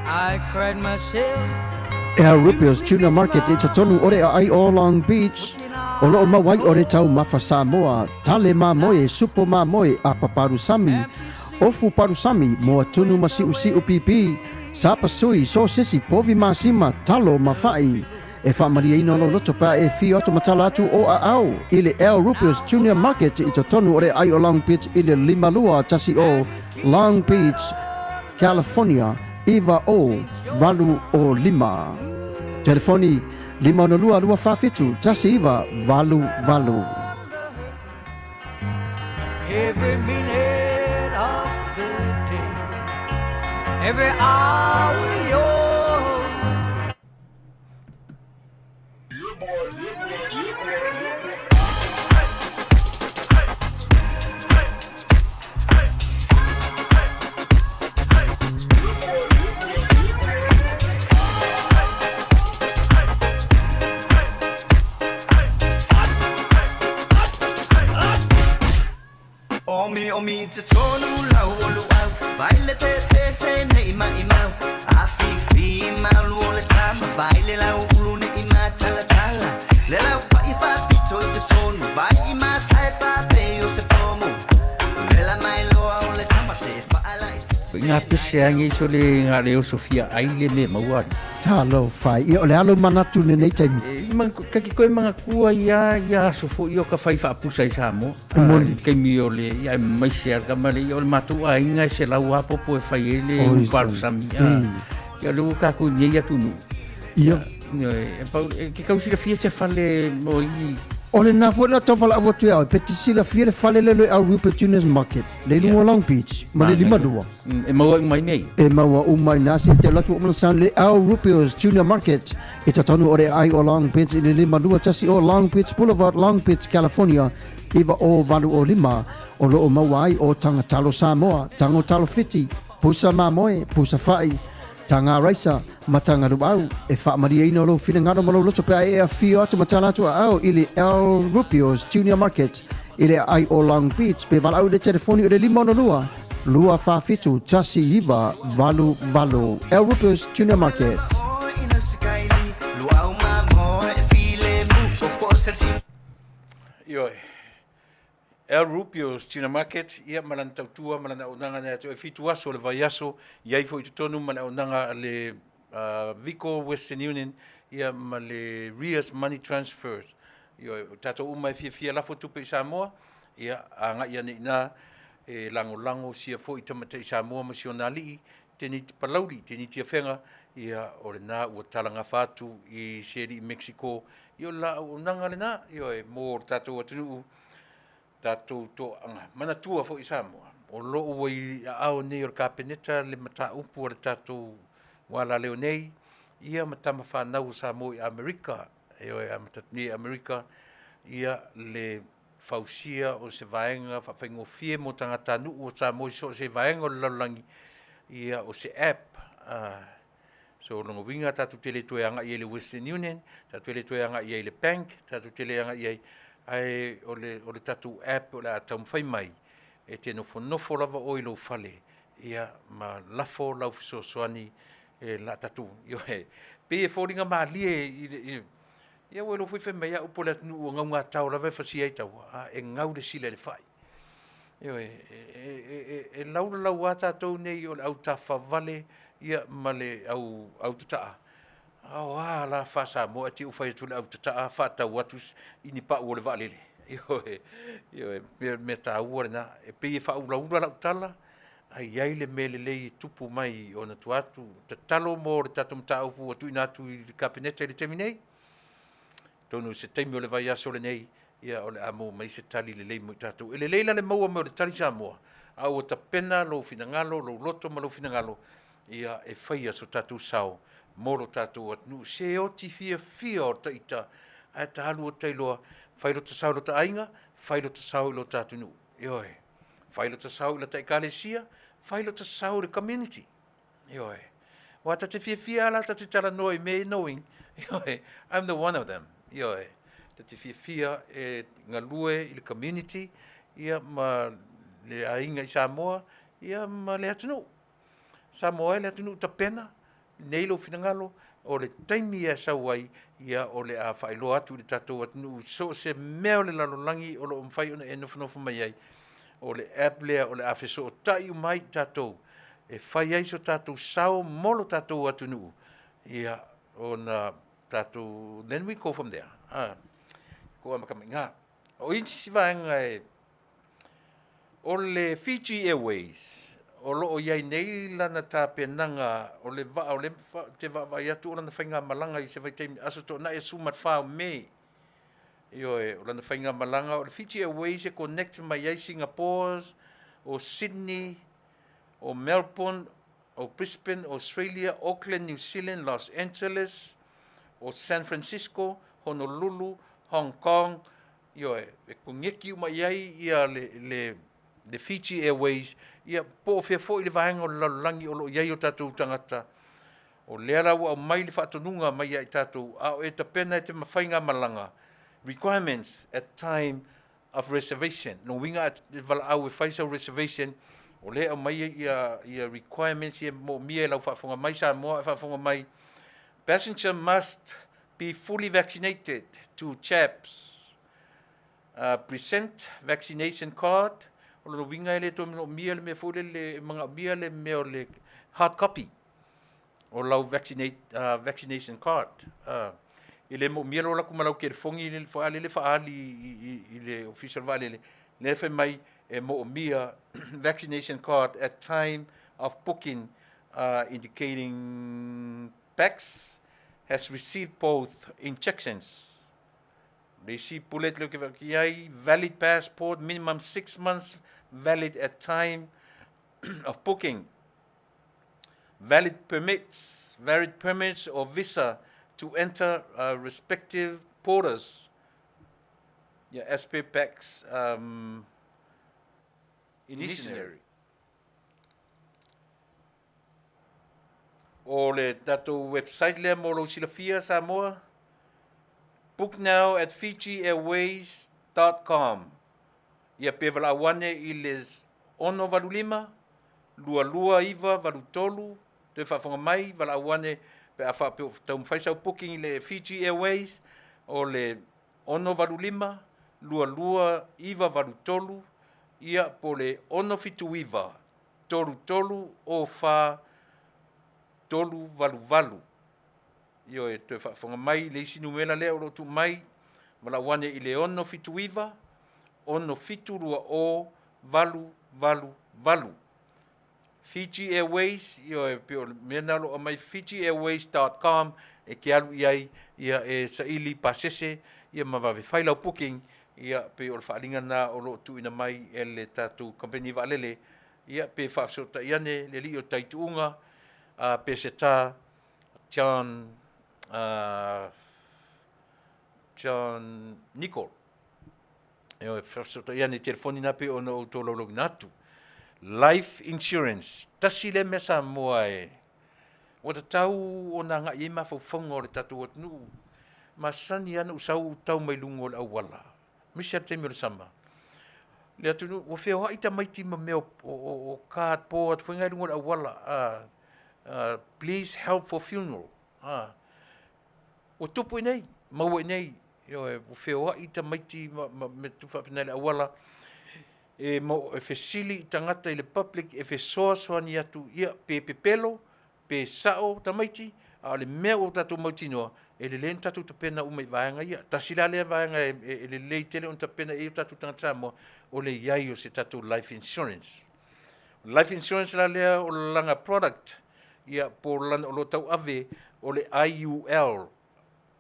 I cried myself. El Rubio's Tuna Market i totonu o le aai o Long Beach, o loo mau ai o le taumafa Samoa, tale mamoe, supo mamoe, apa palusami, ofu palusami, moa tunu ma siusiu pipi, sapasui, sosesi, povi masima, talo ma fa'i. E faamalieina lou loto pe a e afio atu ma tala atu o aao i le El Rubio's Junior Market i totonu o le aai o Long Beach i le 5210 Long Beach, California 90805. Telefoni 562 247 1988. Every minute of the day, every hour you're. Omi omi te tonu lau o luau Vai le te te se nei mai mau A fi fi mau lu o le tama Vai le lau ulu ne i ma tala tala Le lau fa i fa pito i te tonu Vai i ma sai pa pe o se pomu Le la mai loa o le tama se fa ala i te Nga pese angi so le nga le o Sofia ai le me maua. Talofa e. Ia, o le alo manatu i lenei taimi. E, ma, ka ki koe manga kua ia, ia aso fo i o ka whai whaapusa i Samoa. E moni. I kaimi o le, ia e mai se ar kama le, ia o le mātou āinga e se lau apopo e whai e le Oi, uparu sami. sami. Ia le ua kākou nei atu nu. Ia. Ia, e, pau, e, ke kau silafia se fale mo i. O le na foi na tau whalaau atu e au, pe te silafia le fale le le au Rupert Junior's Market, le i lunga o Long Beach, ma le 52. E maua uma i nei. E maua uma i nā se te alu atu o mana sound le Al Rupio's Junior Market i totonu o le aai o Long Beach i le 52 o Long Beach Boulevard, Long Beach, California 90805. O loo maua ai o taga talo Samoa, tago talo Fiti, pusa mamoe, pusa fa'i, taga raisa, ma taga luau. E faamalieina lou finagalo ma lou loto pe a e afio atu ma tala atu aao i le Al Rupio's Junior Market i le aai o Long Beach pe valaau i le telefoni o le 562 247 1988. El Rupio's Junior Market. Ioe. El Rupio's Junior Market, ia ma lana tautua ma lana auaunaga na ia te oe 7 aso o le vaiaso, i ai foi i totonu ma le auaunaga a le Vico Western Union, ia ma le Ria's Money Transfers. Ioe, o tatou uma e fiafia lafo tupe i Samoa, ia agai ane i ina e lagolago sia foi tamaitai Samoa ma si ona alii. Teniti Palauli, Teniti Afega, ia o lena ua talagafa atu i se alii Mexico, ia o le la auaunaga lena, ioe, mo le tatou atunuu, tatou toaga manatua foi Samoa, o lo o ua i aao nei o le Kapeneta le mataupu a le tatou alaleo nei, ia ma tama fanau a Samoa i Amerika, ioe, amata atu nei i Amerika, ia le fausia o se vaega faafaigofie mo tagatanuu o Samoa i so o se vaega o le lalolagi, ia o se app. So o lona uiga tatou te le toe agai ai i le Western Union, tatou te le toe agai ai i le bank, tatou te le agai ai, ae o le tatou app o le a taumafai mai e te nofonofo lava oe i lou fale, ia ma lafo lau fesoasoani e tatou, ioe, pei e foliga malie i ia ua iloa foi fai mai lava upu a le atunuu ua gaugatao lava e fasia ai taua, a e gau le sila i le fai. Ioe, e laulaau lava tatou nei o le autafavale ma le autataa, a o a la faa-Samoa ae te i ua fai atu e le autataa faatau atu ni pau o le vaalele. Ioe, e pei o le mea taua lena. E pei e faaulaula lau tala, ae i ai le mea lelei e tupu mai ona tua atu. Tatalo mo le tatou mataupu ua tuuina atu i le Kapeneta i le taimi nei, atonu o se taimi o le vaiaso lenei, ia o le a maua mai se tali lelei mo i tatou. E lelei la le maua mai o le tali Samoa, a ua tapena lou finagalo, lou loto ma lou finagalo ia e faia so tatou sao mo lo tatou atunuu. Se oti fiafia o ita ae ta alu ota iloa, fai lota sao i lota aiga, fai lota sao i lota atunuu. Ioe, fai lota sao i lota ekalesia, fai lota sao i le community. Ioe, aua ta te fiafia lava la ta te talanoa i mea ia knowing, ioe, I'm the one of them. Ioe, ta te fiafia e galue i le community ia ma le aiga i Samoa ia ma le atunuu. Samoa e le atunuu tapena, nei lou finagalo, o le taimi e sau ai, ia o le a faailoa atu i le tatou atunuu i so o se mea o le lalolagi o lo o mafai ona e nofonofo mai ai, o le app lea o le a fesootai uma ai tatou e fai ai so tatou sao mo lo tatou atunuu, ia ona tatou, then we go from there. Amata mai i ina. O isi vaega o le Fiji Airways, o lo o i ai nei lana tapenaga o le vaa o lea ou te vaavaai atu o lana faigamalaga i se vaitaimi Aso Toonai 14 Me. Ioe, o lana faigamalaga o le Fiji Airways e connect mai ai Singapore, o Sydney, o Melbourne, o Brisbane, Australia, Auckland, New Zealand, Los Angeles, o San Francisco, Honolulu, Hong Kong, ioe, e koneki uma i ai ia le Fiji Airways, ia po o fea foi le vaega o le lalolagi o lo o i ai o tatou tagata. O lea la ua aumai le faatonuga mai ia i tatou, a o e tapena e te faigamalaga, requirements at time of reservation. Lona uiga e valaau e fai sau reservation, o lea e aumai ia requirements ia moomia e lau faafofoga mai Samoa a faafofoga mai. Passenger must be fully vaccinated, 2 jabs. Present vaccination card. O lona uiga e le toe manaomia le mea foi lele, e manaomia le mea o le hard copy o lau vaccination card. E le moomia lou alu atu ma lau telefoni le faaali i le ofisa o le vaalele, lea fai mai e moomia vaccination card at time of booking, indicating pax has received both injections. Le isi bullet lea ou te vaai ai, valid passport minimum 6 months valid at time of booking. Valid permits or visa to enter respective borders. Yeah, as per pax itinerary. O le tatou website lea mo lou silafia Samoa, book now at fijiairways.com. Ia pe valaau ane i le 685 229 83, toe faafofoga mai, valaau ane pe a faapea ua taumafai sau booking i le Fiji Airways, o le 685 229 83, ia po le 679 33 04 388. Ioe, toe faafofoga mai le isi numera lea o lo o tuu mai, valaau ane i le 679 672 0888. Fiji Airways, ioe, pei o le mea lena o lo o aumai fijiairways.com e te alu i ai, ia, e saili pasese, ia ma vave fai lau booking, ia, pei o le faaaliga lena o lo o tuuina mai e le tatou kamupani vaalele, ia, pe faafesootai ane le alii o tai tuuga, Peseta John, John Nicol. Ioe, faafesootai ane i telefoni na pei ona ou tolaulauina atu. Life insurance, tasi lea mea Samoa e ua tatau ona agai i ai mafaufauga o le tatou atunuu. Masani lava ona ou sau ou tau mai luga o le auala, aemaise lava le taimi o le sama, le atunuu ua feoai tamaiti ma mea o cardboard foi na i luga o le auala, please help for funeral. Ua tupu i inei, maua i inei, ioe, ua feoai tamaiti ma mea tutupu faapena i le auala, e fesili i tagata i le public e fesoasoani atu, ia pe pepelo, pe sao tamaiti, a o le mea ua tatou mautinoa, e lelei ona tatou tapena uma i vaega ia. Tasi la lea vaega e lelei tele ona tapena i ai o tatou tagata Samoa, o le i ai o se tatou life insurance. O le life insurance la lea o lana product, ia po o lana oloa tauave, o le IUL.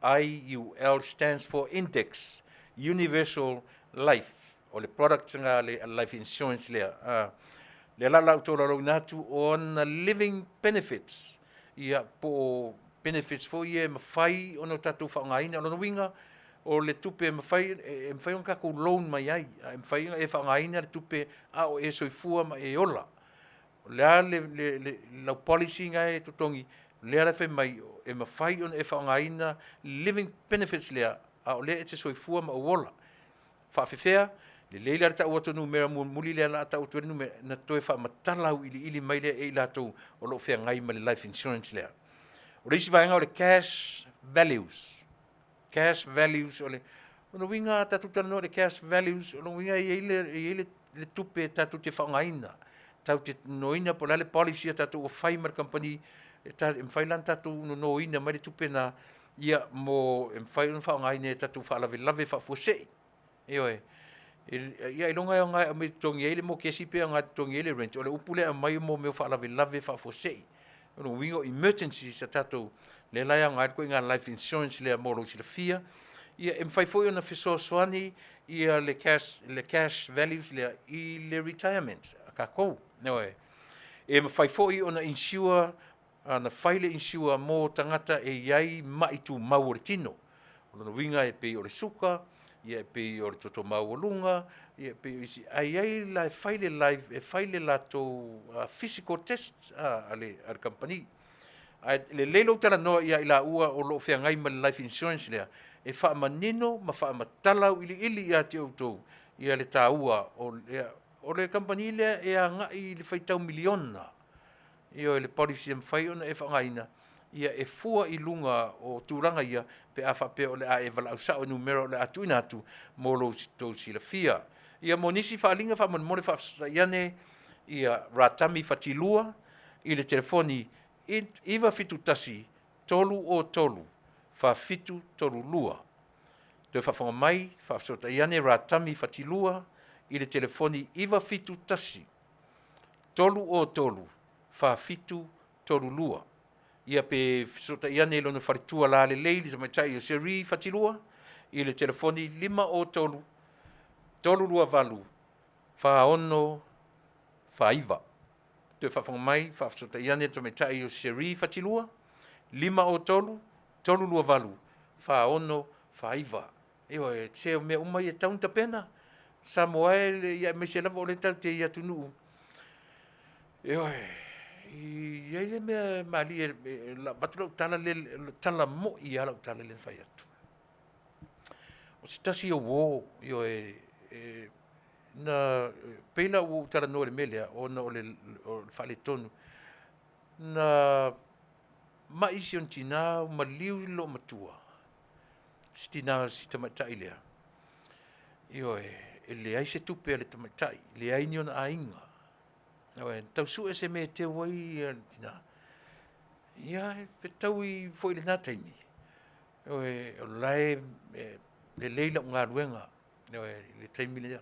IUL stands for Index Universal Life. O le product lena le life insurance lea. Lea la o le a ou tolaulauina atu o ona living benefits, ia po o benefits foi ia e mafai ona tatou faaaogaina. O lona uiga, o le tupe e mafai, e mafai ona tatou loan mai ai, e mafai ona e faaaogaina le tupe a o e soifua ma e ola. O le a lau policy na e totogi, lea la e fai mai e mafai ona e faaaogaina living benefits lea, a o lea e te soifua ma ou ola. Faafefea, lelei la le tau atu o numera mulimuli lea o le a tau atu ai le numera, ona toe faamatala auiliili mai lea e i latou o lo o feagai ma le life insurance lea. O le isi vaega o le cash values. Cash values o le lona uiga a tatou talanoa i le cash values, o lona uiga e i ai le, e i ai le tupe tatou te faaaogaina, tatou te nonoina po o le a le policy a tatou ua fai ma le kamupani, e mafai la ona tatou nonoina mai le tupe lena, ia mo e mafai ona faaaogaina i tatou faalavelave faafuasei. Ioe. Ia ailoga e aoga e aumai e totogi ai le mokesi pe aoga e totogi ai le rent. O le upu lea e aumai o mea o faalavelave faafuasei. O lona uiga o emergencies a tatou, lea la e aoga ai le ituaiga life insurance lea mo lou silafia. Ia e mafai foi ona fesoasoani ia le cash values lea i le retirement a tatou. Ioe. E mafai foi ona insure, ona fai le insure mo tagata e i ai mai tumau o le tino. O lona uiga e pei o le suka, ia e pei o le toto maualuga, ia e pei o isi, ae i ai la e fai le life, e fai le latou physical test a le kamupani. Ae lelei lou talanoa ia i laua o lo o feagai ma le life insurance lea, e faamanino ma faamatala auiliili ia te outou ia le taua o le, o le kamupani lea e agai i le faitau miliona. Ioe, le policy e mafai ona e faaaogaina, ia e fua i luga o tulaga ia pe a faapea o le a e valaau sao i numera o le a tuuina atu mo lo outou silafia. Ia mo nisi faaaliga faamolemole faafesootai ane ia Ratami Fatilua i le telefoni 971 303 4732. Toe faafofoga mai, faafesootai ane Ratami Fatilua i le telefoni 971 303 4732. Ia pe fesootai ane i lona faletua lalelei le tamaitai o Cherie Fatilua i le telefoni 503 328 4649. Toe faafofoga mai, faafesootai ane le tamaitai o Cherie Fatilua 503 328 4649. Ioe, se o mea uma ia e tatau ona tapena. Samoa e, ia aemaise lava o lea tatou te i atunuu, ioe, i ai le mea malie, avatu lau tala lea, le tala moi lava lau tala lea na fai atu. O se tasi o uo, ioe, na pei la ua ou talanoa i le mea lea ona o le faaletonu, na mai si ona tina maliu le loomatua, si tina, si tamaitai lea, ioe, e leai se tupe a le tamaitai, leai ni ona aiga. Ioe, tau sue se mea e teu ai le tina. Ia, e fetaui foi i lena taimi, ioe, o la e lelei lau galuega, ioe, i le taimi lea.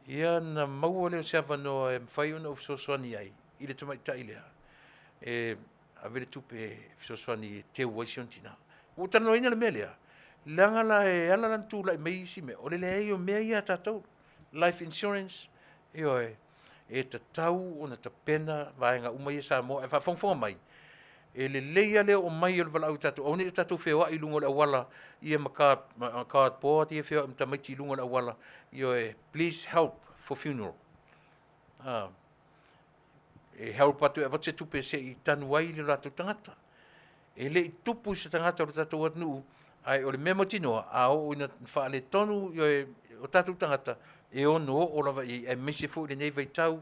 Ia na maua lea o se avanoa e mafai ona ou fesoasoani ai. i le tamaitai lea e ave le tupe e fesoasoani e teu ai si ona tina. Ua ou talanoaina le mea lea, leaga la e ala la ona tulai mai isi mea, o le leai o mea ia a tatou, life insurance, ioe, e tatau ona tapena vaega uma ia Samoa a o faafogafoga mai, e lelei lava le oo mai o le valaau ia tatou, aua ne i o tatou feoai i luga o le auala ia ma cardboard ia feoai ma tamaiti i luga o le auala, ioe, please help for funeral. A, e help atu e avatu se tupe se i tanu ai le latou tagata. E le i tupu i se tagata o le tatou atunuu, ae o le mea mautinoa, a oo ina faaletonu o tatou tagata, e ono oo lava i ai, aemaise foi lenei vaitau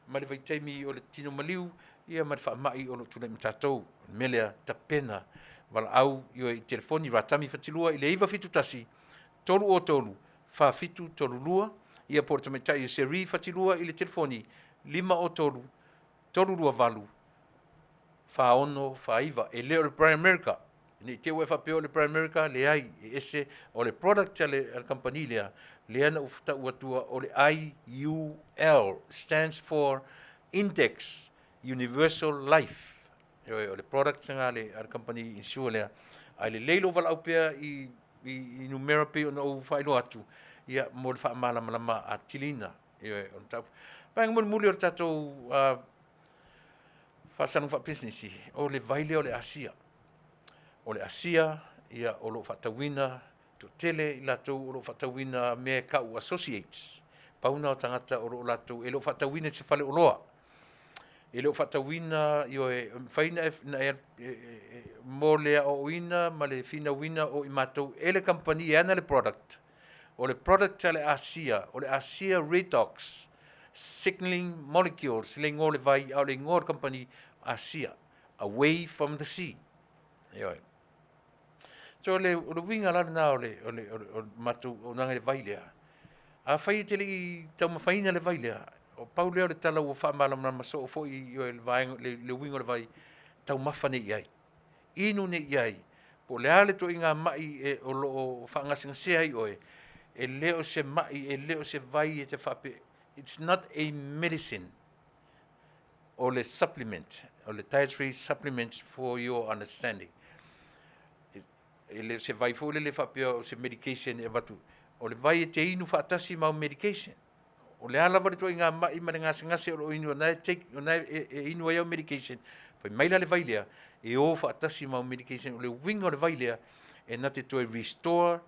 ma le vaitaimi o le tino maliu ia ma le faamai o lo o tulai ma tatou. O le mea lea, tapena, valaau i telefoni Ratami Fatilua i le 971 303 4732, ia po o le tamaitai o Cherie Fatilua i le telefoni 503 328 4649. E le o le Bright America. Ne i te i ua e faapea o le Bright America, leai, e ese, o le product a le kamupani lea, lea na ou tau atua o le IUL, stands for Index Universal Life. Ioe, o le product lena a le kamupani insure lea. Ae lelei lou valaau pea i numera pei ona ou faailoa atu, ia, mo le faamalamalama atiliina. Ioe, o le mataupu. Vaega mulimuli o le tatou faasalaga faapisinisi, o le vai lea o le Asia. O le Asia, ia, o lo o faatauina, toatele i latou o lo o faatauina mea e tau associates. Pau na o tagata o lo o latou, e le o faatauina i se faleoloa. E le o faatauina, ioe, e mafai ona e, mo le aoaoina ma le finauina o i matou e le kamupani e ana le product. O le product a le Asia, o le Asia Redox Signaling Molecules, le igoa o le vai, a o le igoa o le kamupani, Asia, away from the sea. Ioe. So o le uiga la lena o le, o le, o le, o le matou auaunaga i le vai lea, afai e te le i taumafaina le vai lea, o pau lea o le tala ua faamalamalama soo foi i le vaega, le uiga o le vai, taumafa nei i ai, inu nei i ai, po o le a le ituaiga mai e, o lo o faagasegasea ai oe, e le o se mai, e le o se vai e te faapea, it's not a medicine, o le supplement, o le dietary supplement for your understanding. E le o se vai foi lele faapea o se medication e avatu, o le vai e te inu faatasi ma au medication. O le a lava le ituaiga mai ma le gasegase o lo o inu, o na e, take, o na e, e inu ai au medication, fai mai la le vai lea, e o faatasi ma au medication. O le uiga o le vai lea, e na te toe restore,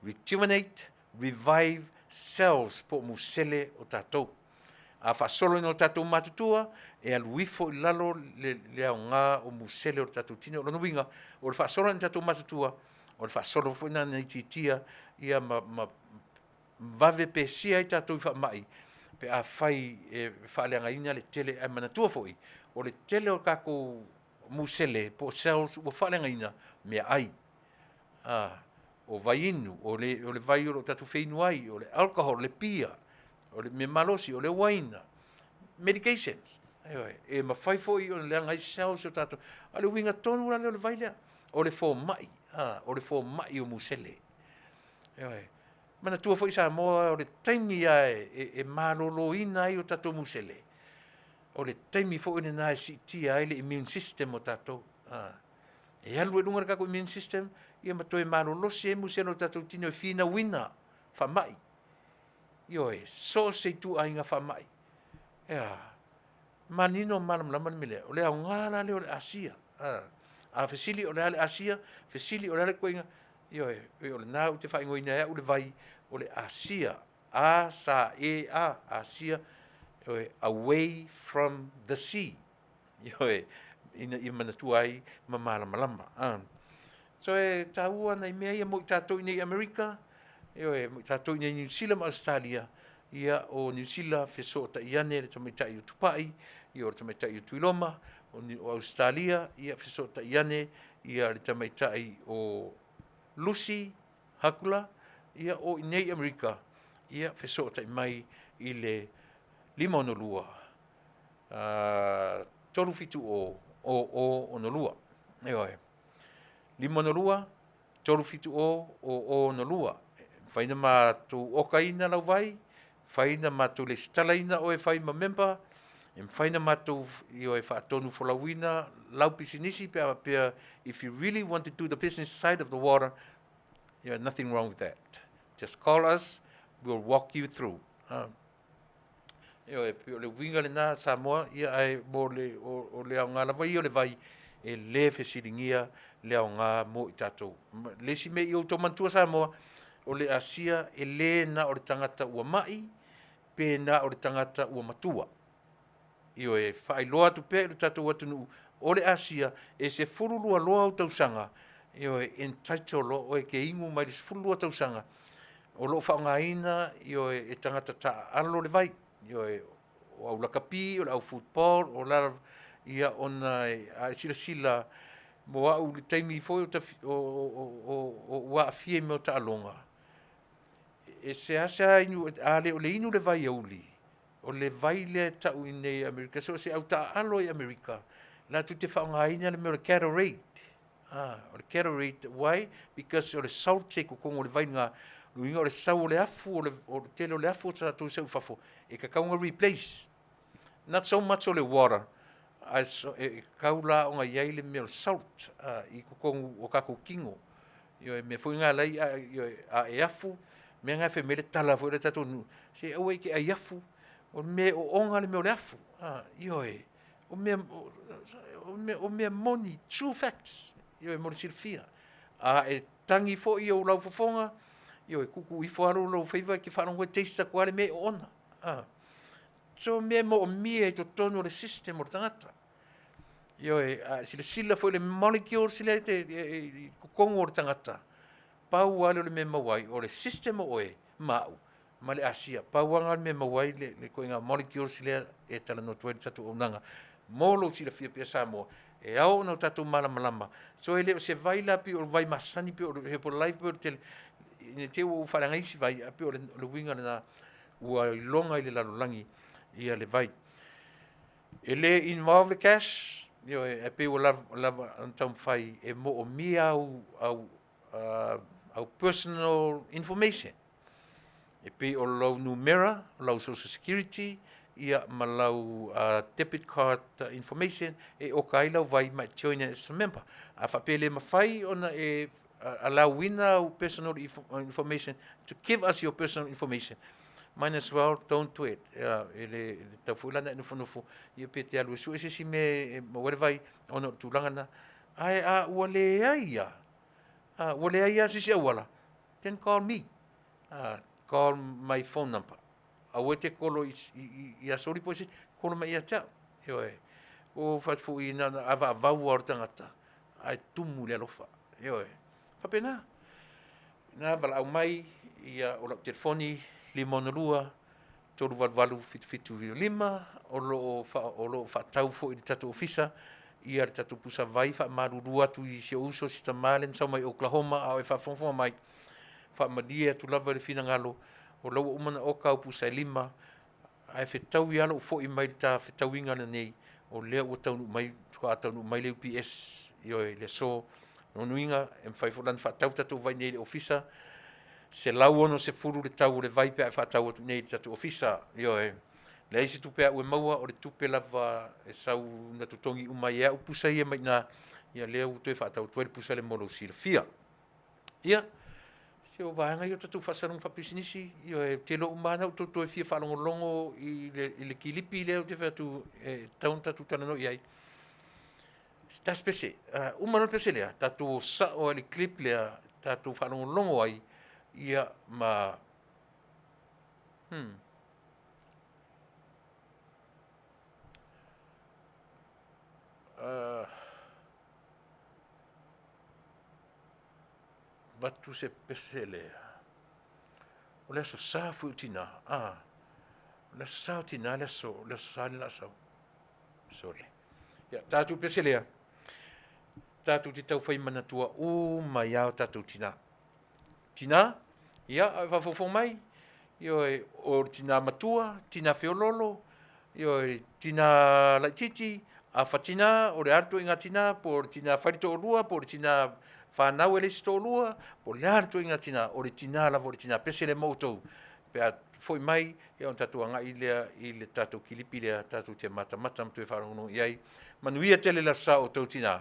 rejuvenate, revive cells po o musele o tatou. A faasolo ina o tatou matutua, e alu ifo i lalo le, le aoga o musele o le tatou tino. O lona uiga, o le faasolo ina tatou matutua, o le faasolo foi na na itiitia ia ma, ma vave pesia ai tatou i faamai pe afai e faaleagaina le tele. Ae manatua foi, o le tele o tatou musele po o cells ua faaleagaina meaai, a, o vaiinu, o le, o le vai o lo o tatou feinu ai, o le alcohol, le pia, o le mea malosi, o le uaina, medications. Ioe, e mafai foi ona leaga ai cells o tatou. A o le uiga tonu la lea o le vai lea, o le fomai, a, o le fomai o musele. Ioe. Manatua foi Samoa o le taimi lava e, e, e maloloina ai o tatou musele, o le taimi foi lena e siitia ai le immune system o tatou. A, e alu ai i luga le tatou immune system, ia ma toe malolosi ai musele o tatou tino e finauina faamai. Ioe, so o se ituaiga faamai. Ea, manino ma malamalama le mea lea. O le aoga la lea o le Asia. A, a fesili o le a le Asia, fesili o le a le ituaiga, ioe, o lena ou te faaigoaina ai au le vai, o le Asia, A S E A, Asia, ioe, away from the sea. Ioe, ina ia manatua ai ma malamalama. A. So e taua nai mea ia mo i tatou i nei Amerika, ioe, mo i tatou i nei Niu Sila ma Ausetalia, ia o Niu Sila fesootai ane le tamaitai o Tupai, ia o le tamaitai o Tuiloma, o, o Ausetalia, ia fesootai ane ia le tamaitai o Lucy Hakula, ia o i nei Amerika, ia fesootai mai i le 562 370 0062. Ioe. 562 370 0062. Mafai ona matou okaina lau vai, mafai ona matou lesitalaina oe e fai ma member. E mafai ona matou ioe faatonu folauina lau pisinisi pe a faapea if you really want to do the business side of the water, yeah, nothing wrong with that. Just call us, we'll walk you through. Ioe, pei o le uiga lena Samoa, ia ae mo le, o, o le aoga lava ia o le vai, e le fesiligia le aoga mo i tatou. Le isi mea i outou manatua Samoa, o le asia e le na o le tagata ua mai, pe na o le tagata ua matua. Ioe, e faailoa atu pea i lo tatou atunuu, o le asia e 12 loa ou tausaga, ioe, entitle loa oe e te inu mai le 12 tausaga, o lo o faaaogaina, ioe, e tagata taaalo le vai, ioe, o au lakapi, o le au football, o la ia ona a e silasila mo au i le taimi foi o ou aafia i mea o taaloga, e seasea inu, a le o le inu le vaiauli, o le vai lea e tau i inei i Amerika, so o se au taaalo i Amerika, latou te faaaogaina le mea o le Gatorade. O le Gatorade, why? Because o le salt i totonu o le vai lena, o lona uiga o le sau o le afu, o le tele o le afu o tatou sau i fafo, e tatau ona replace. Not so much o le water, ae e tatau la ona i ai le mea o le salt i totonu o tatou tino. Ioe, mea foi na alai, ioe, a e afu, mea na e fai mai le tala foi lea a le tatou nuu, se aua e te ai afu, o le mea e oona le mea o le afu. Ioe, o mea, o mea moni, true facts, ioe, mo le silafia. A e tagi foi i ou laufofoga, ioe, tuutuu ifo lava lou faiva e te faalogo e taste atu lava le mea e oona. So mea e moomia i totonu o le system o le tagata. Ioe, a e silasila foi i le molecules lea i totonu o le tagata, pau lava lea o le mea e maua ai, o le system o oe ma au ma le asia. Pau lava lena o le mea e maua ai le ituaiga molecules lea e talanoa atu ai le tatou auaunaga. Mo lou silafia pea Samoa, e ao ona tatou malamalama, so e le o se vai la pei o le vai masani pei o le Herbalife pei o le tele, ne i te i ua ou faaleaga isi vai, ae pei o le uiga lena, ua iloga i le lalolagi ia le vai. E le involve le cash, ioe, ae pei ua lava ona taumafai e moomia au personal information. E pei o lau numera, o lau social security, ia ma lau debit card information e oka ai lau vai ma e join as a member. A faapea e le mafai ona e allow-ina au personal information to give us your personal information, might as well don't do it. E le tatau foi la ona e nofonofo ia pe te alu e sue se isi mea e maua ai le vai ona o le tulaga lena. Ae a ua leai lava, a ua leai lava se isi auala, then call me. Call my phone number. Aua e te kolo ia Soli po o se isi, kolo mai ia te au. Ioe. Ua ou fai atu foi na ona avaavau lava o le tagata, ae tumu i le alofa. Ioe. Faapena. Na valaau mai ia o lau telefoni 562 388 7795 o lo o faatau foi i le tatou ofisa ia le tatou pusa vai. Faamalulu atu i si ou uso si tama lea na sau mai Oklahoma, a o e faafogafoga mai, faamalie atu lava i le finagalo o la ua uma ona oka au pusa e 5, ae fetaui lava lou foi mai le ta fetauiga lenei, o lea ua taunuu mai, faatoa taunuu mai le UPS, ioe, i le aso. Lona uiga e mafai foi la ona faatau tatou vai nei i le ofisa, $160 le tau o le vai pe a e faatau atu nei i le tatou ofisa. Ioe, leai se tupe a au e maua, o le tupe lava e sau na totogi uma ai e au pusa ia mai i ina, ia lea ua toe faatau atu ai le pusa lea mo lou silafia. Ia, se o vaega ia o tatou faasalaga faapisinisi, ioe, ou te iloa uma lava lena ua outou toe fia faalogologo i le kilipi lea ou te fai atu e tatau ona tatou talanoa i ai. Se tasi pese, uma loa le pese lea, tatou o sao lava i le clip lea, tatou faalogologo ai, ia ma avatu se pese lea. O le aso Sa foi o tina, o le aso Sa o tina le aso, le aso Sa lea o le a sau. Sole. Ia, tatou pese lea, tatou te tau fai manatua uma ai lava o tatou tina. Tina, ia, a o faafogafoga mai, ioe, o le tina matua, tina feoloolo, ioe, tina laitiiti, afa tina, o le a le ituaiga tina, po o le tina fai le toalua, po o le tina fanau e le isi toalua, po o le a le ituaiga tina, o le tina lava o le tina. Pese lea ma outou pe a Fo'i mai, ia ona tatou agai lea i le tatou kilipi lea tatou te matamata ma toe faalogologo i ai. Manuia tele le aso sa o outou tina.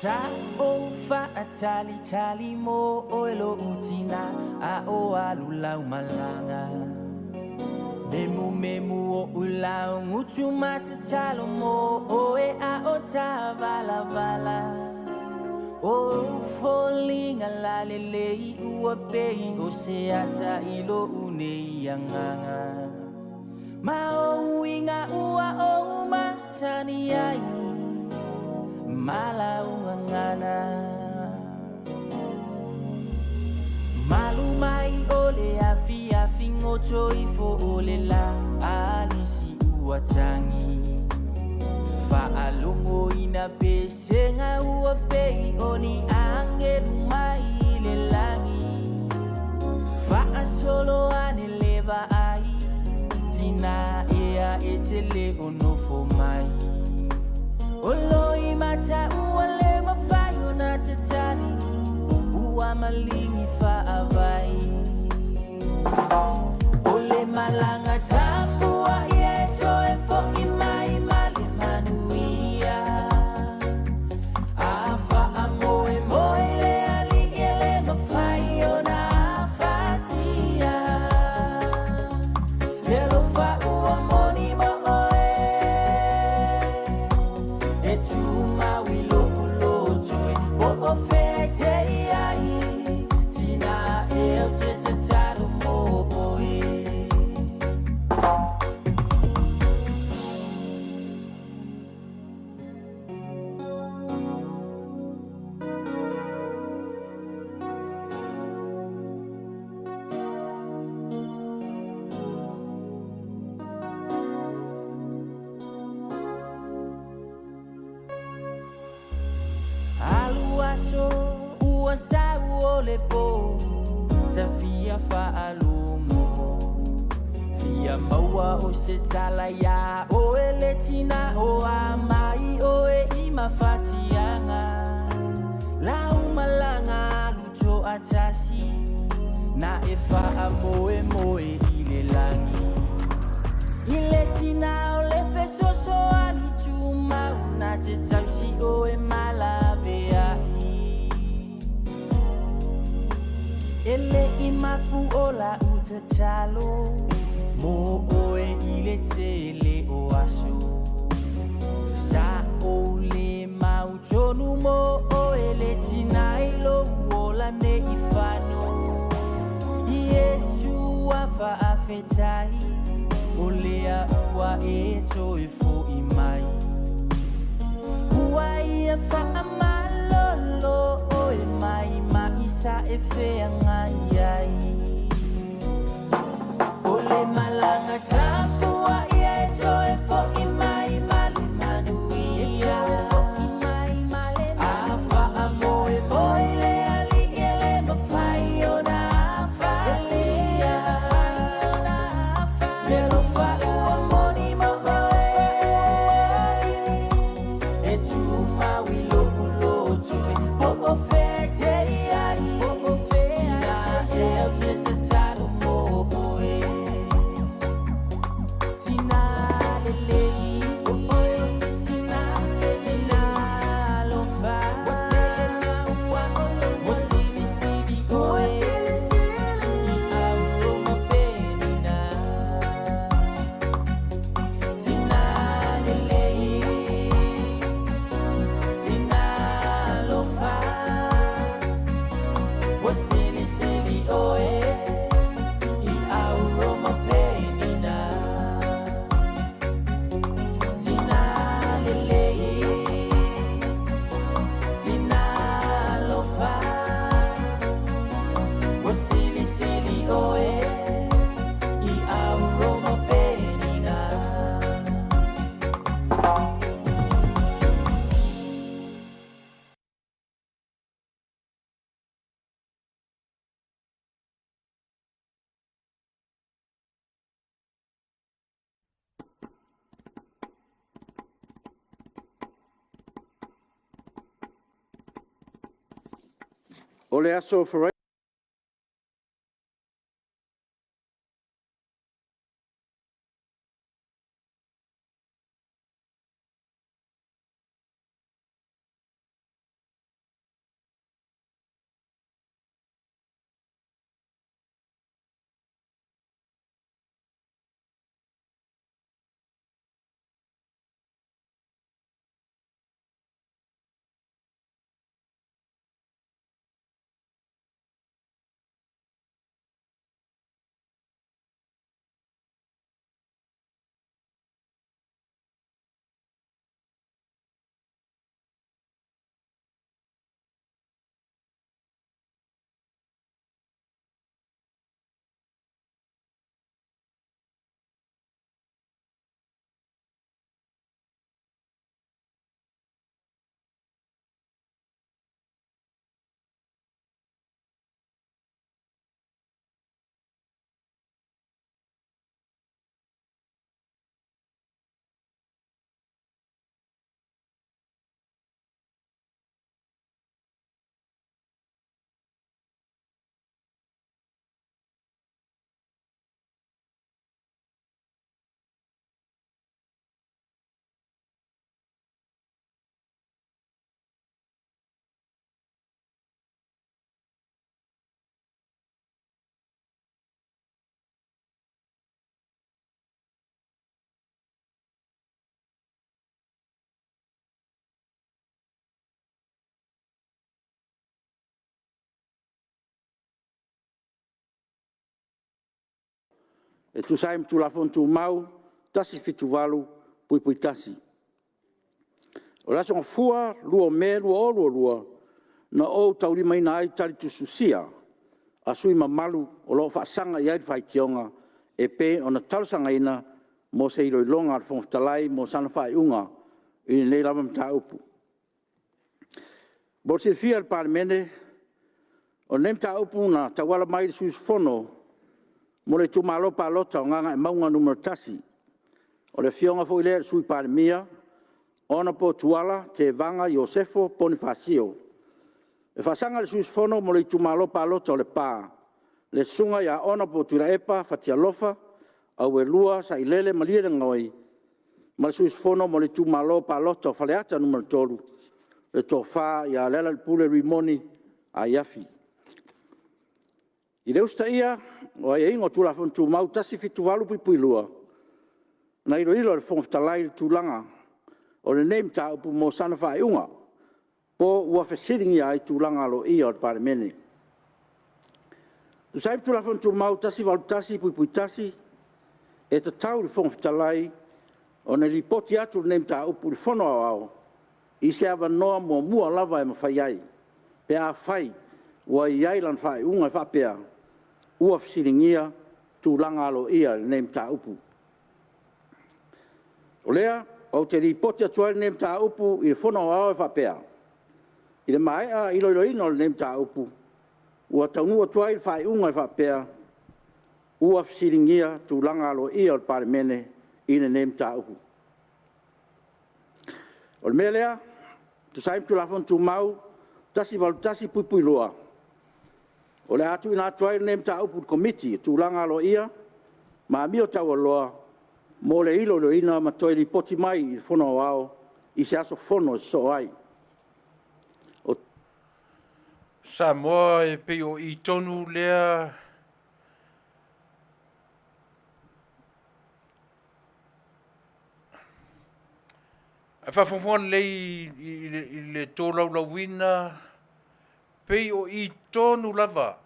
Sa ou faatalitali mo oe lo'u tina a o alu lau malaga. Memumemu o'u laugutu ma tatalo mo oe a o tavalavala. O foliga lalelei ua pei o se ata i lo'u nei agaga. Ma o uiga ua ou masani ai ma lau gagana. Malu mai o le afiafi goto ifo o le la alisi ua tagi. Faalogoina pesega ua pei o ni agelu mai i le lagi. Faasolo ane le vaai tina ea e te le o nofo mai. O loimata ua le mafai ona tatali ua maligi faavai. O le malaga tapuai e toe fo'i mai ma le manuia. A faamoemoe le Alii e le mafai ona afatia. Le alofa ua moni mo oe e tumau i lou loto e po o fea e te i ai tina e ou te tatalo mo oe. Alu aso ua sau o le po ta fia faalogo. Fia maua o se tala iā oe le tina o a mai oe i mafatiaga. Lau malaga alu toatasi na e faamoemoe i le lagi. I le tina o le fesoasoani tumau na te tausi oe ma laveai. E le i mapu o lau tatalo mo oe i le tele o aso. Sa ou le mautonu mo oe le tina i lou ola nei fano. Iesu a faafetai o lea ua e toe fo'i mai. Ua ia faamalolo oe mai ma'i sa e feagai ai. O le malaga tapuai e toe fo'i mai ma le manuia. A faamoemoe le Alii e le mafai ona afatia. Le alofa ua moni mo oe e tumau i lou loto e po o fea e te i ai tina e ou te O le aso Fairaia e tusa ai ma Tulafono Tumau 178(1). O le aso Gafua 2 o Me 2022, na ou taulimaina ai tali tusitusia a sui usufono mamalu o lo o faasaga i ai le faitioga e pei ona talosagaina mo se iloiloga a le Fofoga Fetalai mo sana faaiuga i lenei lava mataupu. Mo le silafia e le Palemene, o lenei mataupu na tauala mai i le sui usufono mo le itumalo palota o Gagaemauga 1, o le Afioga foi lea i le Sui Palemia, Honorable Tuala Tevaga Iosefo Ponifasio. E faasaga i le sui usufono mo le itumalo palota o Lepa, le Susuga ia Honorable Tuilaepa Fatialofa Auelua Sailele Malielegaoi ma le sui usufono mo le itumalo palota o Faleata 3, le Tofa ia Lealailepule Rimoni Aiafi. I le usitaia o aiaiga o Tulafono Tumau 178(2), na iloilo e le Fofoga Fetalai le tulaga o lenei mataupu mo sana faaiuga, po ua fesiligia ai tulaga aloaia o le Palemene. E tusa ai ma Tulafono Tumau 181(1), e tatau i le Fofoga Fetalai ona lipoti atu lenei mataupu i le Fono Aoao i se avanoa muamua lava e mafai ai, pe afai ua i ai lana faaiuga e faapea, ua fesiligia tulaga aloaia i lenei mataupu. O lea ou te lipoti atu ai lenei mataupu i le Fono Aoao e faapea, i le maea iloiloina o lenei mataupu, ua taunuu atu ai le faaiuga e faapea, ua fesiligia tulaga aloaia o le Palemene i lenei mataupu. O le mea lea, e tusa ai ma Tulafono Tumau 181(2), o le a tuuina atu ai lenei mataupu i le Komiti o Tulaga Aloaia ma Amio Taualoa mo le iloiloina ma toe lipoti mai i le Fono Aoao i se aso Fono e sosoo ai. Samoa e pei o i tonu lea Ae faafogafoga lelei i le tolaulauina, pei o i tonu lava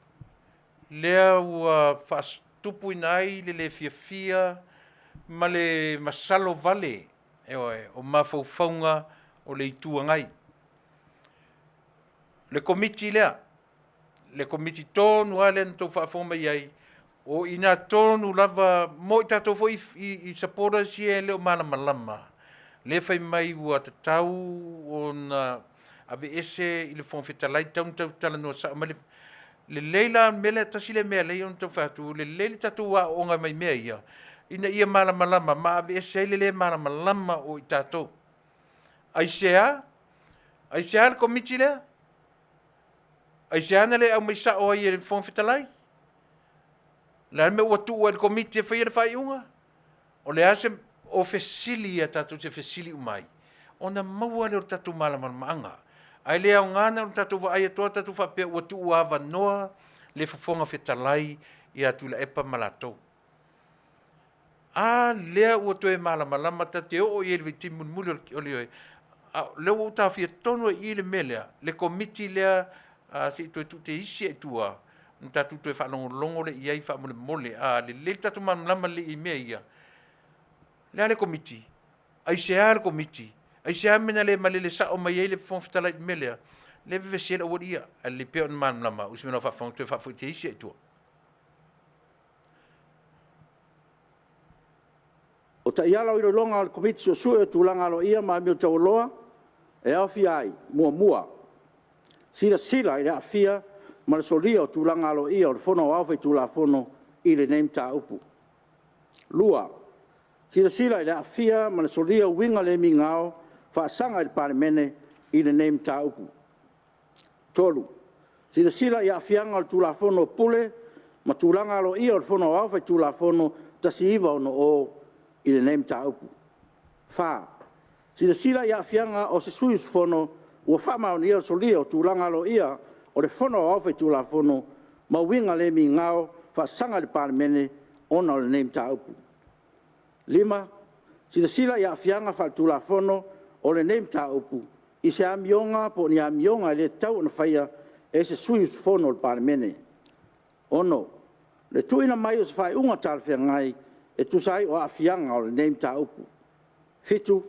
lea ua faatupuina ai le le fiafia ma le masalo vale ioe, o mafaufauga o le Itu Agai. Le Komiti lea, le Komiti tonu lava lea na outou faafofoga mai ai, o i ina tonu lava mo i tatou foi i supporters ia e le o malamalama, lea e fai mai ua tatau ona aveese i le Fofoga Fetalai, e tatau ona tau talanoa sao mai le... Lelei la le mea lea, tasi lea mea e ala ai ona tau fai atu, lelei le tatou aooga mai mea ia, ina ia malamalama ma aveese ai le le malamalama o i tatou. Aisea? Aisea le Komiti lea? Aisea na le aumai sao ai e le Fofoga Fetalai? O le a le mea ua tuu ai i le Komiti e faia le faaiuga? O le a se o fesili ia tatou te fesili uma ai, ona maua lea o le tatou malamalamaaga. Ae le aoga na ona tatou vaai atu lava tatou faapea ua tuuavanoa le Fofoga Fetalai ia Tuilaepa ma latou. A lea ua toe malamalama tatou te oo i ai i le vaitaimi mulimuli o le, a o lea ua ou taofia tonu ai i i le mea lea, le Komiti lea se i toe tuu te isi lava i tua ona tatou toe faalogologo lea i ai faamolemole. A lelei le tatou malamalama lelei i mea ia, o le a le Komiti? Aisea le Komiti? Aisea le mea na le malele sao mai ai le Fofoga Fetalai i le mea lea? Lea e vevesi ai le aualii ia, ae lelei pea ona malamalama o se mea o faafofoga toe faafoi te isi lava i tua. O taiala o iloiloga a le Komiti Suesue o Tulaga Aloaia ma Amio Taualoa e aofia ai: 1. Silasila i le aafia ma le solia o tulaga aloaia o le Fono Aoao Faitulafono i lenei mataupu. 2. Silasila i le aafia ma le solia o uiga le migao faasaga i le Palemene i lenei mataupu. 3. Silasila i aafiaga o le Tulafono o Pule ma Tulaga Aloaia o le Fono Aoao Faitulafono 1960 i lenei mataupu. 4. Silasila i aafiaga o se sui usufono ua faamaonia le solia o tulaga aloaia o le Fono Aoao Faitulafono ma uiga le migao faasaga i le Palemene ona o lenei mataupu. 5. Silasila i aafiaga faaletulafono o lenei mataupu i se amioga po o ni amioga e le tatau ona faia e se sui usufono o le Palemene. 6. Le tuuina mai o se faaiuga talafeagai e tusa ai o aafiaga o lenei mataupu. 7.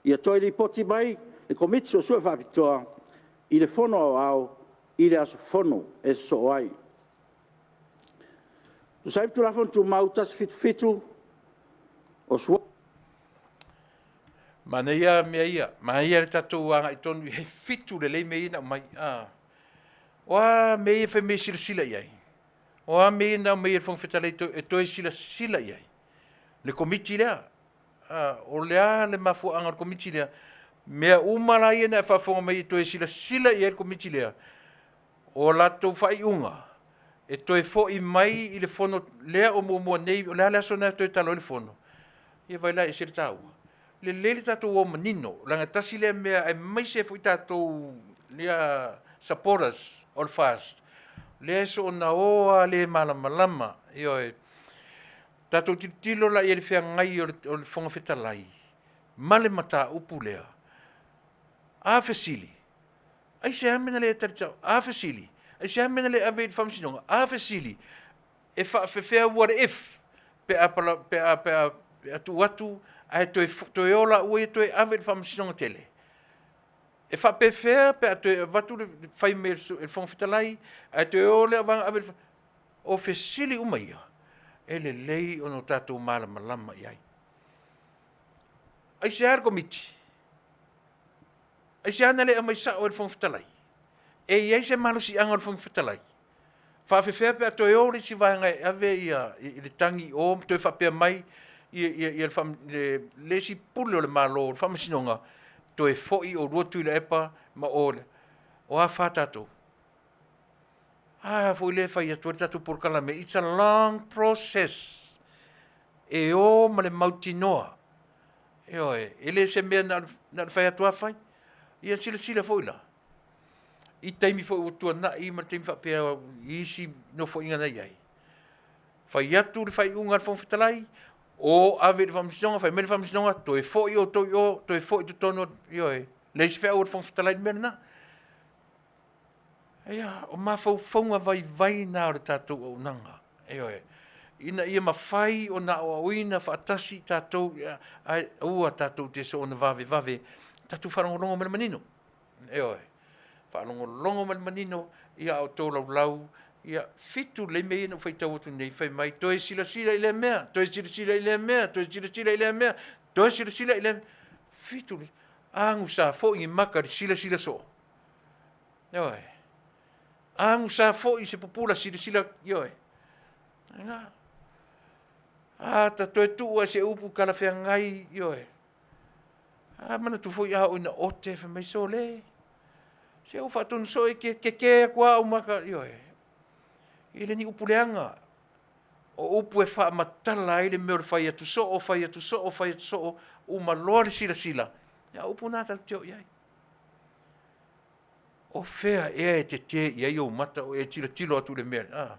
Ia toe lipoti mai le Komiti Suesue Faapitoa i le Fono Aoao i le aso Fono e sosoo ai. E tusa ai ma Tulafono Tumau 177, o Manaia mea ia, manaia le tatou agai tonu i ai, 7 lelei mea ia na aumai. O a mea ia fai mea e silasila i ai? O a mea ia na aumai e le Fofoga Fetalai e toe silasila i ai? Le Komiti lea, o le a le mafuaaga o le Komiti lea? Mea uma la ia na e faafofoga mai e toe silasila i ai le Komiti lea, o latou faaiuga e toe foi mai i le fono lea o muamua nei, o le a le aso lena e toe talo ai le fono? Ia vaai la e ese le taua. Lelei le tatou o manino, leaga tasi lea mea aemaise foi tatou ia supporters o le FAST, lea e soona o lava le malamalama. Ioe. Tatou tilotilo la i ai i le feagai o le Fofoga Fetalai ma le mataupu lea. A fesili, aisea le mea na le tali sao? A fesili, aisea le mea na le ave ai i le faamasinoga? A fesili, e faapefea what if pe a pe a pe a pe a tuu atu ae toe toe o laua ia toe ave i le faamasinoga tele? E faapefea pe a toe avatu le fai mai e le Fofoga Fetalai ae toe o lea vaega ave i le O fesili uma ia e lelei ona tatou malamalama i ai. Aisea le Komiti? Aisea na le aumai sao ai e le Fofoga Fetalai? E i ai se malosiaga o le Fofoga Fetalai? Faapefea pe a toe o le isi vaega e ave ia le tagi i o ma toe faapea mai ia le isi pule o le Malo, le Faamasinoga, toe foi oulua Tuilaepa ma o, o a fa tatou? A foi lea e fai atu ai le tatou polokalame, it's a long process. E o ma le mautinoa. Ioe, e le se mea na o le fai atu lava fai. Ia silasila foi la i taimi foi ua tuanai ma le taimi faapea i isi nofoaiga na i ai. Fai atu le faaiuga a le Fofoga Fetalai, o ave i le Faamasinoga, fai mai le Faamasinoga, toe foi outou i o, toe foi i totonu, ioe, leai se feau a le Fofoga Fetalai i le mea lena. Ia, o mafaufauga vaivai na o le tatou auaunaga, ioe, ina ia mafai ona aoaoina faatasi tatou, ae aua tatou te soona vavevave, tatou faalogologo mai le manino, ioe, faalogologo mai le manino ia a outou laulau, ia 7 lelei mea ia na ou faitau atu nei, fai mai toe silasila i lea mea, toe silasila i lea mea, toe silasila i lea mea, toe silasila i lea mea, 7 lelei, agusa foi ni maka i le silasila soo. Ioe. Agusa foi se pupula silasila, ioe. Ina. A ta toe tuu ai se upu talafeagai, ioe. A manatu foi a oo ina ote, fai mai, sole. Se ua faatonu soo e ke kekē atu lava au ma ta, ioe, e le ni upu leaga, o upu e faamatala ai le mea o le fai atu soo, fai atu soo, fai atu soo, uma loa le silasila, ia o upu na tatou te o i ai. O fea ea e tetē i ai ou mata o e tilotilo atu i le mea lea?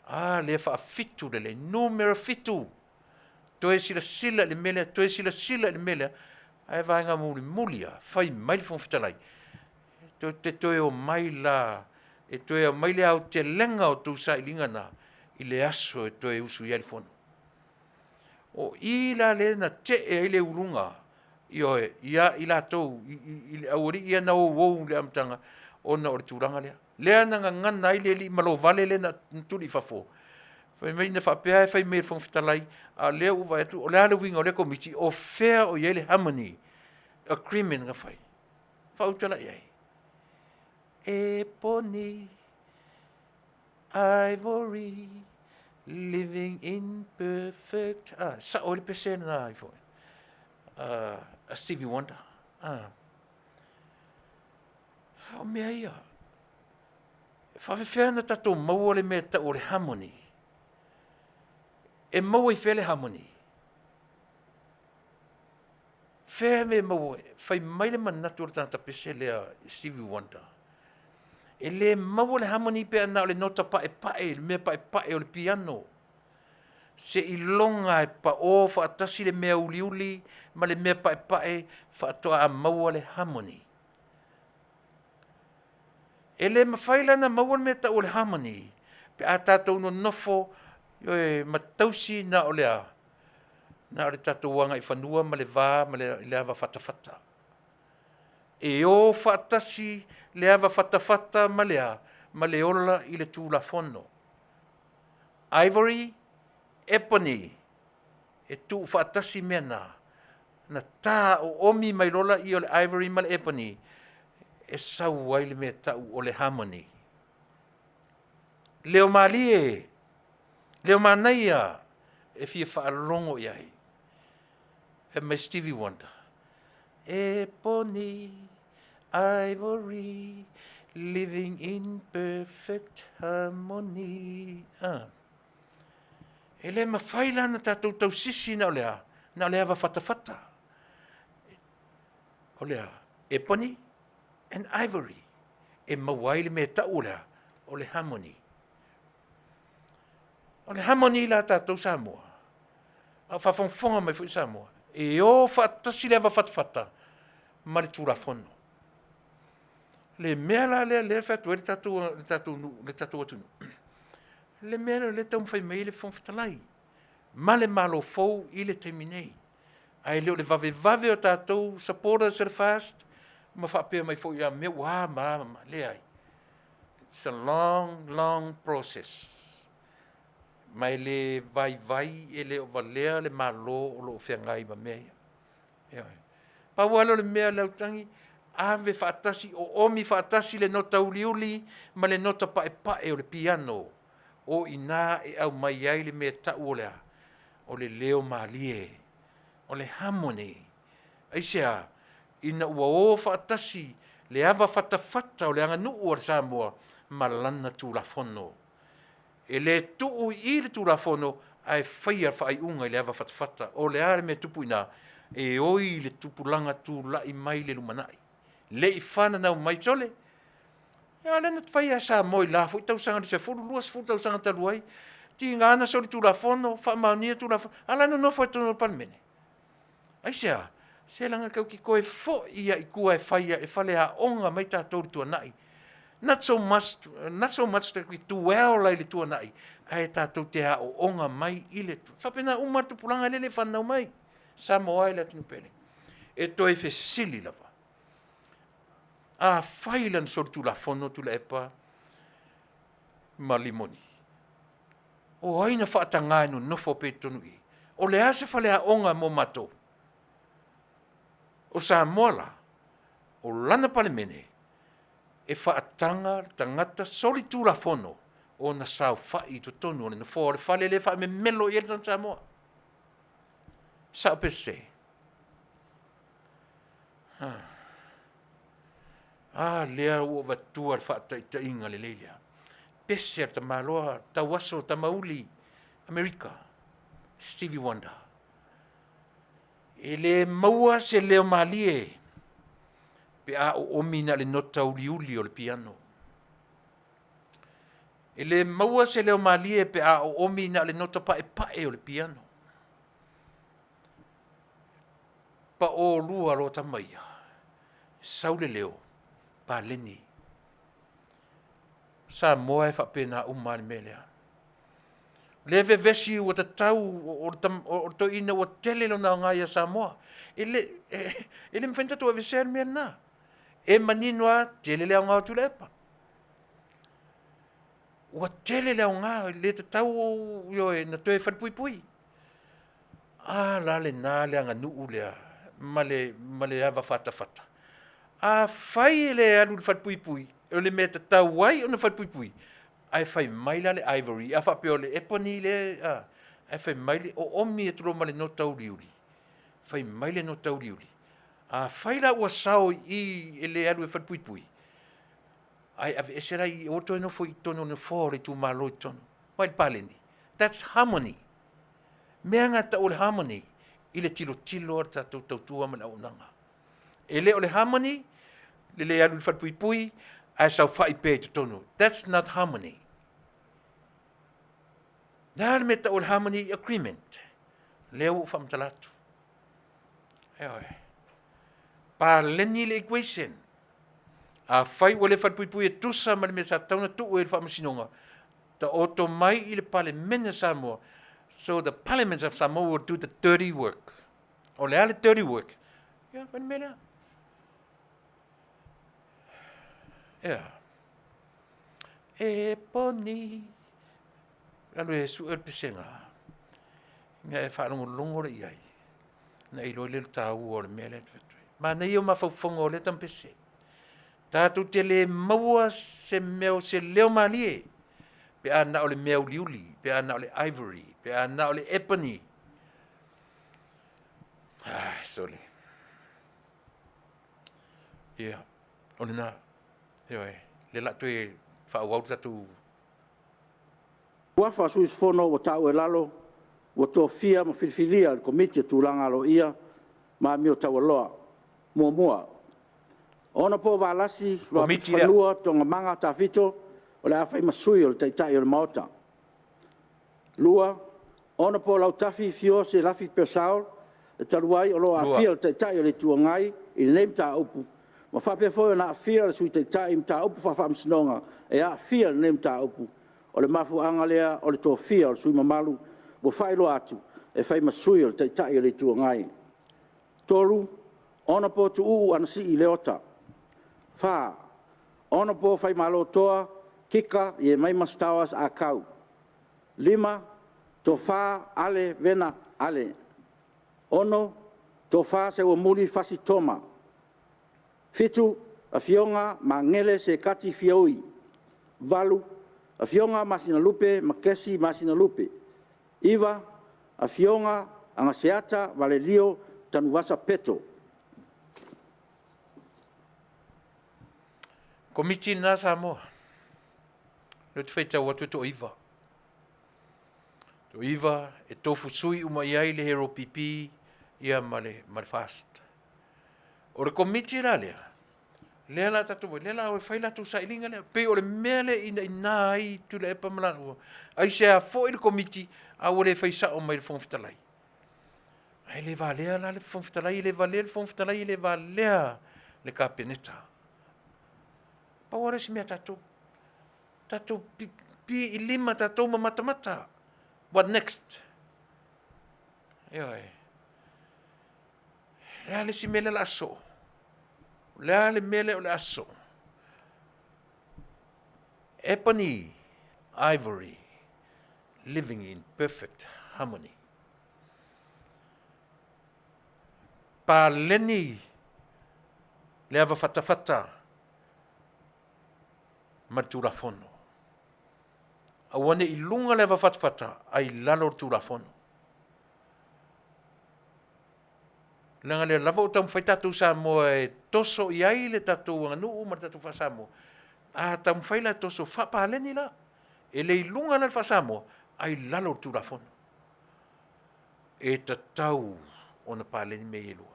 A lea e faafitu lelei, numera fitu, toe silasila i le mea lea, toe silasila i le mea lea, ae vaega mulimuli lava, fai mai le Fofoga Fetalai, tou te toe omai la e toe aumai le aotelega o tou sailiga na i le aso e toe usuia ai le Fono. O i la lea na tee ai le uluga, ioe, ia i latou, i le aualii ia na ouou i le amataga ona o le tulaga lea. Lea na gagana ai le alii malovale lea na tuli i fafo, fai mai na faapea e fai mai e le Fofoga Fetalai, a o lea ua ou vaai atu o le a le uiga o lea Komiti, o fea o i ai le harmony agreement na fai? Faautala i ai, Eponi, Ivory, living in perfect, ah, sao ai le pese lena foi, a Stevie Wonder. Ah. O mea ia, e faafefea ona tatou maua le mea e tau o le harmony? E maua i fea le harmony? Fea me maua ai? Fai mai le manatu o le tagata pese lea, Stevie Wonder, e le maua le harmony pe a na o le nota paepae, le mea paepae o le piano. Seiloga e pao faatasi le mea uliuli ma le mea paepae faatoa maua le harmony. E le mafai la ona maua le mea e tau o le harmony pe a tatou nonofo ma tausi na o le a? Na o le tatou agaifanua ma le va ma le ava fatafata. E o faatasi le ava fatafata ma le a? Ma le ola i le Tulafono. Ivory, ebony, e tuufaatasi mea na, na ta oomi mai loa lea o le ivory ma le ebony, e sau ai le mea e tau o le harmony. Leo malie, leo manaia e fia faalogo i ai. Fai mai Stevie Wonder, Ebony, ivory, living in perfect harmony. Ah. E le mafai la ona tatou tausisi na o le a? Na o le ava fatafata. O le a? Ebony and ivory. E maua ai le mea e tau o le a? O le harmony. O le harmony la tatou Samoa, a o faafogafoga mai foi Samoa, e o faatasi le ava fatafata ma le Tulafono. Le mea la lea lea e fai atu ai le tatou, le tatou nuu, le tatou atunuu, le mea lea o lea e taumafai mai ai le Fofoga Fetalai ma le Malo fou i le taimi nei. Ae le o le vavevave o tatou supporters o le FAST ma faapea mai foi a mea ua a ma a ma a. Leai. It's a long, long process. Ma e le vaivai, e le o valea le Malo o lo o feagai ma mea ia. Ioe. Pau lava lea o le mea le autagi, ave faatasi, oomi faatasi le nota uliuli ma le nota paepae o le piano. O i ina e aumai ai le mea e tau o le a? O le leo malie, o le harmony. Aisea? Ina ua o faatasi le ava fatafata o le aganuu a le Samoa ma lana Tulafono. E le tuu i i le Tulafono ae faia faaiuga i le ava fatafata. O le a le mea e tupu i ina? E oi le tupulaga tulai mai le lumanai. Le i fananau mai sole. Ia o lea na fai lava e Samoa i la foi tausaga i le 10, 20 tausaga talu ai. Tiga na soli Tulafono, faamaonia Tulafono, a o la e nonofo lava i totonu o le Palemene. Aisea? Se leaga tatou te toe foi lava i tua e fai e faleaoga mai tatou i le tuanai. Not so much, not so much that we dwell i le tuanai, ae tatou te aooga mai i le faapena uma lava le tupulaga lea e le i fananau mai. Samoa e le atunuu pele. E toe fesili lava, afai la na solitulafono Tuilaepa ma Rimoni, O ai na faataga e nonofo pea i totonu i i? O le a se faleaoga mo matou? O Samoa la, o lana Palemene e faataga le tagata solitulafono ona saofai i totonu o le nofoa o le fale lea e faamemelo i ai le tagata Samoa. Sao pe sese? A lea ua ou avatua le faataitaiga lelei lea. Pese a le tamaloa tauaso Tamauli Amerika, Stevie Wonder. E le maua se leo malie pe a oomi na o le nota uliuli o le piano. E le maua se leo malie pe a oomi na o le nota paepae o le piano. Paolua loa tama ia, sau le leo, paleni. O Samoa e faapena uma lava le mea lea. O lea e vevesi ua tatau o le toeaina ua tele lona aoga ia Samoa. E le mafai ona tatou aveesea le mea lena. E manino lava, tele le aoga o Tuilaepa. Ua tele le aoga, e le tatau, ioe, ona toe falepuipui. A la lena le aganuu lea ma le avafatafata? Afai e le alu i le falepuipui, o le mea e tatau ai ona falepuipui, ae fai mai la le Ivory, a faapea o le Epony lea, ae fai mai le oomi atu loa ma le nota uliuli, fai mai le nota uliuli. Afai la ua sao i i e le alu e falepuipui, ae aveese la i i aua le toe nofo i totonu o le nofoa o le itumalo i totonu. Vaai i le paleni? That's harmony. O le mea lena e tau o le harmony i le tilotilo a le tatou tautua ma le auaunaga. E le o le harmony le le alu i le falepuipui ae saofai pea i totonu. That's not harmony. O le a le mea e tau o le harmony agreement? Lea ua ou faamatala atu. Ioe. Paleni le equation. Afai ua le falepuipui e tusa ma le mea sa tatau ona tuu i ai le faamasinoga, taoto mai i le Palemene a Samoa, so the Parliament of Samoa will do the dirty work. O le a le dirty work? Ia, fai le mea lea. Ia. E poni. Alu e sue le pesega. Ina e faalogologo lea i ai, ona e iloa lea o le taua o le mea lea e fai atu ai. Manaia o mafaufauga o lea tamapese. Tatou te le maua se mea o se leo malie pe a na o le mea uliuli, pe a na o le ivory, pe a na o le ebony. Ah, sole. Ia, o lena. Ioe, lea o le a toe faaauau le tatou Suafa o sui usufono ua taua i lalo ua tofia ma filifilia e le Komiti o Tulaga Aloaia ma Amio Taualoa: 1. Hon Valasi Luapitofanua Toogamaga Tafito o le a fai ma sui o le Taitai o le Maota. 2. Hon Lautafi Fio Selafi Purcell, e talu ai o lo o aafia le Taitai o le Itu Agai i lenei mataupu, ma faapea foi ona aafia le Sui Taitai i mataupu faafaamasinoga e aafia i lenei mataupu. O le mafuaaga lea o le tofia o le sui usufono mamalu ua faailoa atu, e fai ma sui o le Taitai o le Itu Agai. 3. Hon Tuuu Anasii Leota. 4. Hon Faimalotoa Kika Iemaima Stowers Ah Kau. 5. Tofa Ale Vena Ale. 6. Tofa Seuamuli Fasi Toma. 7. Afioga Magele Sekati Fiaui. 8. Afioga Masinalupe Makesi Masinalupe. 9. Afioga Agaseata Valelio Tanuvasa Peto. Komiti lena Samoa. Lea ou te faitau atu e toaiva. Toaiva e tofu sui uma i ai le Hero PP ia ma le, ma le FAST. O le komiti la lea, lea la tatou lea la o e fai latou sailiga lea. Pei o le mea lea e inaina ai Tuilaepa ma laua, aisea foi le komiti a ua le fai sao mai i le Fofoga Fetalai? Ae le valea la le Fofoga Fetalai, e le valea le Fofoga Fetalai, e le valea le Kapeneta. Pau lava lea o si mea a tatou, tatou pipii i lima tatou ma matamata. What next? Ioe. O le a le isi mea lea o le a sosoo? O le a le mea lea o le a sosoo? Ebony, ivory, living in perfect harmony. Paleni le ava fatafata ma le Tulafono. Aua ne i luga le ava fatafata, a i lalo le Tulafono. Leaga o lea lava ua taumafai tatou Samoa e toso i ai le tatou aganuu ma le tatou faa-Samoa, a taumafai la e toso faapaleni la, e le i luga la le faa-Samoa, ae i lalo o le Tulafono. E tatau ona paleni mea ia e lua.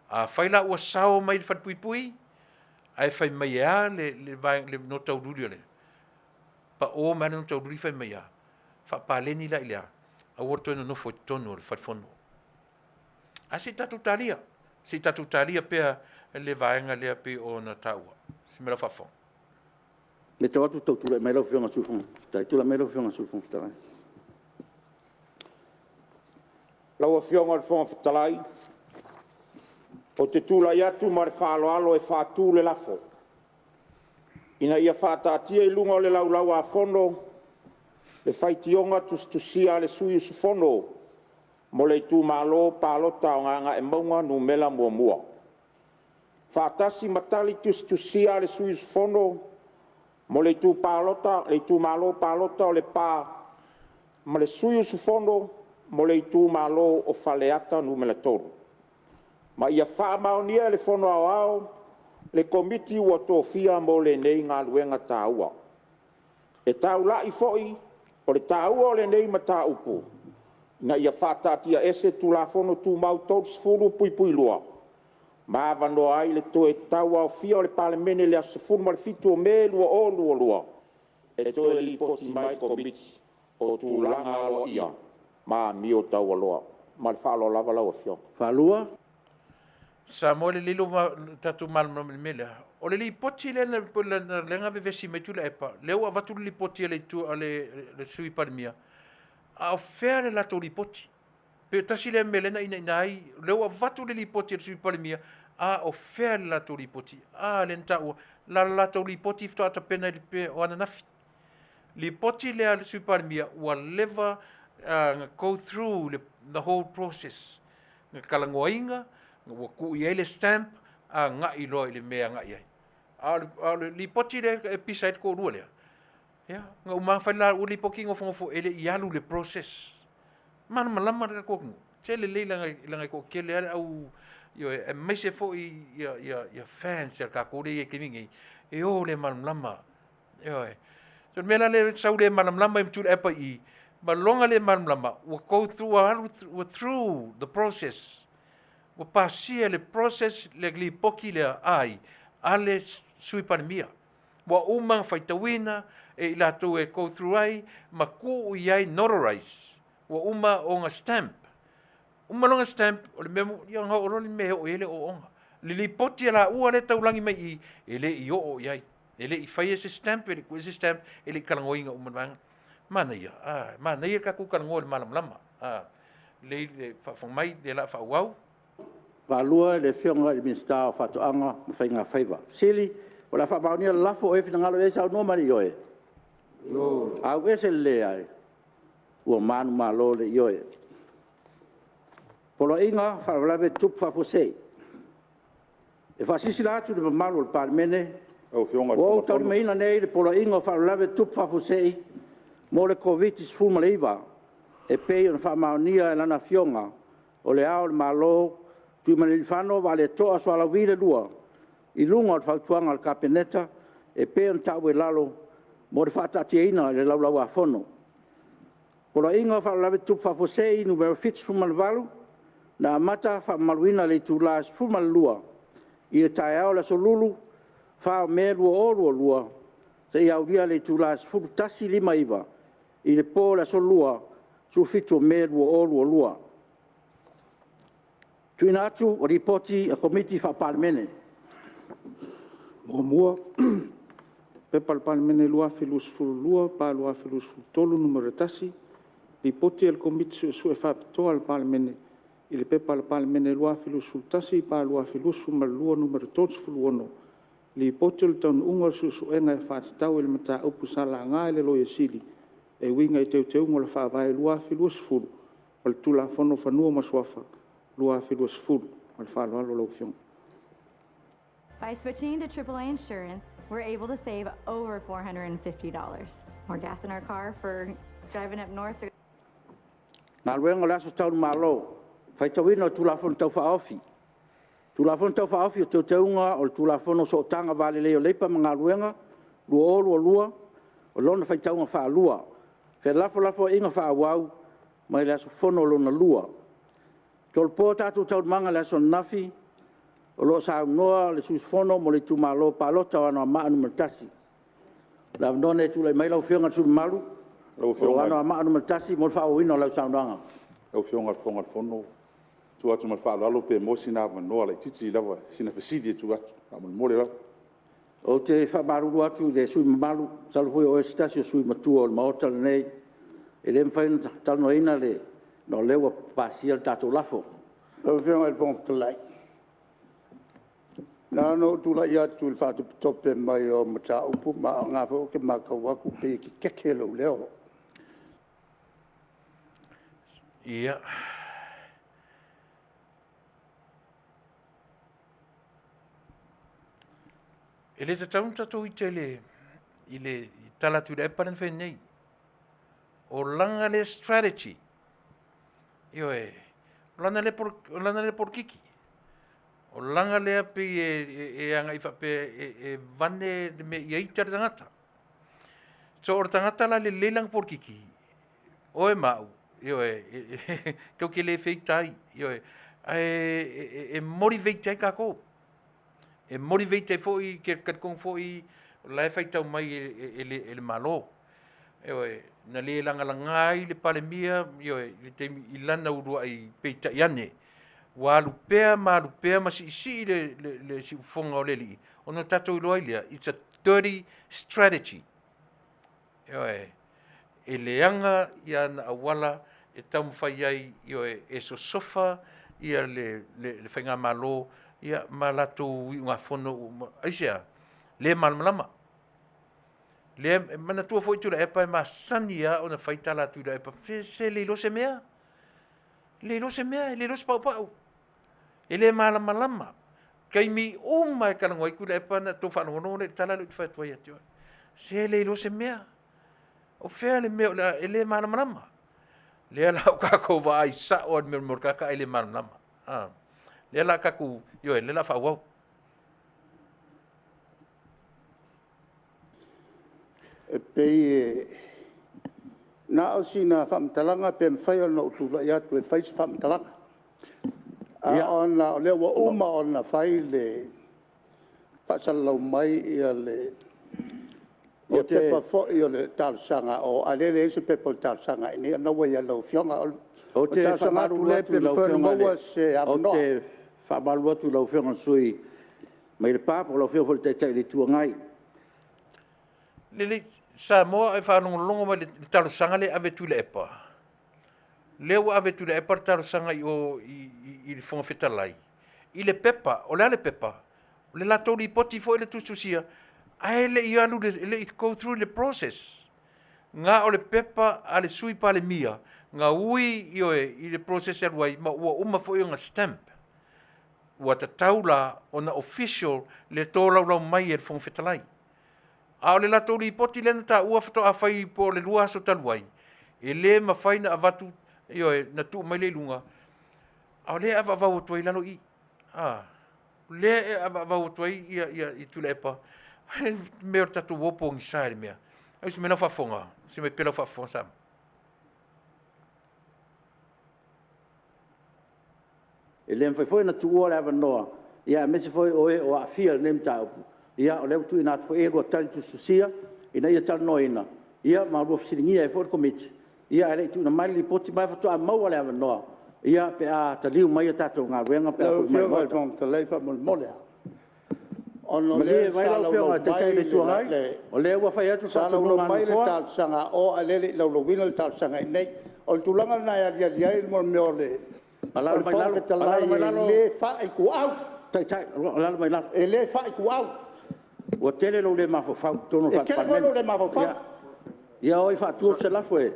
Afai la ua sao mai le falepuipui ae fai mai e a le nota uliuli a le… pao mai lava le nota uliuli fai mai e a? Faapaleni la i le a? Aua le toe nonofo i totonu o le fale fono. Ae se i tatou talia, se i tatou talia pea le vaega lea e pei ona taua ma lau faafofoga. E matau atu ua tau tulai mai lau Afioga i le Sui Fofoga Fetalai. Tulai mai lau Afioga i le Sui Fofoga Fetalai. Lau Afioga i le Fofoga Fetalai, ou te tulai atu ma le faaaloalo e faatu le lafo, Ina ia faataatia i luga o le Laulau-a-Fono le faitioga tusitusia a le sui usufono mo le Itumalo Palota o Gagaemauga Nu.1, faatasi ma tali tusitusia a le sui usufono mo le Itumalo Palota o Lepa ma le sui usufono mo le Itumalo Faleata Nu.3, ma ia faamaonia e le Fono Aoao le Komiti ua tofia mo lenei galuega taua. E taula'i foi o le taua o lenei mataupu ina ia faataatiaese Tulafono Tumau 30(2) ma avanoa ai le toe tauaofia o le Palemene i le aso 17 o Me 2022 e toe lipoti mai ai le Komiti o Tulaga Aloaia ma Amio Taualoa. Ma le faaaloalo lava lau Afioga. Samoa e lelei lou tatou malamalama i le mea lea. O le lipoti lea na vevesi mai ai Tuilaepa, lea ua avatu le lipoti a le Sui Palemia, a o fea le latou lipoti? Pe tasi lea mea lea na inaina ai, o lea ua avatu le lipoti a le Sui Palemia, a o fea le latou lipoti? A lea na taua, na o le latou lipoti faatoa tapena o ananafi. Lipoti lea a le Sui Palemia ua leva ona go through the whole process. Na talanoaina, ua tuu i ai le stamp, agai loa i le mea e agai i ai. A o le lipoti lea e pisa ai le toalua lea, ia, na uma lava ona fai le laua lipoti nofonofo e le i alu i le process. E malamalama le tatou atunuu, se lelei leaga e toatele lava le au… ioe, aemaise foi fans a tatou lea e i ai i le taimi lenei, e o i le malamalama. Ioe. O le mea la lea e sau le malamalama ai ma Tuilaepa i i, ma lona le malamalama, ua go through, ua alu through the process. Ua pasia le process le lipoti lea a ai? A le Sui Palemia. Ua uma ona faitauina e i latou e go through ai ma tuu i ai notarize. Ua uma ona stamp. Uma loa ona stamp, o le mea ia ona oo loa lea i le mea e oo i ai le ooooga. Le lipoti a laua lea e taulagi mai i i, e le i oo i ai. E le i faia se stamp, e le i tuua se stamp, e le i talanoaina uma e le vaega. Manaia, a, manaia le tatou talanoa i le malamalama. Lelei le faafofoga mai, o lea o le a faaauau. Faalua i le Afioga i le Minisita o Faatoaga ma Faiga Faiva. Fesili O le a faamaonia le lafo, o ai a finagalo i ai saunoa ma le ioe. Ioe. le Ioe. Ua manumalo le Ioe. Poloaiga o Faalavelave Tutupu Faafuasei. E faasilasila atu i le mamalu o le Palemene Lau Afioga i le ua ou Fofoga Fetalai… taulimaina nei le Poloaiga o Faalavelave Tutupu Faafuasei mo le Koviti-19, e pei ona faamaonia e Lana Afioga, O Le Ao o le Malo, Tuimalealiifano Vaaletoa Sualauvi II, i luga o le Fautuaga a le Kapeneta e pei ona taua i lalo mo le faataatiaina i le Laulau-a-Fono. Poloaiga o Faalavelave Tutupu Faafuasei Numera 78, na amata faamamaluina i le itula e 12:00 i le taeao o le Aso Lulu, 4 o Me 2022, seia aulia le itula e 11:59 i le po o le Aso Lua, 17 o Me 2022. Tuuina atu o Lipoti a Komiti Faa-Palemene. 1. P.P.2022/2023 Nu.1, Lipoti a le Komiti Suesue Faapitoa a le Palemene i le P.P.2021/2022 Nu.36, Lipoti o le Taunuuga o Suesuega e faatatau i le Mataupu sa laga e le Loia Sili e uiga i Teuteuga o le Faavae 2020 ma le Tulafono o Fanua ma Suafa 2020. Ma le faaaloalo lau Afioga. By switching to AAA insurance, we're able to save over $450. More gas in our car for driving up north. Galuega o le Aso Tau i le Malo. Faitauina o Tulafono Tau Faaofi. Tulafono Tau Faaofi o Teuteuga o le Tulafono o Sootaga Va Lelei o Leipa ma Galuega 2022, lona faitauga faalua. Felafolafoaiga faaauau mai le aso fono lona lua. E tolopo a tatou Taualumaga i le aso ananafi, o lo o saunoa le sui usufono mo le itumalo palota o Anoamaa 1. O le avanoa lenei e tulai mai ai lau Afioga i le sui usufono mamalu mo Anoamaa 1 mo le faaauauina o lau saunoaga. Lau Afioga i le Fofoga o le Fono, e tu atu ma le faaaloalo pe maua sina avanoa laitiiti lava i sina fesili e tuu atu faamolemole lava. Ou te faamalulu atu i le sui usufono mamalu, masalo foi o oe o se tasi o sui usufono matua o le Maota lenei, e le mafai ona talanoaina ona o lea ua pasia le tatou lafo. Lau Afioga i le Fofoga Fetalai, na ona ou tulai atu i le faatopetope mai o au mataupu, ma o lena foi ou te matau atu e pei e tetete lou leo. Ia, e le tatau ona tatou ita i le tala a Tuilaepa lea na fai nei. O lana lea strategy, ioe, o lana lea polokiki. O lana lea pei e agai faapea e vane le mea ia ita le tagata. So o le tagata la e lelei lana polokiki, o oe ma au, ioe, e tatou te le feita ai, ioe. Ae e motivate ai tatou. E motivate ai foi, ou te talitonu foi o la e faitau mai e le Malo. Ioe, na le lagalaga ai le Palemia, ioe, i le taimi i lana uluai peitai ane, ua alu pea ma alu pea ma siisii le siufofoga o le alii, ona tatou iloa ai lea, it's a dirty strategy. Ioe, e leaga ana auala e taumafai ai, ioe, e sosofa le faigamalo ma latou iugafono. Aisea? Le malamalama. Manatua foi Tuilaepa e masani lava ona fai tala a Tuilaepa, se e le iloa se mea, e le iloa se mea, e le iloa se paupau, e le malamalama. O taimi uma lava e talanoa ai Tuilaepa ona outou faalogologo lea i le tala lea ou te fai atu ai ia te oe. Se e le iloa se mea, o fea le mea o le a… e le malamalama. O lea la ua tatou vaai sao lava i le mea o le tagata ae le malamalama. O lea o le a tatou, ioe o lea o le a faaauau. E pei na o sina faamatalaga pe mafai ona ou tulai atu e fai se faamatalaga. Ae ona o lea ua uma ona fai le faasalalau mai pepa foi o le talosaga a o, a o lea e leai se pepa o le talosaga a i inei, a o lena ua i lau Afioga. O le talosaga atu lea pe mafai ona maua se avanoa. Ou te faamalulu atu i lau Afioga i le sui usufono mai Lepa po o lau Afioga foi i le Taitai o le Itu Agai. Lelei Samoa a e faalogologo mai i le talosaga lea e ave e Tuilaepa, lea ua ave e Tuilaepa le talosaga i o i le Fofoga Fetalai i le pepa. O le a le pepa? O le latou lipoti foi lea e tusitusia, ae le i alu e le i go through i le process. Na o le pepa a le Sui Palemia na ui, ioe, i le process e alu ai, ma ua uma foi ona stamp. Ua tatau la ona official le tolaulau mai e le Fofoga Fetalai. A o le latou lipoti lea na taua faatoa fai po o le 2 aso talu ai, e le mafai ona avatu, ioe, na tuu mai lea i luga, a o lea e avaavau atu ai i lalo i i. O lea e avaavau atu ai Tuilaepa, o le mea o le tatou o pogisa i le mea. A o se mea lau faafofoga? Se i fai mai pea lau faafofoga Samoa. E le mafai foi ona tuua le avanoa, aemaise foi o e o aafia i lenei mataupu. Ia o lea ua tuuina atu foi i ai a oulua tali tusitusia ina ia talanoaina ma oulua fesiligia ai foi le Komiti, ae le i tuuina mai le Lipoti, ma e faatoa maua le avanoa pe a taliu mai a tatou galuega pe a Lau foi mai le Afioga i le Maota. Fofoga Fetalai faamolemole lava, ona o Malie lea mai sa lau Afioga i le Taitai o le Itu Agai, o lea ua fai atu le faatonuga laulau a le mai le Nofoa. talosaga a o, a o lea e le i laulauina le talosaga i inei. O le tulaga lena e aliali ai le mea o le Alaala mai Fofoga lalo, Fetalai alaala mai e lalo le faaituau, Taitai, alaala mai lalo. e le faaituau. Ua tele lou le mafaufau i totonu o le E tele foi Palemene. lou le mafaufau. Ia o e faatu se lafo, ua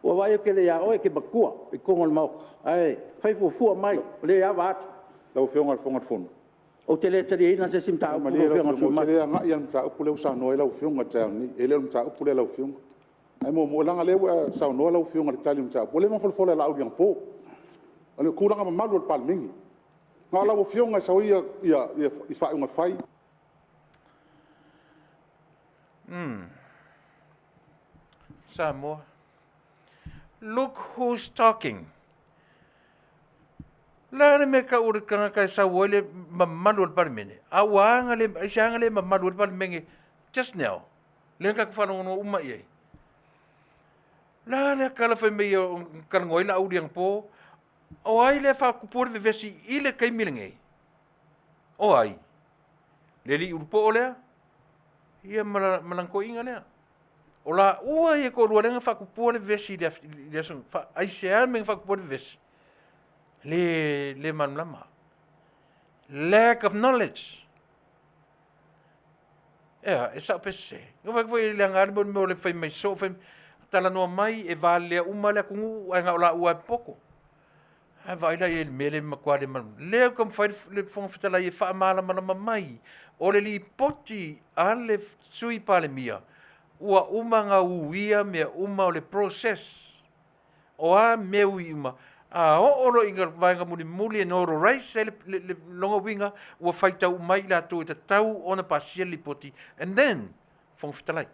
ou vaai atu lelei ia oe e te matua i totonu o le Maota, ae fai fuafua mai, o lea e ava atu. Lau Afioga i le Fofoga Fetalai, Ou te le taliaina se isi mataupu lau malie Afioga i le sui lau Afioga, ou te usufono le mamalu. agai lava i le mataupu lea ua saunoa i ai lau Afioga i le taeao nei. E le o le mataupu lea a lau Afioga. Ae muamua, leaga o lea ua e saunoa lau Afioga i le tali o le mataupu, ua leva ona folafola e Laauli anapo. O le tulaga mamalu o le Palemene. Na o lau Afioga e sau ai faaiuga fai. Umm. Samoa. Look who's talking. O le a le mea e tau o le tagata e sau ai le mamalu o le Palemene? A ua aga le, aisea le mamalu ai le Palemene just now? Lea na tatou faalogologo uma i ai. O le a le tala fai mai na talanoa ai Laauli anapo? O ai lea e faatupua le vevesi i le taimi lenei? O ai? Le alii ulupoo lea? Ia ma lana toeaina lea. O laua ia e toalua lea na faatupua le vevesi i le aso. Aisea le mea na faatupua ai le vevesi? Le, le malamalama. Lack of knowledge. Ea, e sao pe sese. Na fai foi le aga le mea o le fai mai soo, fai talanoa mai e valelea uma le atunuu ae na o laua e popoto. Ae vaai la i ai i le mea lea e matua le malamalama. Lea ua taumafai le Fofoga Fetalai e faamalamalama mai o le lipoti a le Sui Palemia ua uma ona uia mea uma o le process. O a mea ui uma, a oo loa i le vaega mulimuli e notarize ai le lona uiga ua faitau uma ai i latou e tatau ona pasia le lipoti and then Fofoga Fetalai.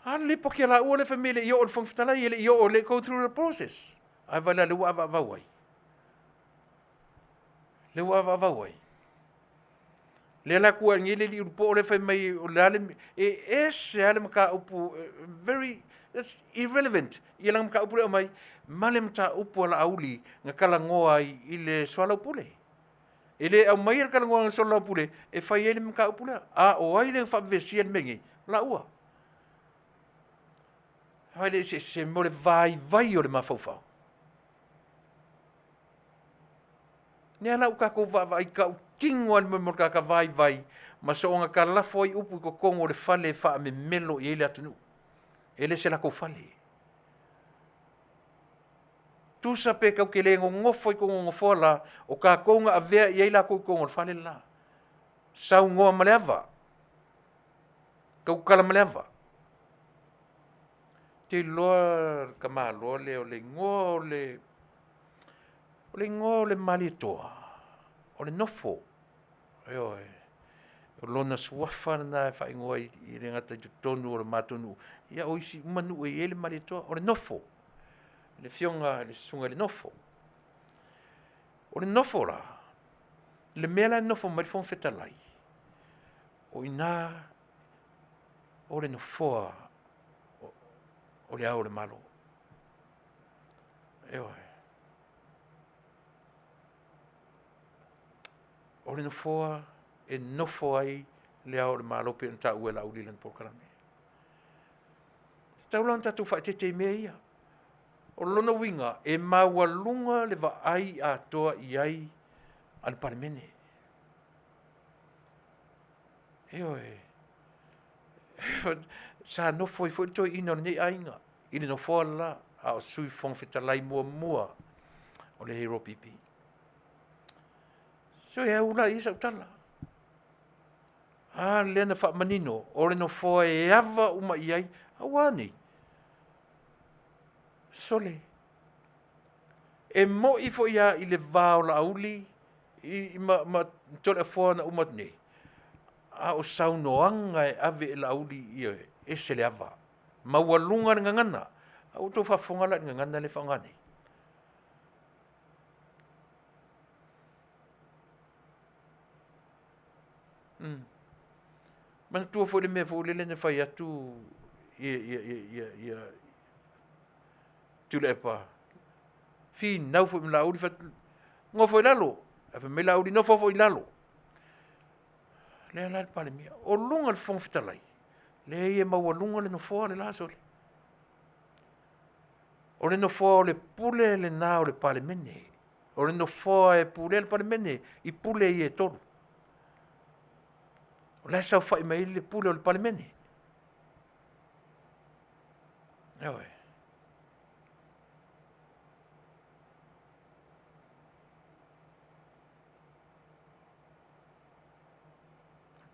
A le lipoti a laua lea fai mai e le i oo i le Fofoga Fetalai, e le i oo, e le i go through the process. Ae vaai la o lea ua avaavau ai. Lea ua avaavau ai. Lea la tua nei le alii ulupoo lea fai mai o le a le e ese lava le mataupu very that's irrelevant ia lana mataupu lea e aumai ma le mataupu a Laauli na talanoa ai i le soalaupule. E le aumaia le talanoaga i le soalaupule e fai ai le mataupu lea. A o ai lea na faavevesia le mea nei? O laua. Vaai le eseese mo le vaivai o le mafaufau. Lea la ua tatou vaavaai tautino lava i le mea o le tagata vaivai ma soona talafo ai upu i totonu o le fale e faamemelo i ai le atunuu. E le se latou fale. Tusa pe tatou te le nonofo i totonu o nofoa la, o tatou na avea i ai latou i totonu o le fale le la. Saunoa ma le ava. Tautala ma le ava. Ou te iloa le tamaloa lea o le igoa o le O le igoa o le Malietoa, o le Nofo. Ioe. O lona suafa lena e faaigoa ai, e le gata i totonu o le matou nuu, ia o isi uma nuu e i ai le Malietoa, o le Nofo. Le afioga i le Susuga i le Nofo. O le Nofo la, le mea la e nofo mai le Fofoga Fetalai, o i ina o le nofoa o le Ao o le Malo. Ioe. O le nofoa e nofo ai le Ao o le Malo pei ona taua e Laauli i lana polokalame. E tatau la ona tatou faaeteete i mea ia. O lona uiga, e maualuga le vaai atoa i ai a le Palemene. Ioe. Sa nofo ai foi le toeaina o lenei aiga i le nofoa le la, a o Sui Fofoga Fetalai muamua o le HRPP. So e au la i ai sau tala. A lea na faamanino, o le nofoa e ava uma i ai, aua nei, sole, e moi foi lava i le va o Laauli i, ma, ma Toleafoa na uma atu nei, a o saunoaga e ave e Laauli, ioe, ese le ava, maualuga le gagana. A ua outou faafofoga la i le gagana lea e faaaoga nei? Mm. Manatua foi le mea foi lele na fai atu ia ia ia ia ia Tuilaepa finau foi ma Laauli fai atu, nofo i lalo. Ae fai mai Laauli, nofo foi i lalo. Lea la le Palemia. O luga o le Fofoga Fetalai, leai e maualuga le nofoa le la sole. O le nofoa o le pule lena o le Palemene. O le nofoa e pulea le Palemene i pule ia e tolu. O la e saofai mai ai le pule o le Palemene. Ioe.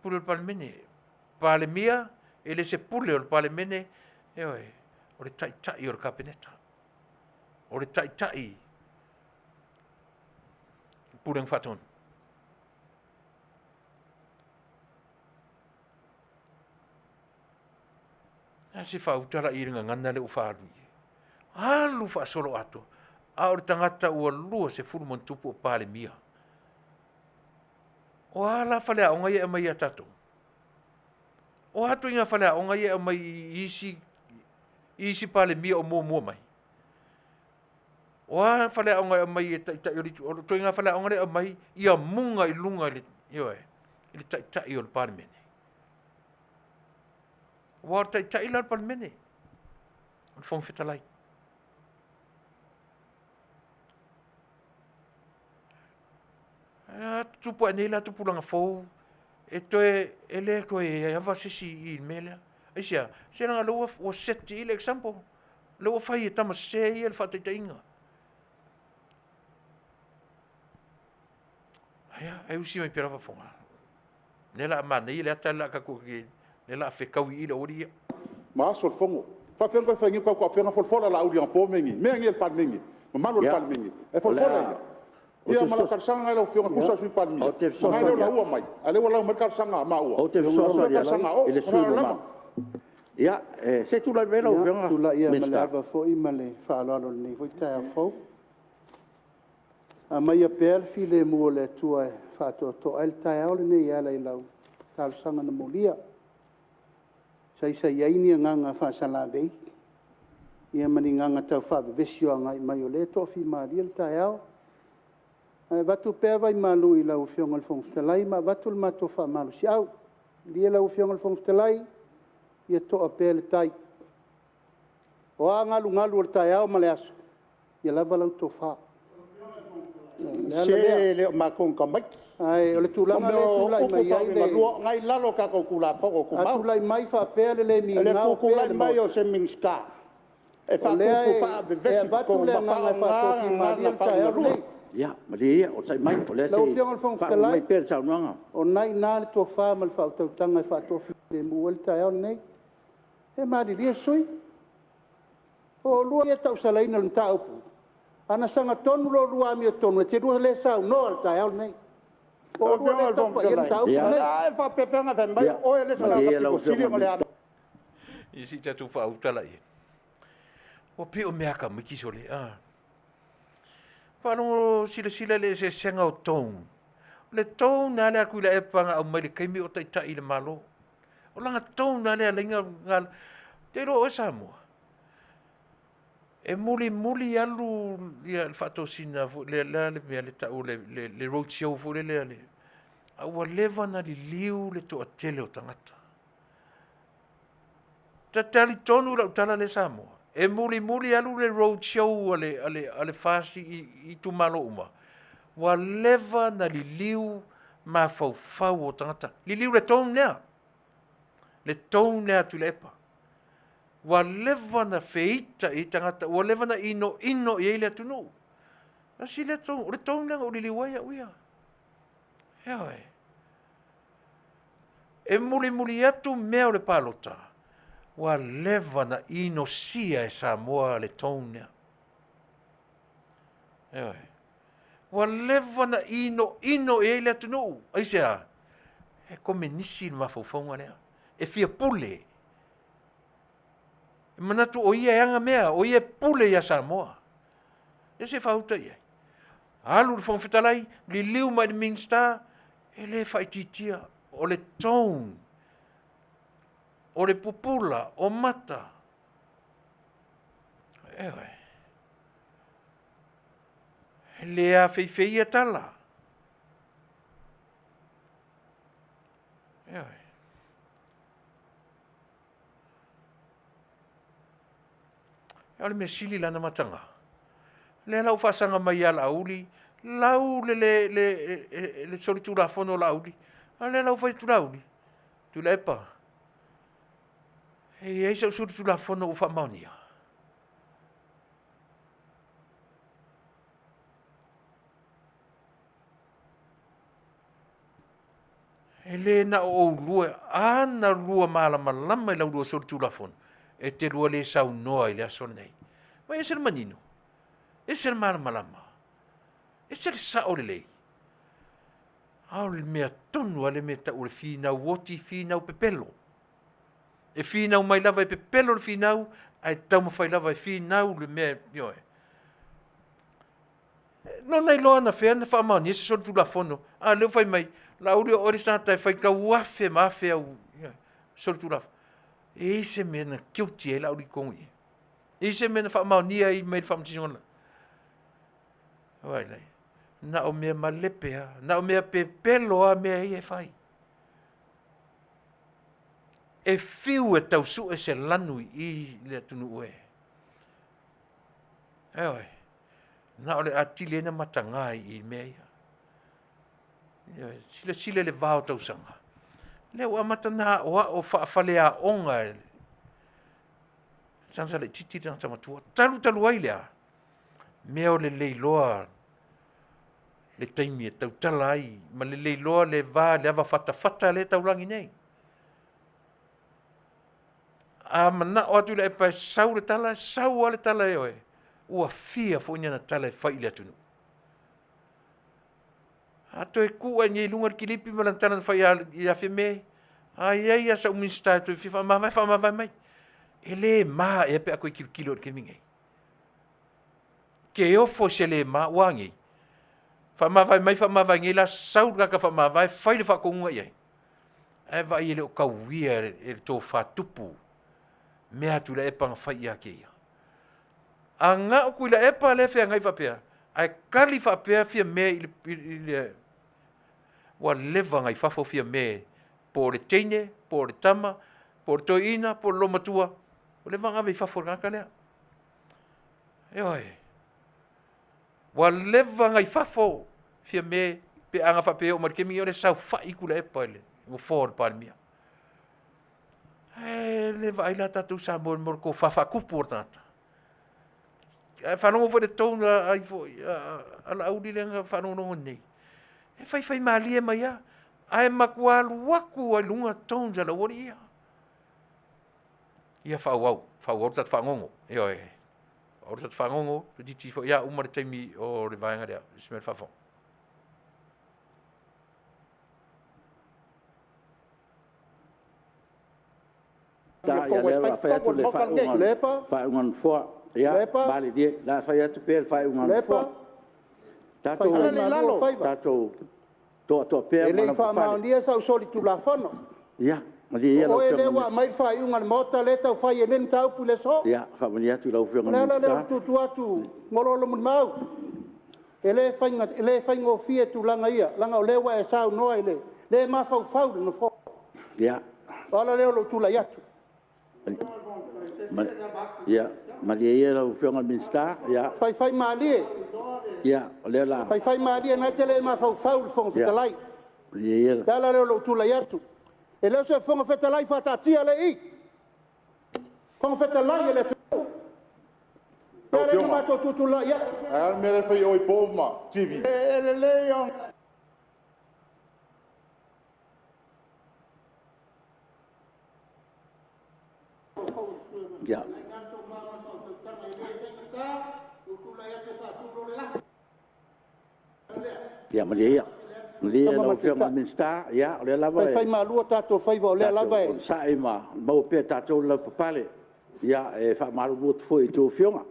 Pule o le Palemene. Palemia, e le se pule o le Palemene, ioe, o le taitai o le Kapeneta. O le taitai Pulega Faatonu. A se faauta la i le gagana lea ua faaalu i ai. Alu faasolo atoa. A o le tagata ua 20+ o Palemia. O a la faleaoga ia e aumai ia tatou? O a ituaiga faleaoga ia e aumai i isi, i isi Palemia o muamua mai? O a faleaoga e aumai e taitai o le itu, o le ituaiga faleaoga lea e aumai ia muga i luga i le, ioe, i le taitai o le Palemene. Aua o le taitai la o le Palemene, o le Fofoga Fetalai. A tutupu ae nei la tupulaga fou, e toe, e le toe ava se isi i le mea lea. Aisea? Se leaga o lea ua set i i le example. O lea ua fai e tama sese ia le faataitaiga. Ia, e usi mai pea lava fofoga. Lea la a manaia le ata le tatou lea la a fetaui i i le aualii ia. Ma aso o le Fono. E faapefea ona toe fai nei le tautuauega folafola Laauli anapo mea nei, mea nei a le Palemene, mamalu o le Palemene, e folafola ia? Ia ma lau talosaga lena i lau Afioga e tusa o le Sui Palemia, leaga e le o laua mai, a o lea ua lau mai le talosaga a maua, Ou te fesoasoani atu i le sui usufono mamalu. Ia, se i tulai mai lau Afioga i le Tulai lava ma le ava foi ma le faaaloalo i lenei foi taeao fou. Aumaia pea le filemu o le Atua e faatoatoa ai le taeao lenei e ala i lau talosaga na molia, saisai ai ni agaga faasalavei ma ni agaga taufaavevesi o agai mai o lea e toafimalie le taeao. Ae avatu pea vai malu i lau Afioga i le Fofoga Fetalai ma avatu le matou faamalosiau. Malie lau Afioga i le Fofoga Fetalai, ia toa pea le tai. O a galugalu o le taeao ma le aso, ia lava lau tofa. O le ala Se lea. e le o matou ni tamaiti. Ae o le tulaga lea e O tulai upu mai ai le… faauigalua, o lena e i lalo o tatou Tulafono A Tumau. tulai mai faapea le le O le migao pea i tutulai le mai o Maota, se Minisita e o lea faatupu e faavevesi i avatu totonu le ma agaga e faaaoga faatoafimalie gagana le taeao faauigalua. lenei. Ia, malie ia onosai mai o lea se Lau i Afioga i le Fofoga faauma mai Fetalai, pea le saunoaga. o lena e i ina le tofa ma le faautautaga e faatoafilemu ai le taeao lenei. Se malilie sui usufono, o oulua ia e tausalaina i le mataupu, a na sagatonu la oulua amiotonu, e te lua le saunoa i le taeao lenei. O Lau oulua Afioga lea i e le tapa Fofoga i ai le Fetalai, mataupu lenei. a e faapefea ona fai mai Ia, o oe le isi malie tagata ia lau pito sili Afioga i le ona le Minisita. Ia se i tatou faauta laia. Ua pei o mea tamaiti sole, a. Faalogo silasila i le eseesega o tone. O le tone lava lea a Tuilaepa na aumai i le taimi o taitai i le Malo. O lana tone lava lea na ala ai ona… Ou te iloa o oe Samoa, e mulimuli alu le faatosina foi lea, o le a le mea lea e tau o le road show foi lele a ua leva ona liliu le toatele o tagata. Ta te talitonu i lau tala lea Samoa, e mulimuli alu le road show a le FAST i itumalo uma, ua leva ona liliu mafaufau o tagata, liliu i le tone lea, le tone lea a Tuilaepa. Ua leva ona feita i ai tagata, ua leva ona inoino i ai le atunuu. Tasi lea tone, o le tone lea na ou liliu ai au ia. Ioe. E mulimuli atu mea o le palota, ua leva ona inosia e Samoa le tone lea. Ioe. Ua leva ona inoino i ai le atunuu. Aisea? E komenisi le mafaufauga lea. E fia pule. E manatu o ia e ana mea, o ia e pule ia Samoa. Ia se faauta i ai. Alu le Fofoga Fetalai, liliu mai i le Minisita, e le faaitiitia. O le tone, o le pupula, o mata. Ioe. E le afeifeia tala. Ioe. O le mea sili la ona mataga, lea la ua faasaga mai ia Laauli, lau le solitulafono a Laauli, a o lea la ua fai atu Laauli, Tuilaepa, e i ai sau solitulafono ua faamaonia? E le na o oulua, a na lua malamalama i la ulua solitulafono, e te lua le saunoa i le aso lenei. Ua ese le manino. Ese le malamalama. Ese le sao lelei. A o le mea tonu a le mea tau o le finau oti, finau pepelo. E finau mai lava e pepelo le finau, ae taumafai lava e finau le mea, ioe. No na iloa anafea na faamaonia se solitulafono, a o lea ua fai mai, Laauli o oe le isi tagata e faitau afe ma afe au solitulafono. E i ai se mea na guilty ai Laauli i totonu i i? E i ai se mea na faamaonia ai mai le faamasinoga? Vaai la i ai. Na o mea malepe lava, na o mea pepelo lava mea ia e fai. E fiu e tau sue se lanu i i i le atunuu e. Ioe. Na o le atili ai ona mataga i mea ia. Ioe. Silasila i le va o tausaga. Lea ua amata ona aoao faafaleaoga e le tagata laitiiti le tagata matua. Talu talu ai lea, mea o le leiloa le taimi e tautala ai ma le leiloa le va le ava fatafata lea e taulagi nei. A manao atu Tuilaepa e sau le tala, e sau lava le tala e oe. Ua fia foi ni ana tala e fai i le atunuu. A toe tuu ae nei i luga le kilipi ma lana tala na fai ia Fiame, a i ai lava sau Minisita e toe fia faamavae, faamavae mai. E le ma ea pe a toe tilotilo i le taimi lenei. Ke ofo i se le ma, ua a nei? Faamavae mai, faamavae nei la, sau le tagata faamavae, fai le faatonuga i ai. Ae vaai e le o tauia e le tofa tupu mea a Tuilaepa na fai ia te ia. A na o Tuilaepa lea e feagai faapea, ae tali faapea Fiame i le, i le ua leva ona i fafo Fiame, po o le teine, po o le tama, po o le toeaina, po o le loomatua, ua leva ona ave i fafo e le tagata lea. Ioe. Ua leva ona i fafo Fiame pe ana faapea e oo mai i le taimi lenei o lea e saofai Tuilaepa i le nofoa o le Palemia. Ae le vaai la tatou Samoa i le mea o le tofa faatupu o le tagata. Ae faalogo foi i le tone a foi a Laauli lea na faalogologo nei, e faifaimalie mai lava, ae matua alu atu lava i luga tones a le aualii ia. Ia faaauau, faaauau le tatou fagogo. Ioe. Faaauau le tatou fagogo, toeitiiti foi lava uma le taimi o le vaega lea. Se mea faafofoga. Ta ia lea o le a fai atu le faaiuga a le Nofoa. Ia, malilie, o le a fai atu pea le faaiuga a le Nofoa. Tatou toatoa pea E ma le i lavapapale. faamaonia sau solitulafono. Ia, malie ia O lau oe Afioga lea i le ua aumai le faaiuga a le Maota lea e tau fai ai nei le mataupu i le aso. Ia, faamalie atu i lau Afioga O i le le ala lea o Minisita. le tuutuu atu Goloolomulimau, e le faigofie tulaga ia, leaga o lea ua e saunoa i le le mafaufau i le Nofoa. Ia. O le ala lea o lou tulai atu. Ia, malie ia lau Afioga i le Minisita. Ia, Faifaimalie. Ia, o lea o le a... Faifaimalie o lena e te le mafaufau i le Fofoga Fetalai. Malie ia. O le ala lea o lou tulai atu. E le o se Fofoga Fetalai faataatia lea e i i. Fofoga Fetalai o le atunuu. O le ala lea o le matou tutulai atu. Ae a le mea la e fai i o i po ma TV? E lelei ona... Ia. Ia, malie ia. Malie ia lau Afioga i le Minisita, ia, o lea lava e... Faifaimalu o tatou faiva o lea lava e... Tatou onosai ma maua pea e tatou le lavapapale. Ia, e faamalulu atu foi i a outou afioga,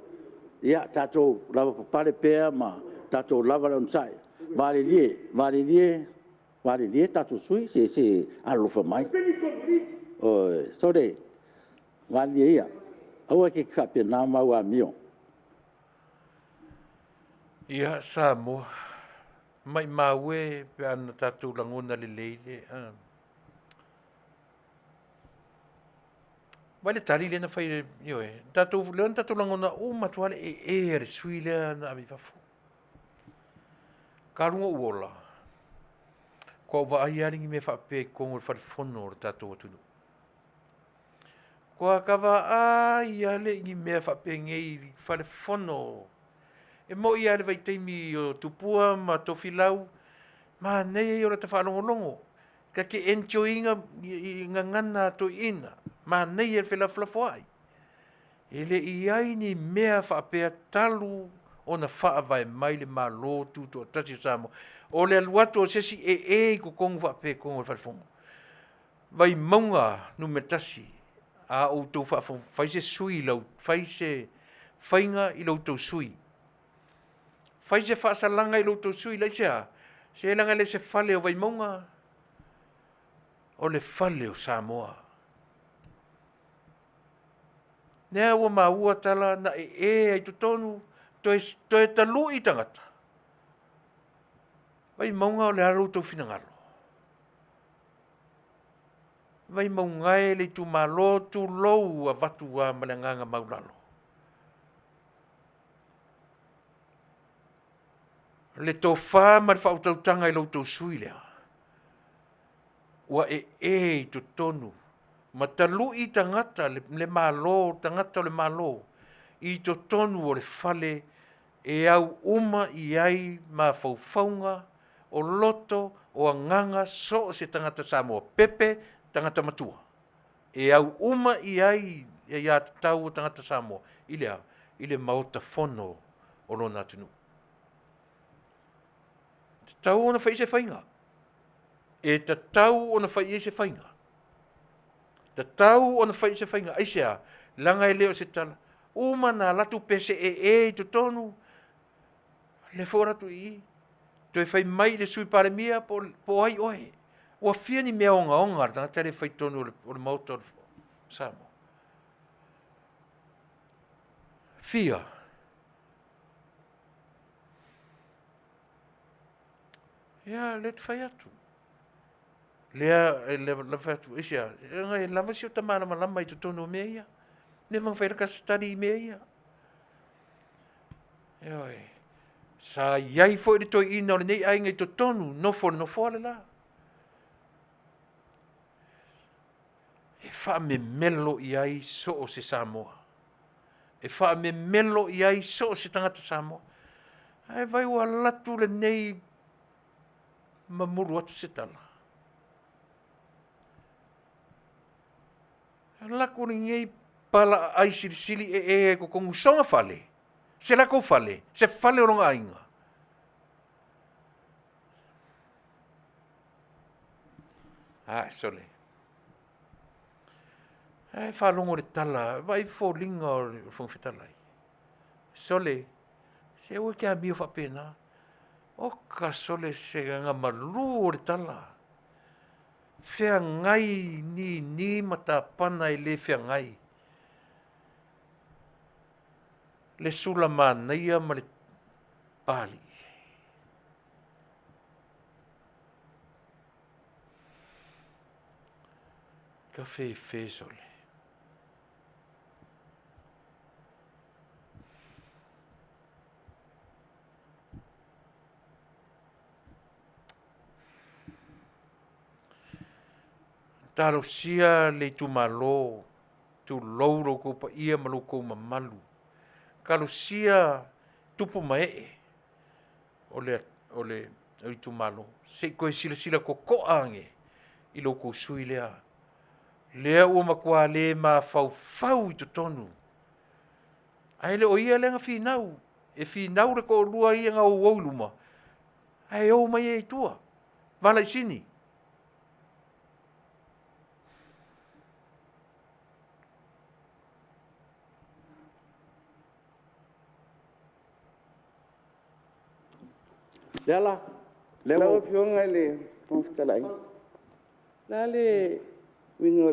ia tatou lavapapale pea ma tatou lava le onosai. Malilie, malilie, malilie tatou sui usufono, se i alolofa mai. Ioe, sole, malilie ia, aua e te faapena ma au amio. Ia, Samoa, maimau e pe a na tatou lagona lelei le Vaai le tali lea na fai e, ioe, tatou, lea na tatou lagona uma atu lava le ee a le sui usufono lea na ave i fafo. Talu ona ou ola, faatoa ou vaai lava i ni mea faapea i totonu o le fale fono o le tatou atunuu. Faatoa ta vaai lava lea i ni mea faapenei i le fale fono. E moni lava i le vaitaimi o Tupua ma Tofilau, manaia ia o lata faalogologo, ta te enjoy ina i gagana a toeaiina, manaia le felafolafoai. E le i i ai ni mea faapea talu ona faavae mai le Malo Tutoatasi o Samoa. O le alu atu o se isi ee i totonu faapea i totonu o le Fale Fono, Vaimauga 1, a outou faafofoga, fai se sui i lau, fai se faiga i lo outou sui usufono. Fai se faasalaga i lo outou sui usufono. Aisea? Se leaga e le o se fale o Vaimauga, o le fale o Samoa. Lea ua maua tala na ee ai i totonu, toe, toe talui tagata. Vaimauga o le a lo outou finagalo? Vaimauga e le itumalo, tulou, avatu lava ma le agaga maualalo. Le tofa ma le faautautaga i lo outou sui usufono lea, ua ee i totonu ma talui tagata le Malo, tagata o le Malo i totonu o le fale e au uma i ai mafaufauga o loto, o agaga, so o se tagata Samoa pepe, tagata matua. E au uma i ai le aiatatau a tagata Samoa i le a? I le Maota Fono o lona atunuu. E tatau ona fai se faiga. E tatau ona fai i ai se faiga. Tatau ona fai i se faiga. Aisea? Leaga e le o se tala. Uma ona alu atu pese ee i totonu, lea foi ua alu atu i i, toe fai mai i le Sui Palemia po o ai oe. Ua fia ni mea ogaoga a le tagata lea e fai i totonu o le Maota o Samoa? Fia. Ia, lea ou te fai atu. Lea e fai atu, aisea? Leaga e lava si ota malamalama i totonu o mea ia. Leva ona fai lata study i mea ia. Ioe. Sa i ai foi le toeaina o lenei aiga i totonu, nofo i le nofoa le la. E faamemelo i ai so o se Samoa. E faamemelo i ai so o se tagata Samoa. Ae vai ua alu atu lenei mamulu atu se tala. Alu atu lenei pala aai silisili ee ai i totonu sona fale, se latou fale, se fale o lona aiga. Ae sole. Ae faalogo i le tala, vaai foliga o le Fofoga Fetalai. Sole, se aua e te amio faapena. Oka sole se agamalu o le tala. Feagai nini ma tapana e le feagai. Le sula manaia ma le Papalii. Kafefe sole. Talosia le itumalo, tulou lo outou paia ma lo outou mamalu. Talosia tupu ma ee o le o le itumalo, se i toe silasila totoa ane i lo outou sui usufono lea, lea ua matua le mafaufau i totonu. Ae le o ia lea na finau, e finau le toalua ia na ouou i luma, ae ou mai ai i tua. Valaisini. Leala, lea ua... Lau Afioga i le Fofoga Fetalai, o le a le uiga o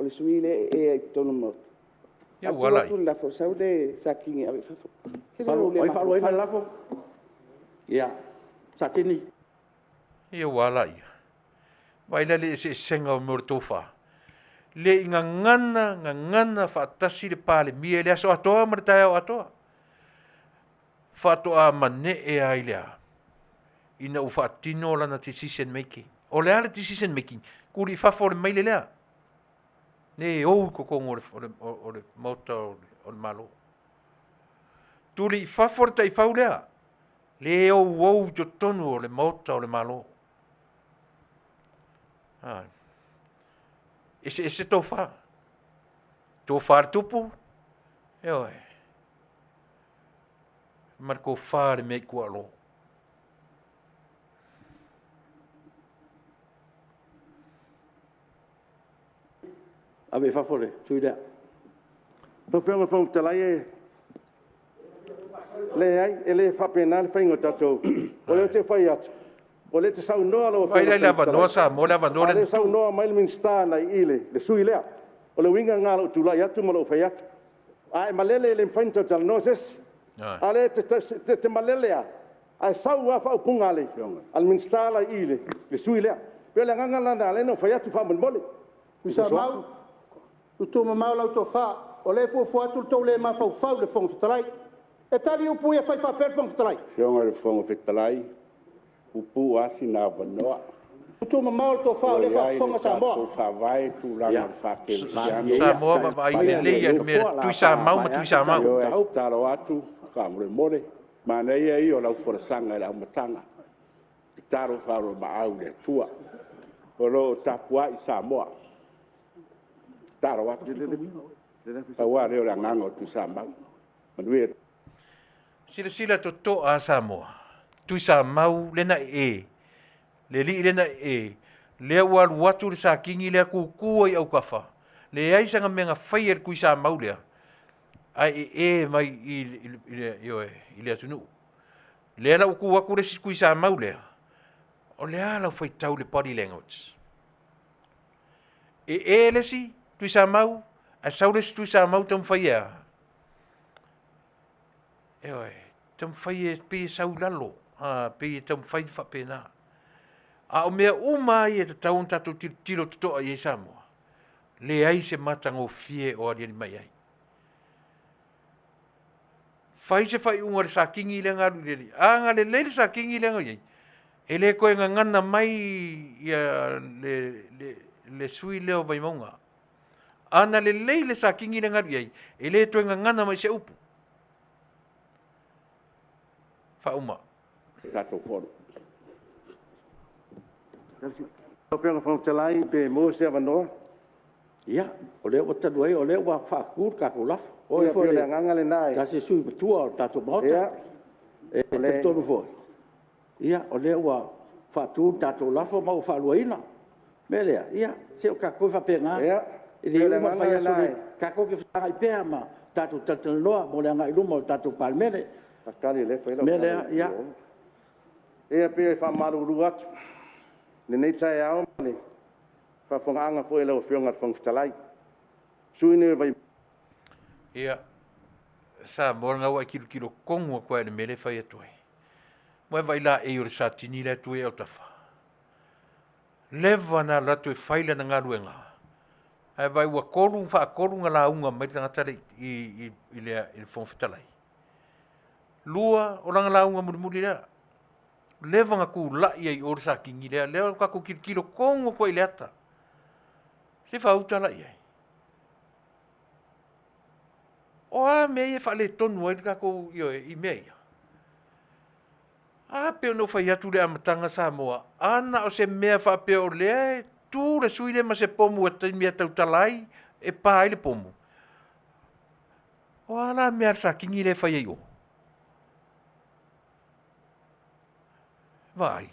le sui usufono lea e ea i totonu o le Maota? Ia A ua tuu ala atu le lafo, sau le Satini e ave i fafo. Ou te le Ai mafaufau. faaluaina le lafo? Ia, Satini. Ia ua ala ia. Vaai la le eseesega o mea o le tofa. Le i gagana, gagana faatasi le Palemia i le aso atoa ma le taeao atoa. Faatoa manee lava i le a? Ina ua faatino lana decision making. O le a le decision making? Tuli i fafo o le maile lea. Le ou i totonu o le Maota o le Malo. Tuli i fafo le taifau lea. Le ouou i totonu o le Maota o le Malo. Eseese tofa. Tofa a le tupu, ioe. ma le tofa i le mea i tuaalo. Ave i fafo le sui lea. Lau Afioga i le Fofoga Fetalai, e leai, e le faapena le faiga o tatou… O lea ou te fai atu, o lea e te saunoa lau Afioga i le Fofoga Fetalai, a o lea e saunoa mai le Minisita agai i le sui usufono lea. O le uiga lena o lou tulai atu ma lou fai atu. A e malele e le mafai ona talatalanoa se isi. A o lea e te malele lava, ae sau lava faaupuga a le Minisita la i i i le sui usufono lea. E pei o le agaga lena na ala ai ona ou fai atu faamolemole. Tuisamau, tuutuumamao lau tofa, o lea e fuafua atu le tou le mafaufau i le Fofoga Fetalai. E tali upu ia e fai faapea le Fofoga Fetalai? Lau Afioga i le Fofoga Fetalai, e puupuu lava sina avanoa. Tuutuumamao le tofa o lea e faafofoga Samoa. O lo o i ai le tatou Faavae i tulaga faakerisiano. Samoa vaavaai lelei lava i le mea Tuisamau ma Tuisamau. Ioe, e tatalo atu faamolemole, manaia ia o lau folasaga i le amataga, tatalo faaoloolomaau i le Atua. O lo o tapuai Samoa. Tatalo atu, pau lava lea o le agaga o Tuisamau. Manuia. Silasila totoa a Samoa, Tuisamau lea na ee, le alii lea na ee, lea ua alu atu le Satini lea tutu ai i autafa, leai sana mea na faia i le Tuisamau lea, ae ee mai i i le atunuu. Lea la ua tu atu le isi Tuisamau lea, o le a lau faitau i le body language? E ee le isi Tuisamau, ae sau le isi Tuisamau taumafai e a? Ioe, taumafai e pei e sau i lalo, a, pei e taumafai faapena. A o mea uma lava ia e tatau ona tatou tilotilo totoa i ai Samoa, leai se matagofie o aliali mai ai. Fai se faaiuga i le Satini lea na alu i le alii. A na lelei le Satini lea na i ai, e le toe gagana mai ia le sui lea o Vaimauga. A na lelei le Satini lea na alu i ai, e le toe gagana mai se upu. Faauma. Tatou Fono. Lau Afioga i le Fofoga Fetalai pe maua se avanoa? Ia, o lea ua talu ai o lea ua faatu le tatou lafo. O oe foi o le agaga lena e tasi o sui usufono matua o le tatou Maota. E talitonu foi, ia o lea ua faatu le tatou lafo ma ua faaluaina. O le mea lea, ia se o tatou e faapena. E le uma le fai aso, tatou te fesagai pea ma tatou talatalanoa mo le agai i luma o le tatou Palemene. O le mea lea, ia… E pei e faamalulu atu i lenei taeao ma le faafofogaaga foi a lau Afioga i le Fofoga Fetalai. O le sui usufono lenei o Vaimauga… Ia, Samoa o lena ua e tilotilo tonu atu lava i le mea lea e fai atu ai. Ua e vaai laei o le Satini la e tu ai autafa? Leva ona alu atu e fai lana galuega, ae vaai ua tolu, faatolu ona lauga mai le tagata lea i le Fofoga Fetalai. Lua, o lana lauga mulimuli lea. Leva ona tulai ai i o le Satini lea, lea ua tatou tilotilo tonu atu ai i le ata. Se faauta la i ai. O a mea ia e faaletonu ai le tatou, ioe, i mea ia? A pei ona ou fai atu i le amataga Samoa, a na o se mea faapea o lea e tu le sui lea ma se pomu e taimi e tautala ai, e pa ai le pomu. O a la mea a le Satini lea e fai ai i o? Vaai,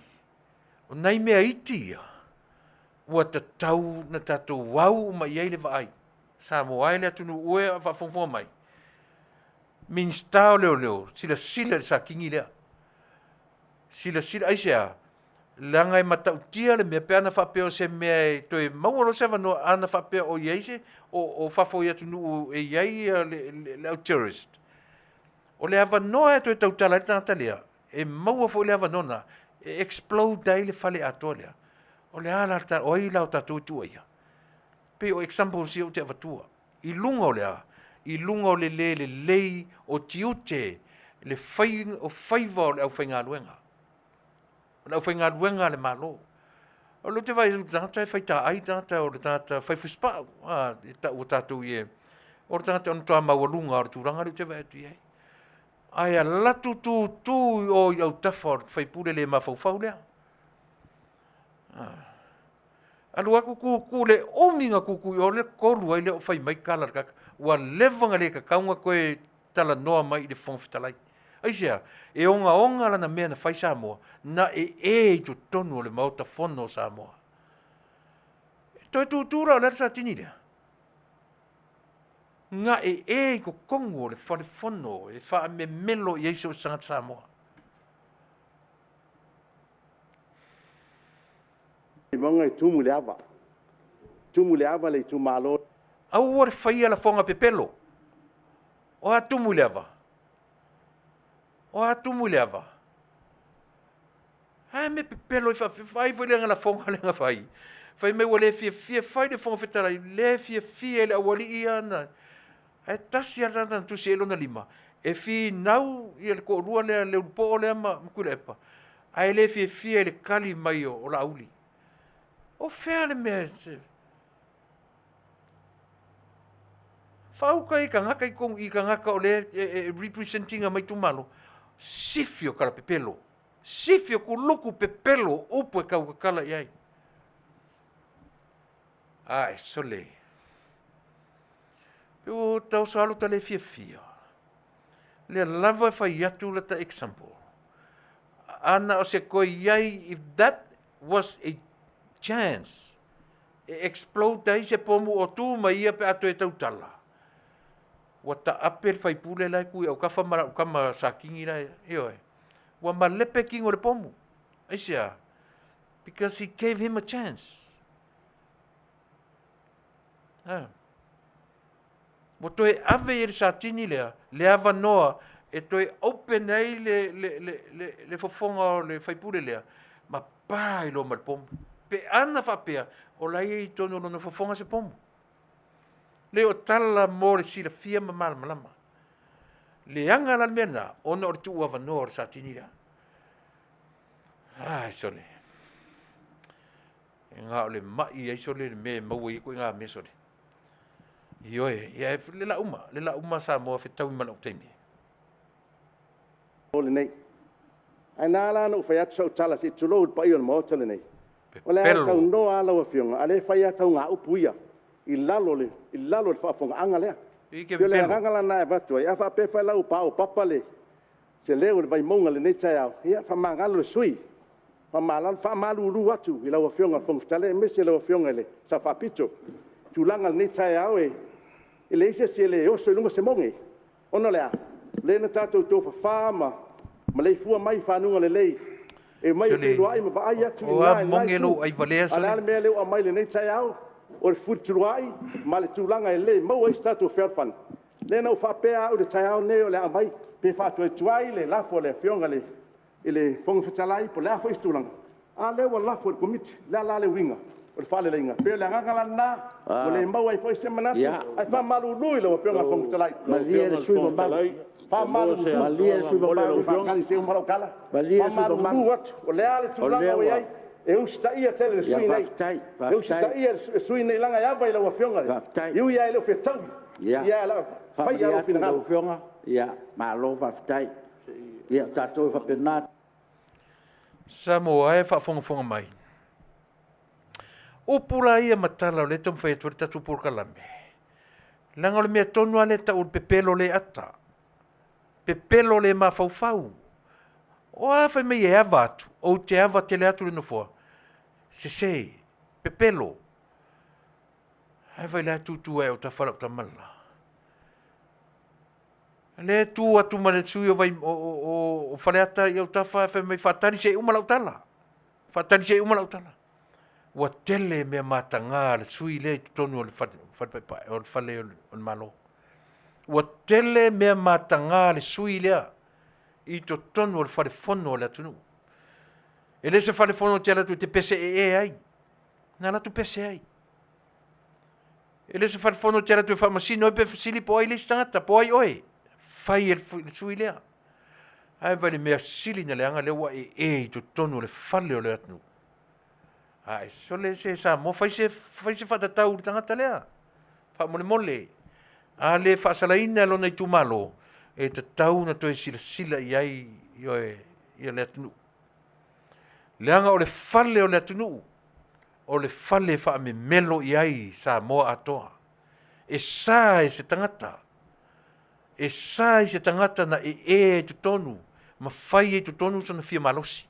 o nai mea iti ia, ua tatau ona tatou au uma i ai le vaai. Samoa e le atunuu e a o faafogafoga mai, Minisita o Leoleo, silasila i le Satini lea. Silasila, aisea? Leaga e matautia le mea pe ana faapea o se mea e toe maua loa se avanoa, ana faapea o i ai se, o fafo i atunuu e i ai le au terrorist, o le avanoa e toe tautala ai le tagata lea, e maua foi le avanoa lena e explode ai le fale atoa lea. O le a la le, o ai la o tatou e tuuaia? Pei o examples ia ou te avatua. I luga o le a? I luga o le le lelei o tiute, le fai, o faiva o le aufaigaluega. O le aufaigaluega a le Malo. O lea ou te vaai atu i le tagata e faitaai le tagata, o le tagata fai fusipau, a, e tau e tatou i e, o le tagata o le matua maualuga lava o le tulaga lea ou te vaai atu i ai. Ae alu atu tutu i o i autafa o le sui usufono le mafaufau lea. Alu atu tutu, le umi na tutu i o lea tolu ai lea o fai mai tala a le tagata. Ua leva ona le tatau ona toe talanoa mai i le Fofoga Fetalai. Aisea? E ogaoga lana mea na fai Samoa, na ee i totonu o le Maota Fono o Samoa. E toe tūtū la o le a le Satini lea? Na ee i totonu o le fale fono e faamemelo i ai so o se tagata Samoa. Vaimauga e tumu i le ava, tumu i le ava le itumalo. Aua le faia lafoga pepelo. O a tumu i le ava? O a tumu i le ava? A mea pepelo i faafia ai foi lea lafoga lea na fai. Fai mai ua le fiafia fai le Fofoga Fetalai, le fiafia i le aualii ia na. Ae tasi lava le tagata na tusi ai lona lima, e finau ia le toalua lea Leulupo'o lea ma Tuilaepa, ae le fiafia i le tali mai o Laauli. O fea le mea e faauta i tagata i totonu i tagata o lea e represent ina mai itumalo, sifi o talapepelo, sifi o kuluku pepelo upu e tautatala i ai. Ae sole, pe ua taoso lava lo ta le fiafia, lea lava e fai atu lata example. Ana o se toe i ai, if that was a chance e explode ai se pomu o tu mai ia pe a toe tautala, ua taape le faipule la e tu i autafa ma lau tama Satini la e, ioe, ua malepe tino i le pomu. Aisea? Because he gave him a chance. Ha. Ua toe ave i le Satini lea le avanoa e toe open ai le, le, le, le, le fofoga o le faipule lea, ma pa ai loa ma le pomu. Pe ana faapea, o la e i ai i totonu o lona fofoga se pomu. Le o tala mo le silafia ma malamalama. Leaga la le mea lena, ona o le tuu avanoa o le Satini lea. Ai sole. E na o le mai ai sole le mea e maua ai ituaiga mea sole. Ioe, ia le la uma, le la uma Samoa fetaui ma lou taimi. Lenei. Ae na ala ona ou fai atu sau tala se i tulou le paia o le Maota lenei. O le a saunoa lava lau Afioga, a o lea e fai lava tauga upu ia i lalo o le faafofogaaga lea. E pei o le agaga lena e avatu ai, a faapea foi la ua paopapa se leo o le Vaimauga i lenei taeao, ia faamagalo le sui usufono. E faamalulu atu i lau Afioga i le Fofoga Fetalai aemaise lau Afioga i le Sao Faapito. O le tulaga i lenei taeao, e leai se isi e le oso i luga se moge, ona o le a? O lea na tatou tofafa ma maleifua mai i fanuga lelei, e omai e feiloai ma vaai atu i ina i lena itu. A o le a le mea lea ua aumai i lenei taeao? O le fefulituaa'i ma le tulaga e le maua ai se tatou fealofani. Lea na ou faapea lava au i le taeao lenei o le a aumai, pe faatuatuai le lafo a le Afioga i le Fofoga Fetalai po o le a foi se tulaga, a lea ua lafo e le Komiti. O le a la le uiga o le faaleleiga? E pei o le agaga la lena ua le maua ai foi se manatu, ae faamalulu i lau Afioga i le Fofoga Fetalai. Malie le sui usufono mamalu. Faamalulu. Malie le sui usufono mamalu. Faatali se i uma lau tala. Malie le sui usufono mamalu. Faamalulu atu, o le a le tulaga ua i ai, e usitaia tele e le sui usufono lenei. E usitaia e le sui usufono lenei leaga e ava i lau Afioga. E ui lava e le o fetaui, ae o le a fai lava lou finagalo. Faafetai. Lau Afioga, malo faafetai. Ia, o tatou e faapena. Samoa e faafogafoga mai. Upu la ia ma tala o lea e taumafai atu ai le tatou polokalame, leaga o le mea tonu lava lea e tau o le pepelo le ata, pepelo le mafaufau. O a fai mai e ava atu, ou te ava tele atu i le nofoa, sese, pepelo. Ae fai la e tutu ai autafa lau tama le la. Lea e tu atu ma le sui o Faleata i autafa fai mai faatali se i uma lau tala. Faatali se i uma lau tala. Ua tele mea mataga a le sui lea i totonu o le fale, fale o le fale o le Malo. Ua tele mea mataga a le sui lea i totonu o le fale fono o le atunuu. E le se fale fono te alu atu e te pese ee ai. Na alu atu pese ai. E le se fale fono te alu atu e faamasino ai pe fesili po o ai le isi tagata, po o ai oe. Fai e le sui lea. Ae vai le mea sili na leaga lea ua ee i totonu o le fale o le atunuu. Ae sole se Samoa, fai se, fai se faatatau i le tagata lea. Faamolemole. A le faasalaina e lona itumalo, e tatau ona toe silasila i ai ioe, ia le atunuu. Leaga o le fale o le atunuu, o le fale e faamemelo i ai Samoa atoa. E sa e se tagata. E sa i se tagata na e ea i totonu ma fai ai i totonu sona fia malosi.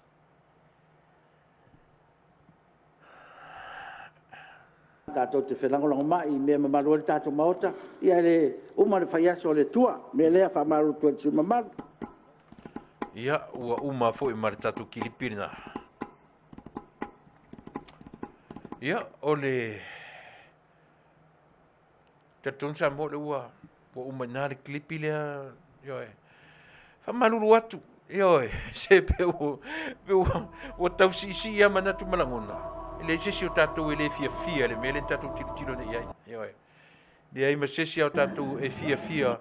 Tatou te felagolagomai i mea e mamalu ai le tatou Maota, ia e le uma le faiaso o le Atua. O le mea lea e faamalulu atu ai i le sui usufono mamalu. Ia, ua uma foi ma le tatou kilipi lena. Ia, o le talitonu Samoa o lea ua ua uma i ina le kilipi lea, ioe. Faamalulu atu, ioe, se pe ua, pe ua, ua tau siisii lava manatu ma lagona. E leai se isi o tatou e le fiafia i le mea lea na tatou tilotilo nei i ai, ioe. Leai ma se isi o tatou e fiafia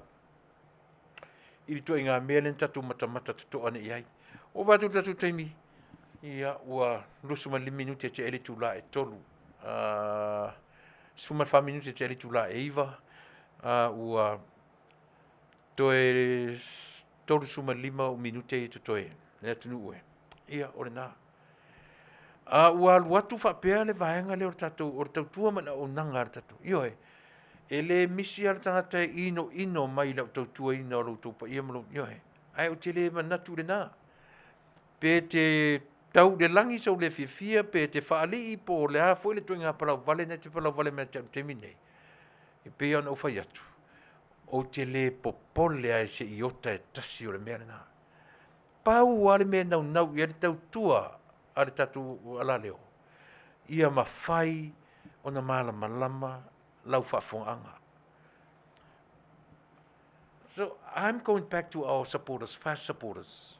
i le ituaiga mea lea na tatou matamata totoa nei i ai. Ua ova atu le tatou taimi, ia, ua 25 minute tea ai le itula e 3. 14 minute tea ai le itula e 9, ua toe 35 ou minute ia totoe le atunuu e. Ia, o lena. A ua alu atu faapea le vaega lea o le tatou, o le tautua ma le auaunaga a le tatou. Ioe, e le misi lava le tagata e inoino mai i lau tautuaina o lo outou paia ma lo, ioe, ae ou te le manatu i lena. Pe te tau i le lagi sou le fiafia, pe te faalii, po o le a foi le ituaiga palauvale na e te palauvale mai ia te au i le taimi lenei, e pei lava ona ou fai atu, ou te le popole lava i se iota e tasi o le mea lena. Pau lava le mea e naunau i ai le tautua a le tatou alaleo, ia mafai ona malamalama lau faafofogaaga. So, I'm going back to our supporters, fast supporters.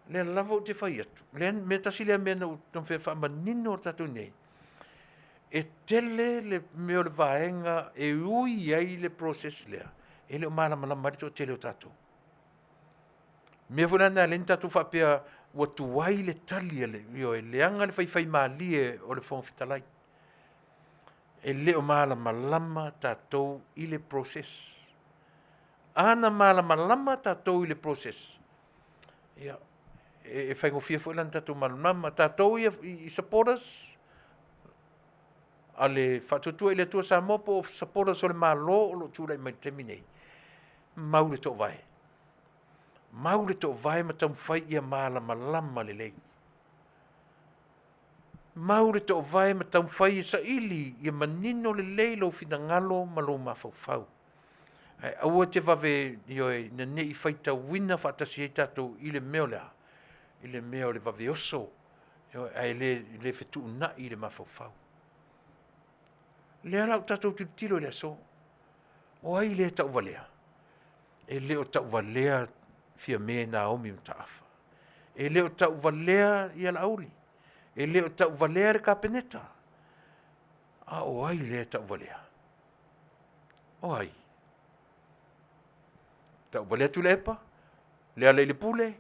Lea lava ou te fai atu, lea mea tasi lea mea na ou taumafai e faamanino le tatou nei, e tele le mea o le vaega e ui ai le process lea, e le o malamalama ai le toatele o tatou. Mea foi la na alai ona tatou faapea ua tuai le tali a le, ioe, leaga le faifaimalie o le Fofoga Fetalai. E le o malamalama tatou i le process. A na malamalama tatou i le process, ia, e faigofie foi la ona tatou malamalama. Tatou ia i supporters a le Faatuatua i le Atua Samoa po o supporters o le Malo o lo o tulai mai i le taimi nei, mau le toovae. Mau le toovae ma taumafai ia malamalama lelei. Mau le toovae ma taumafai e saili ia manino lelei lou finagalo ma lou mafaufau. Ae aua te vave, ioe, ina ne i faitauina faatasi ai tatou i le mea o le a? I le mea o le vave oso, ioe, ae le, le fetuunai le mafaufau. Lea la ua tatou tilotilo i le aso. O ai lea e tauvalea? E le o tauvalea Fiame Naomi Mataafa. E le o tauvalea ia Laauli. E le o tauvalea le Kapeneta. A o ai lea e tauvalea? O ai? Tauvalea Tuilaepa, Lealailepule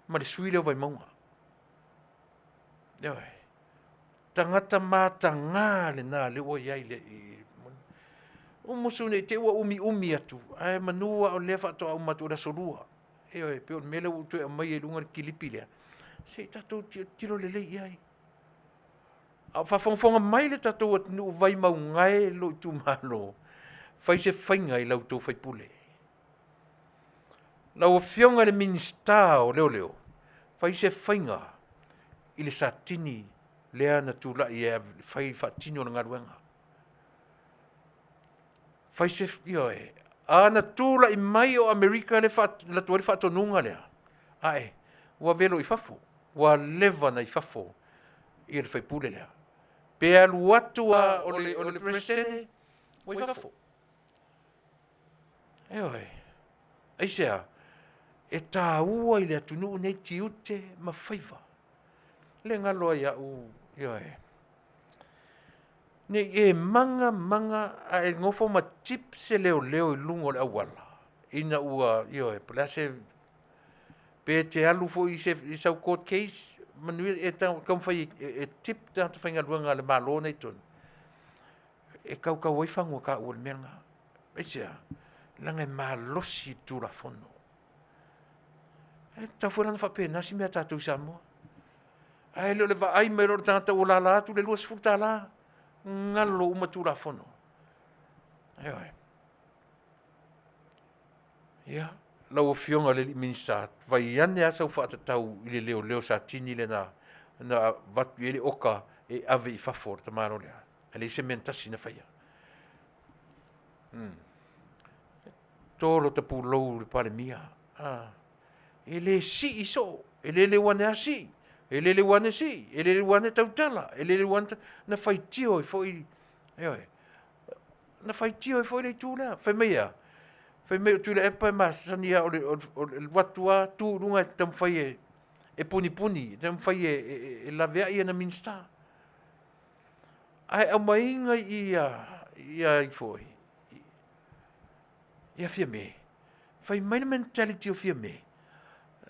ma le sui lea o Vaimauga. Ioe. Tagata mataga lena lea ua i ai le Umusu nei te i ua umiumi atu, ae manu lava o lea faatoa uma atu o le aso Lua. Ioe, e pei o le mea lea ua ou toe aumaia i luga le kilipi lea, se i tatou tilotilo lelei i ai. A o faafogafoga mai le tatou atunuu Vaimauga e, lou itumalo, fai se faiga i la outou faipule. Lau Afioga i le Minisita o Leoleo, fai se faiga i le Satini lea na tulai e fai faatino le galuega. Fai se, ioe, a na tulai mai o Amerika le alu atu ai le faatonuga lea, ae ua velo i fafo, ua leva na i fafo ia le faipule lea. Pe alu atu a o le Peresetene, ua i fafo. Ioe, aisea? E taua i le atunuu nei tiute ma faiva. Le galo ai au, ioe. Ne i e maga maga ae nofo ma tip se leoleo i luga o le auala, ina ua, ioe, po o le a se, pe te alu foi i sau court case, manuia e taumafai e tip tagata faigaluega a le Malo nei tonu, e kaukau ai fagu a kaua i le mea lena. Aisea? Leaga e malosi le Tulafono. E tatau foi la ona faapena se mea a tatou i Samoa. Ae le o le vaai mai loa o le tagata ua lala atu le $20, galo uma Tulafono. Ioe. Ia, lau Afioga i le alii Minisita, fai ane lava sau faatatau i le leoleo Satini lea na na avatu i ai le oka e ave i fafo le tamaloa lea. E leai se mea na tasi na faia. To lota pulou i le Palemia. Ah. E le sii soo, e leleu ane lava sii, e leleu ane sii, e leleu ane tautala, e leleu ane na faitio ai foi, ioe, na faitio ai foi le itu lea. Fai mai e a? Fai mai o Tuilaepa e masani lava o le alu atu lava tu i luga e taumafai e punipuni, e taumafai e laveai ana Minisita. Ae aumaiga i i ia ai foi, ia Fiame, fai mai le mentality o Fiame,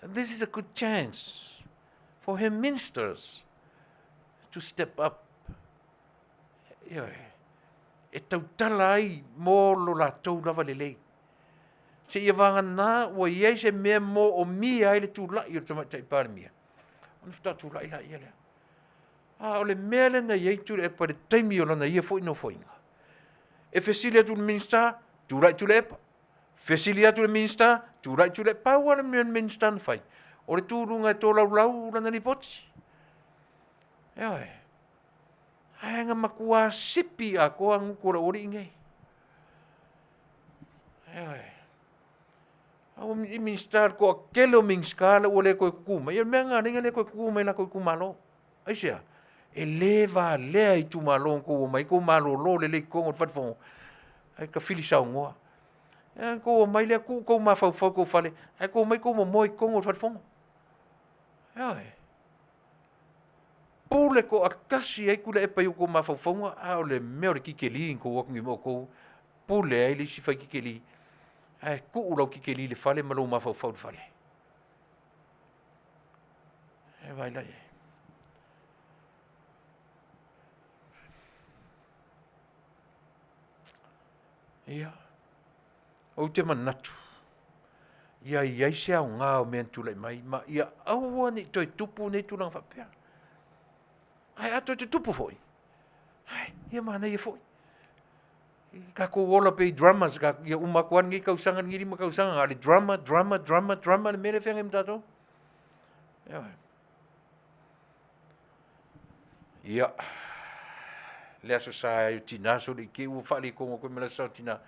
this is a good chance for her ministers to step up. Ioe, e tautala ai mo lo latou lava lelei. Seia vagana ua i ai se mea moomia ai le tulai o le Tamaitai Palemia, ona faatoa tulai laia lea. A o le mea lea na i ai Tuilaepa i le taimi o lana ia foi nofoaiga, e fesili atu i le Minisita, tulai Tuilaepa. Fesili atu i le Minisita, tulai Tuilaepa. Pau lava le mea o le Minisita na fai, o le tu i luga e tolaulau lana lipoti. Ioe. Ae na matua sipi atoa gutu o le aualii nei. Ioe. A ua Minisita, le toatele o Minisita lea ua le toe tutu mai, ia o le mea lena na ala ai ona le toe tutu mai i latou itumalo. Aisea? E le valea itumalo na tou omai ai tou malolo lelei i totonu o le Fale Fono ae tafili saunoa. Ia na tou omai lea tuu tou mafaufau i tou fale ae tou omai tou momoe i totonu o le Fale Fono. Ioe. Pule toatasi ai Tuilaepa i o outou mafaufauga, a o le mea o le titeli na tou o atu nei ma outou, pule ai le isi fai titeli, ae tuu lau titeli i le fale ma lou mafaufau i le fale. E vaai la i ai. Ia, ou te manatu, ia i ai se aoga o mea na tulai mai, ma ia aua ne i toe tupu nei tulaga faapea. Ae a toe tutupu foi, ai, ia manaia foi. Tatou ola pea i dramas, ia uma atu lava lenei tausaga, lenei 5 tausaga, na o le drama, drama, drama, drama le mea lea e feagai ma tatou. Ioe. Ia, le Aso Sa ai o Tina, sole i te ua faaletonu atu ai ma le Aso Sa o Tina.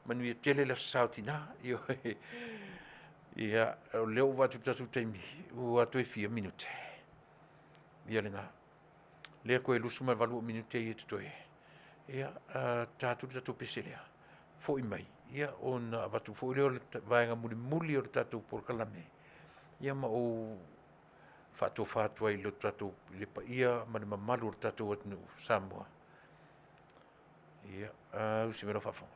Manuia tele le Aso Sa o Tina. Ioe. Ia, o lea ua vaai atu i le tatou taimi, ua toe fia minute. Ia lena. Lea toe 28 o minute ia totoe. Ia, ta atu le tatou pese lea. Foi mai, ia, ona avatu foi lea o le vaega mulimuli o le tatou polokalame. Ia ma ou faatofa atu ai i le tatou i le paia ma le mamalu o le tatou atunuu Samoa. Ia, usi mai lau faafofoga.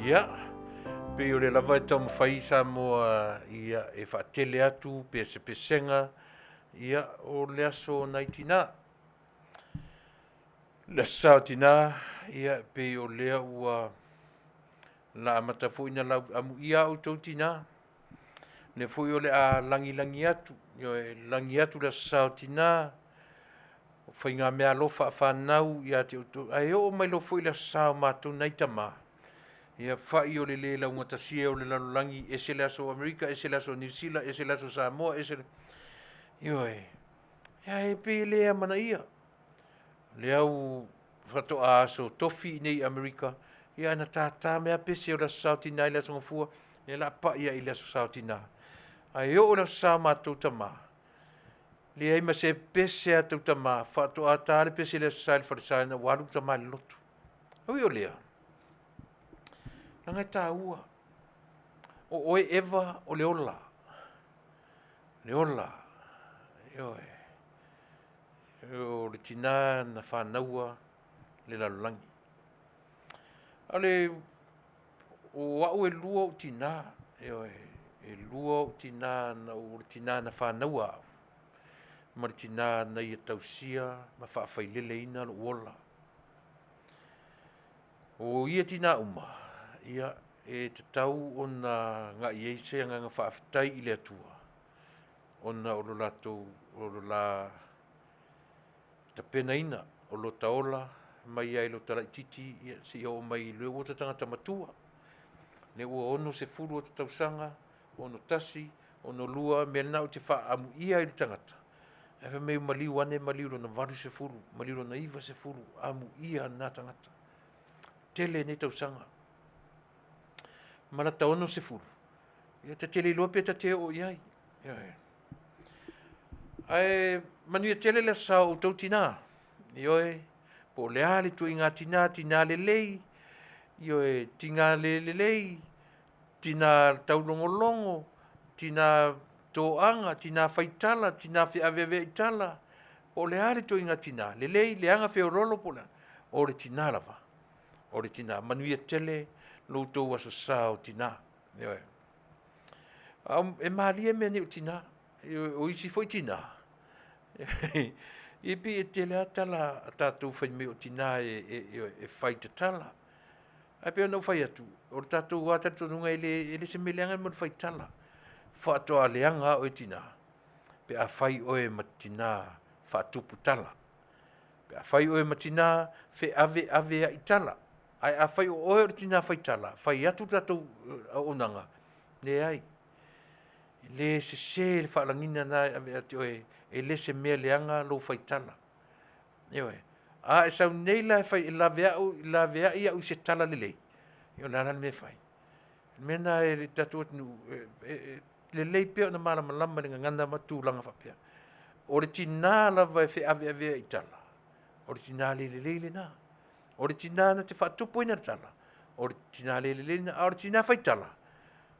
Ia, pei o lea lava e taumafai Samoa ia e faatele atu pesepesega ia o le aso nai tinā. Le aso sa o tinā, ia pei o lea ua la amata foi na lau amuia a outou tinā. Le foi o le a lagilagi atu, ioe, lagi atu le aso sa o tinā, o faigameaalofa a fanau ia te outou, ae oo mai loa foi le aso sa o matou nai tamā, ia fai o le lē laugatasia o le lalolagi, ese le aso o Amerika, ese le aso o Niu Sila, ese le aso o Samoa, ese le... Ioe, ae pei e le amanaia. Lea ua faatoa aso tofi i nei i Amerika, ia ae na tātā mai lava pese o le aso sa o tinā i le aso Gafua, lea o le a pai ai i le aso sa o tinā. Ae oo i le aso sa o matou tamā, leai ma se pese a tou tamā, faatoa ta le pese i le aso sa i le falesa ina ua alu le tama i le lotu. Ui o lea, leaga e taua, o oe Eva o le ola, le ola, ioe, o le tinā na fanaua le lalolagi. A o le, o au e lua ou tinā, ioe, e lua ou tinā, o le tinā na fanaua au, ma le tinā na ia tausia ma faafaileleina lou ola. O ia tinā uma, ia, e tatau ona agai i ai se agaga faafetai i le Atua, ona o lo latou, o lo la tapenaina o lota ola mai lava i lota laitiiti seia oo mai i le ua ota tagata matua, lea ua 60 ota tausaga, 61, 62, o le mea lena ou te faaamuia ai i le tagata, ae fai mai ua maliu ane maliu i lona 80, maliu i lona 90, amuia lena tagata. Tele nei tausaga. Ma lata 60, ia ta te le iloa pe ta te oo i ai. Ioe. Ae manuia tele le aso sa o outou tinā. Ioe, po o le a le ituaiga tinā, tinā lelei, ioe, tinā le lelei, tinā taulogologo, tinā toaga, tinā faitala, tinā feaveaveai tala, po o le a le ituaiga tinā, lelei, leaga, feoloolo po o le a, o le tinā lava, o le tinā. Manuia tele lo outou aso sa o tinā. Ioe. E malie mea nei o tinā. O isi foi tinā, e pei e tele lava tala a tatou fai mai o tinā e faitatala. Ae pei ona ou fai atu, o le tatou lava talitonuga e le, e le se mea leaga le mea o le faitala. Faatoa leaga lava oe tinā, pe a fai oe ma tinā faatupu tala. Pe a fai oe ma tinā feaveaveai tala. Ae afai o oe o le tinā faitala, fai atu le tatou auaunaga, leai. E le sese le faalagiga lena e ave ia te oe, e le se mea leaga lou faitala. Ioe. A e sau nei la e fai e laveai au i se tala lelei, ia o le a la le mea e fai? O le mea lena e le tatou atunuu, e lelei pea ona malamalama i le gagana ma tulaga faapea. O le tinā lava e feaveavea i tala, o le tinā le lelei lena. O le tinā na te faatupuina le tala, o le tinā le lelei lena. A o le tinā faitala,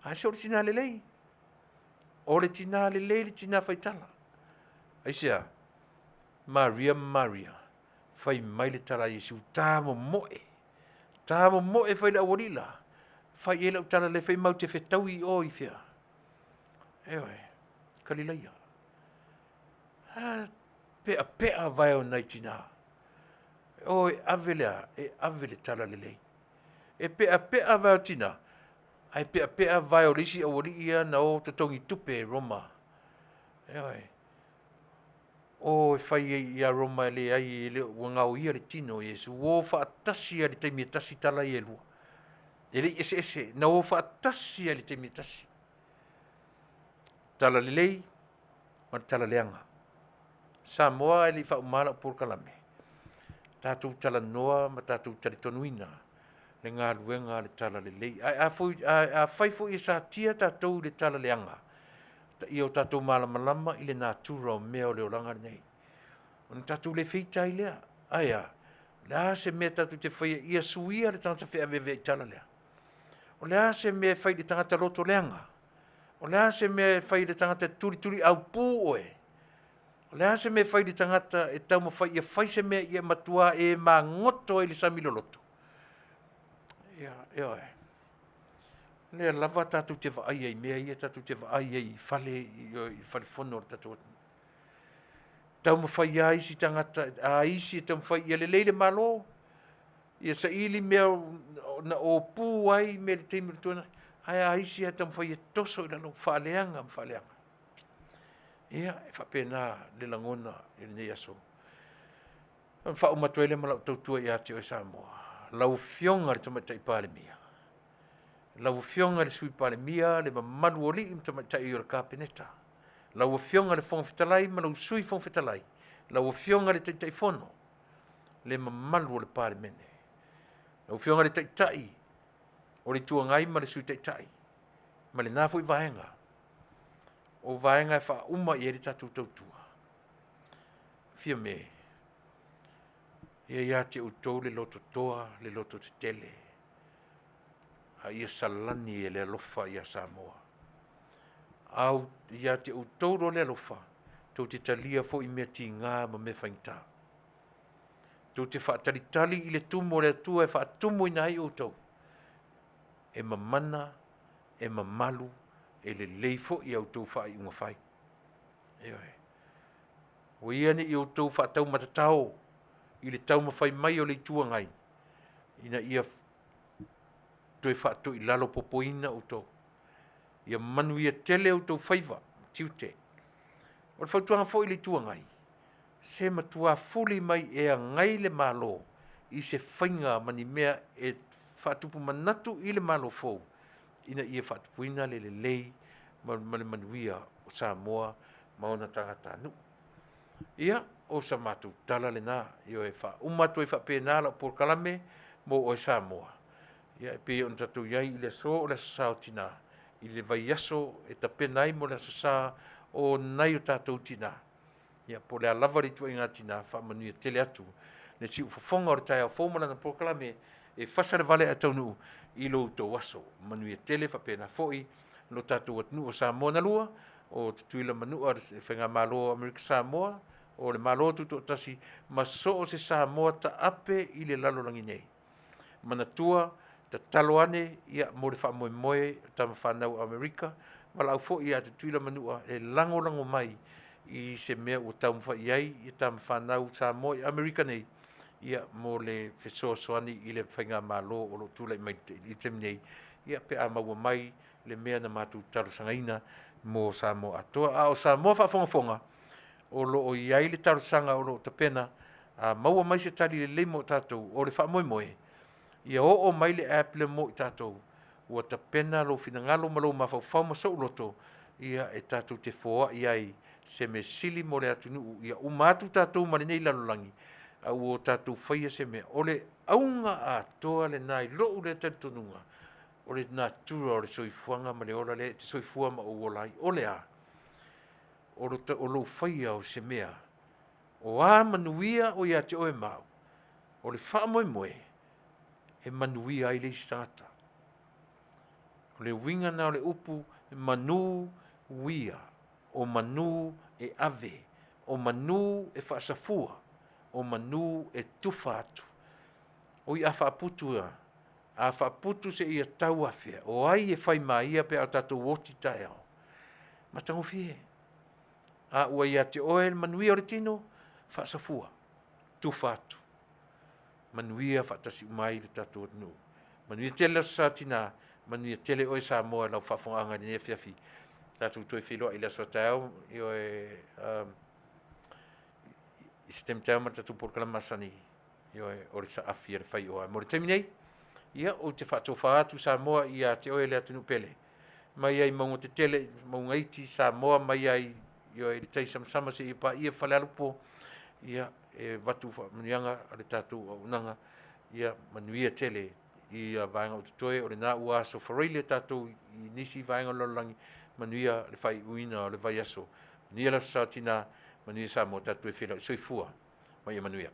a se o le tinā lelei. O le tinā lelei le tinā faitala. Aisea? Maria ma Maria, fai mai le tala a Iesu, tā momoe. Tā momoe fai le aualii la, fai i ai lau tala le fai mau te fetaui i o i fea. Ioe, Kalilaia. A, peapea vae o nai tinā. O e ave le a, e ave le tala lelei. E peapea vae o tinā, ae peapea vae o le isi aualii ia na o totogi tupe e Roma. Ioe. O e fai ai ia Roma e leai e le ua gaoia le tino o Iesu. Ua o faatasi lava i le taimi e tasi tala ia e lua. E le i eseese, na o faatasi lava i le taimi e tasi. Tala lelei ma le tala leaga. Samoa e le i faauma lau polokalame, tatou talanoa ma tatou talitonuina le galuega a le tala lelei. Ae afai foi e satia tatou i le tala leaga, ia o tatou malamalama i le natura o mea o le olaga lenei. Ona tatou le feita ai lea. Ae a, o le a se mea tatou te faia ia suia le tagata feaveavea i tala lea? O le a se mea e fai i le tagata loto leaga? O le a se mea e fai i le tagata e tulituliaupū oe? O le a se mea e fai i le tagata e taumafai ia fai se mea ia matua e magoto ai i le sami loloto? Ia, ioe. Lea lava tatou te vaai ai i mea ia tatou te vaai ai i fale i fale fono o le tatou atunuu. Taumafai lava isi tagata, a isi e taumafai ia lelei le Malo, ia saili mea na opu ai mea i le taimi o le tuanai, ae a isi lava e taumafai e toso i lalo, faaleaga ma faaleaga. Ia, e faapena le lagona i lenei aso. Ona faauma atu ai lea ma lau tautua ia te oe Samoa, lau Afioga i le Tamaitai Palemia, lau Afioga i le Sui Palemia, le mamalu o alii ma tamaitai o le Kapeneta, lau Afioga i le Fofoga Fetalai ma lou Sui Fofoga Fetalai, lau Afioga i le Taitaifono, le mamalu o le Palemene, lau Afioga i le Taitai o le Itu Agai ma le Sui Taitai, ma lena foi vaega, o vaega e faauma i ai le tatou tautua. Fiame, ia ia te outou le lototoa, le lototetele, a ia salani e le alofa ia Samoa. Au ia te outou loa le alofa, tou te talia foi mea tiga ma mea faigata. Tou te faatalitali i le tumu o le Atua e faatumuina ai outou, e mamana, e mamalu, e lelei foi a outou faaiuga fai. Ioe. Ua ia ne i outou faataumatatao i le taumafai mai o le Itu Agai, ina ia toe faatoilalo popoina outou. Ia manuia tele outou faiva, tiute. O le fautuaga foi i le Itu Agai, se matua fuli mai e agai le Malo i se faiga ma ni mea e faatupu manatu i le Malo fou, ina ia faatupuina le lelei ma le manuia o Samoa ma ona tagatanuu. Ia, o sa matou tala lena, ioe, faauma atu ai faapena lau polokalame mo oe Samoa. Ia, e pei ona tatou i ai i le aso o le Aso Sa o Tina, i le vaiaso e tapena ai mo le Aso Sa o nai o tatou tina. Ia, po o le a lava le ituaiga tina, faamanuia tele atu le siufofoga o le taeao fou ma lana polokalame e fasa le vale ae taunuu i lo outou aso. Manuia tele faapena foi lo tatou atunuu o Samoa na lua, o Tutuila Manua, le Faigamalo o Amerika Samoa, o le Malo Tutoatasi, ma so o se Samoa taape i le lalolagi nei. Manatua, tatalo ane ia mo le faamoemoe o tama fanau a Amerika, valaau foi ia Tutuila Manua e lagolago mai i se mea ua taumafai i ai ia tama fanau Samoa i Amerika nei, ia mo le fesoasoani i le faigamalo o lo o tulai mai i le taimi nei, ia pe a maua mai le mea na matou talosagaina mo Samoa atoa. A o Samoa faafogafoga, o lo o i ai le talosaga o lo o tapena, a maua mai se tali lelei mo tatou, o le faamoemoe, ia oo mai le app le mo i tatou, ua tapena lou finagalo ma lou mafaufau ma sou loto, ia e tatou te foai ai se mea sili mo le atunuu, ia uma atu tatou ma lenei lalolagi, a ua tatou faia se mea. O le auga atoa lena i lou lea talitonuga, o le natura o le soifuaga ma le ola lea e te soifua ma ou ola ai. O le a? O lou faia o se mea, o a manuia o ia te oe ma au, o le faamoemoe e manuia ai le isi tagata. O le uiga na o le upu manu uia, o manu e ave, o manu e faasafua, o manu e tufa atu. O i a faaputu a, a faaputu se ia tau afea, o ai e fai maia pe a tatou oti taeao. Matagofie. A ua ia te oe le manuia o le tino, faasafua, tufa atu. Manuia faatasi uma ai le tatou atunuu. Manuia tele le Aso Sa Tina, manuia tele oe Samoa i lau faafofogaaga i lenei afiafi. Tatou toe feiloai i le aso a taeao, ioe, i se taimi taeao ma le tatou polokalame masani, ioe, o le saafi a le faioa. Mo le taimi nei, ia, ou te faatofa atu Samoa ia te oe le atunuu pele, mai ai mauga tetele, mauga iti, Samoa mai ai, ioe, i le tai samasama seia paia Falealupo, ia, e avatu faamanuiaga a le tatou auaunaga, ia manuia tele i vaega o totoe, o lena ua aso faraile tatou i nisi vaega o le lalolagi, manuia le faaiuina o le vaiaso, manuia le Aso Sa o Tina, manuia Samoa, tatou toe feiloai. Soifua ma ia manuia.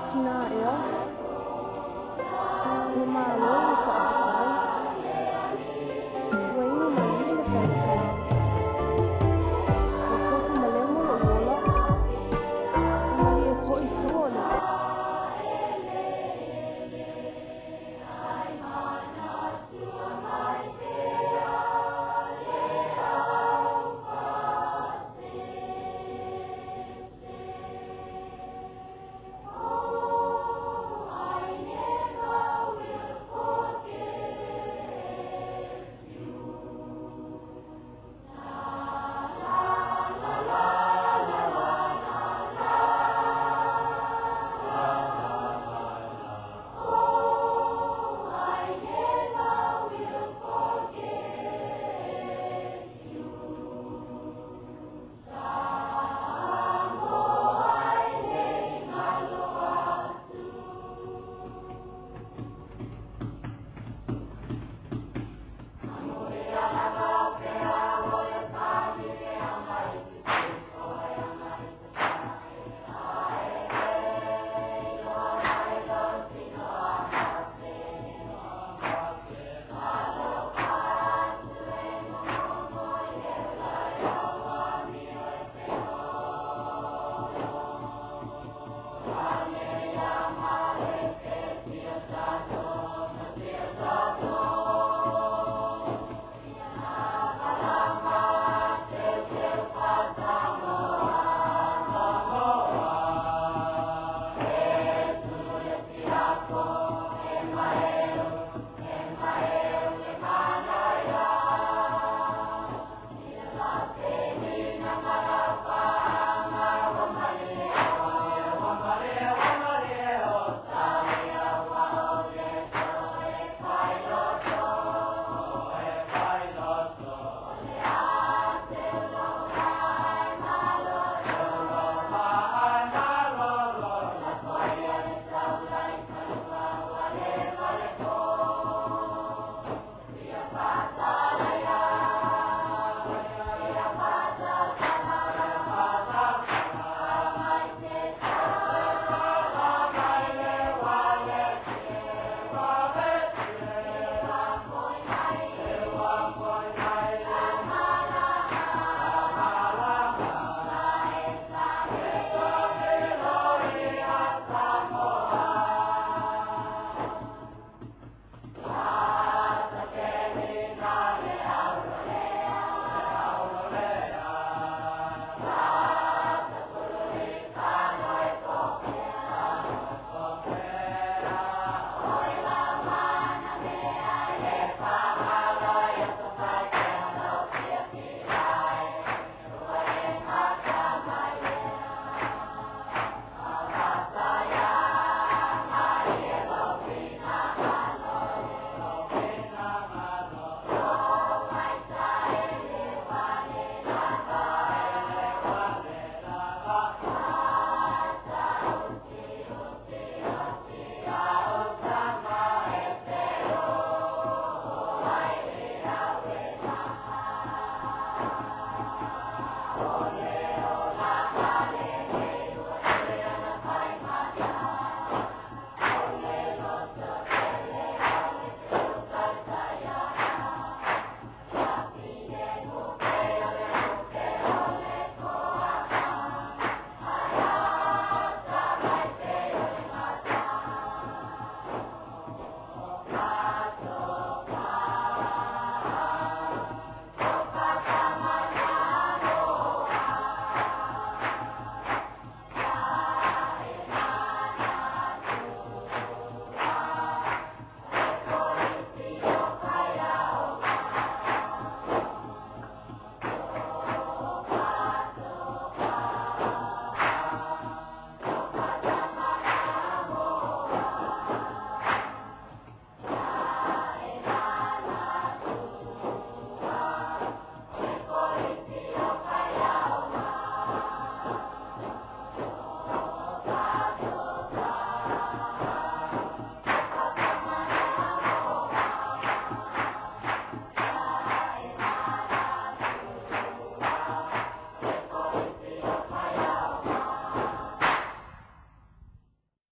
Tinā ea? Ua malo.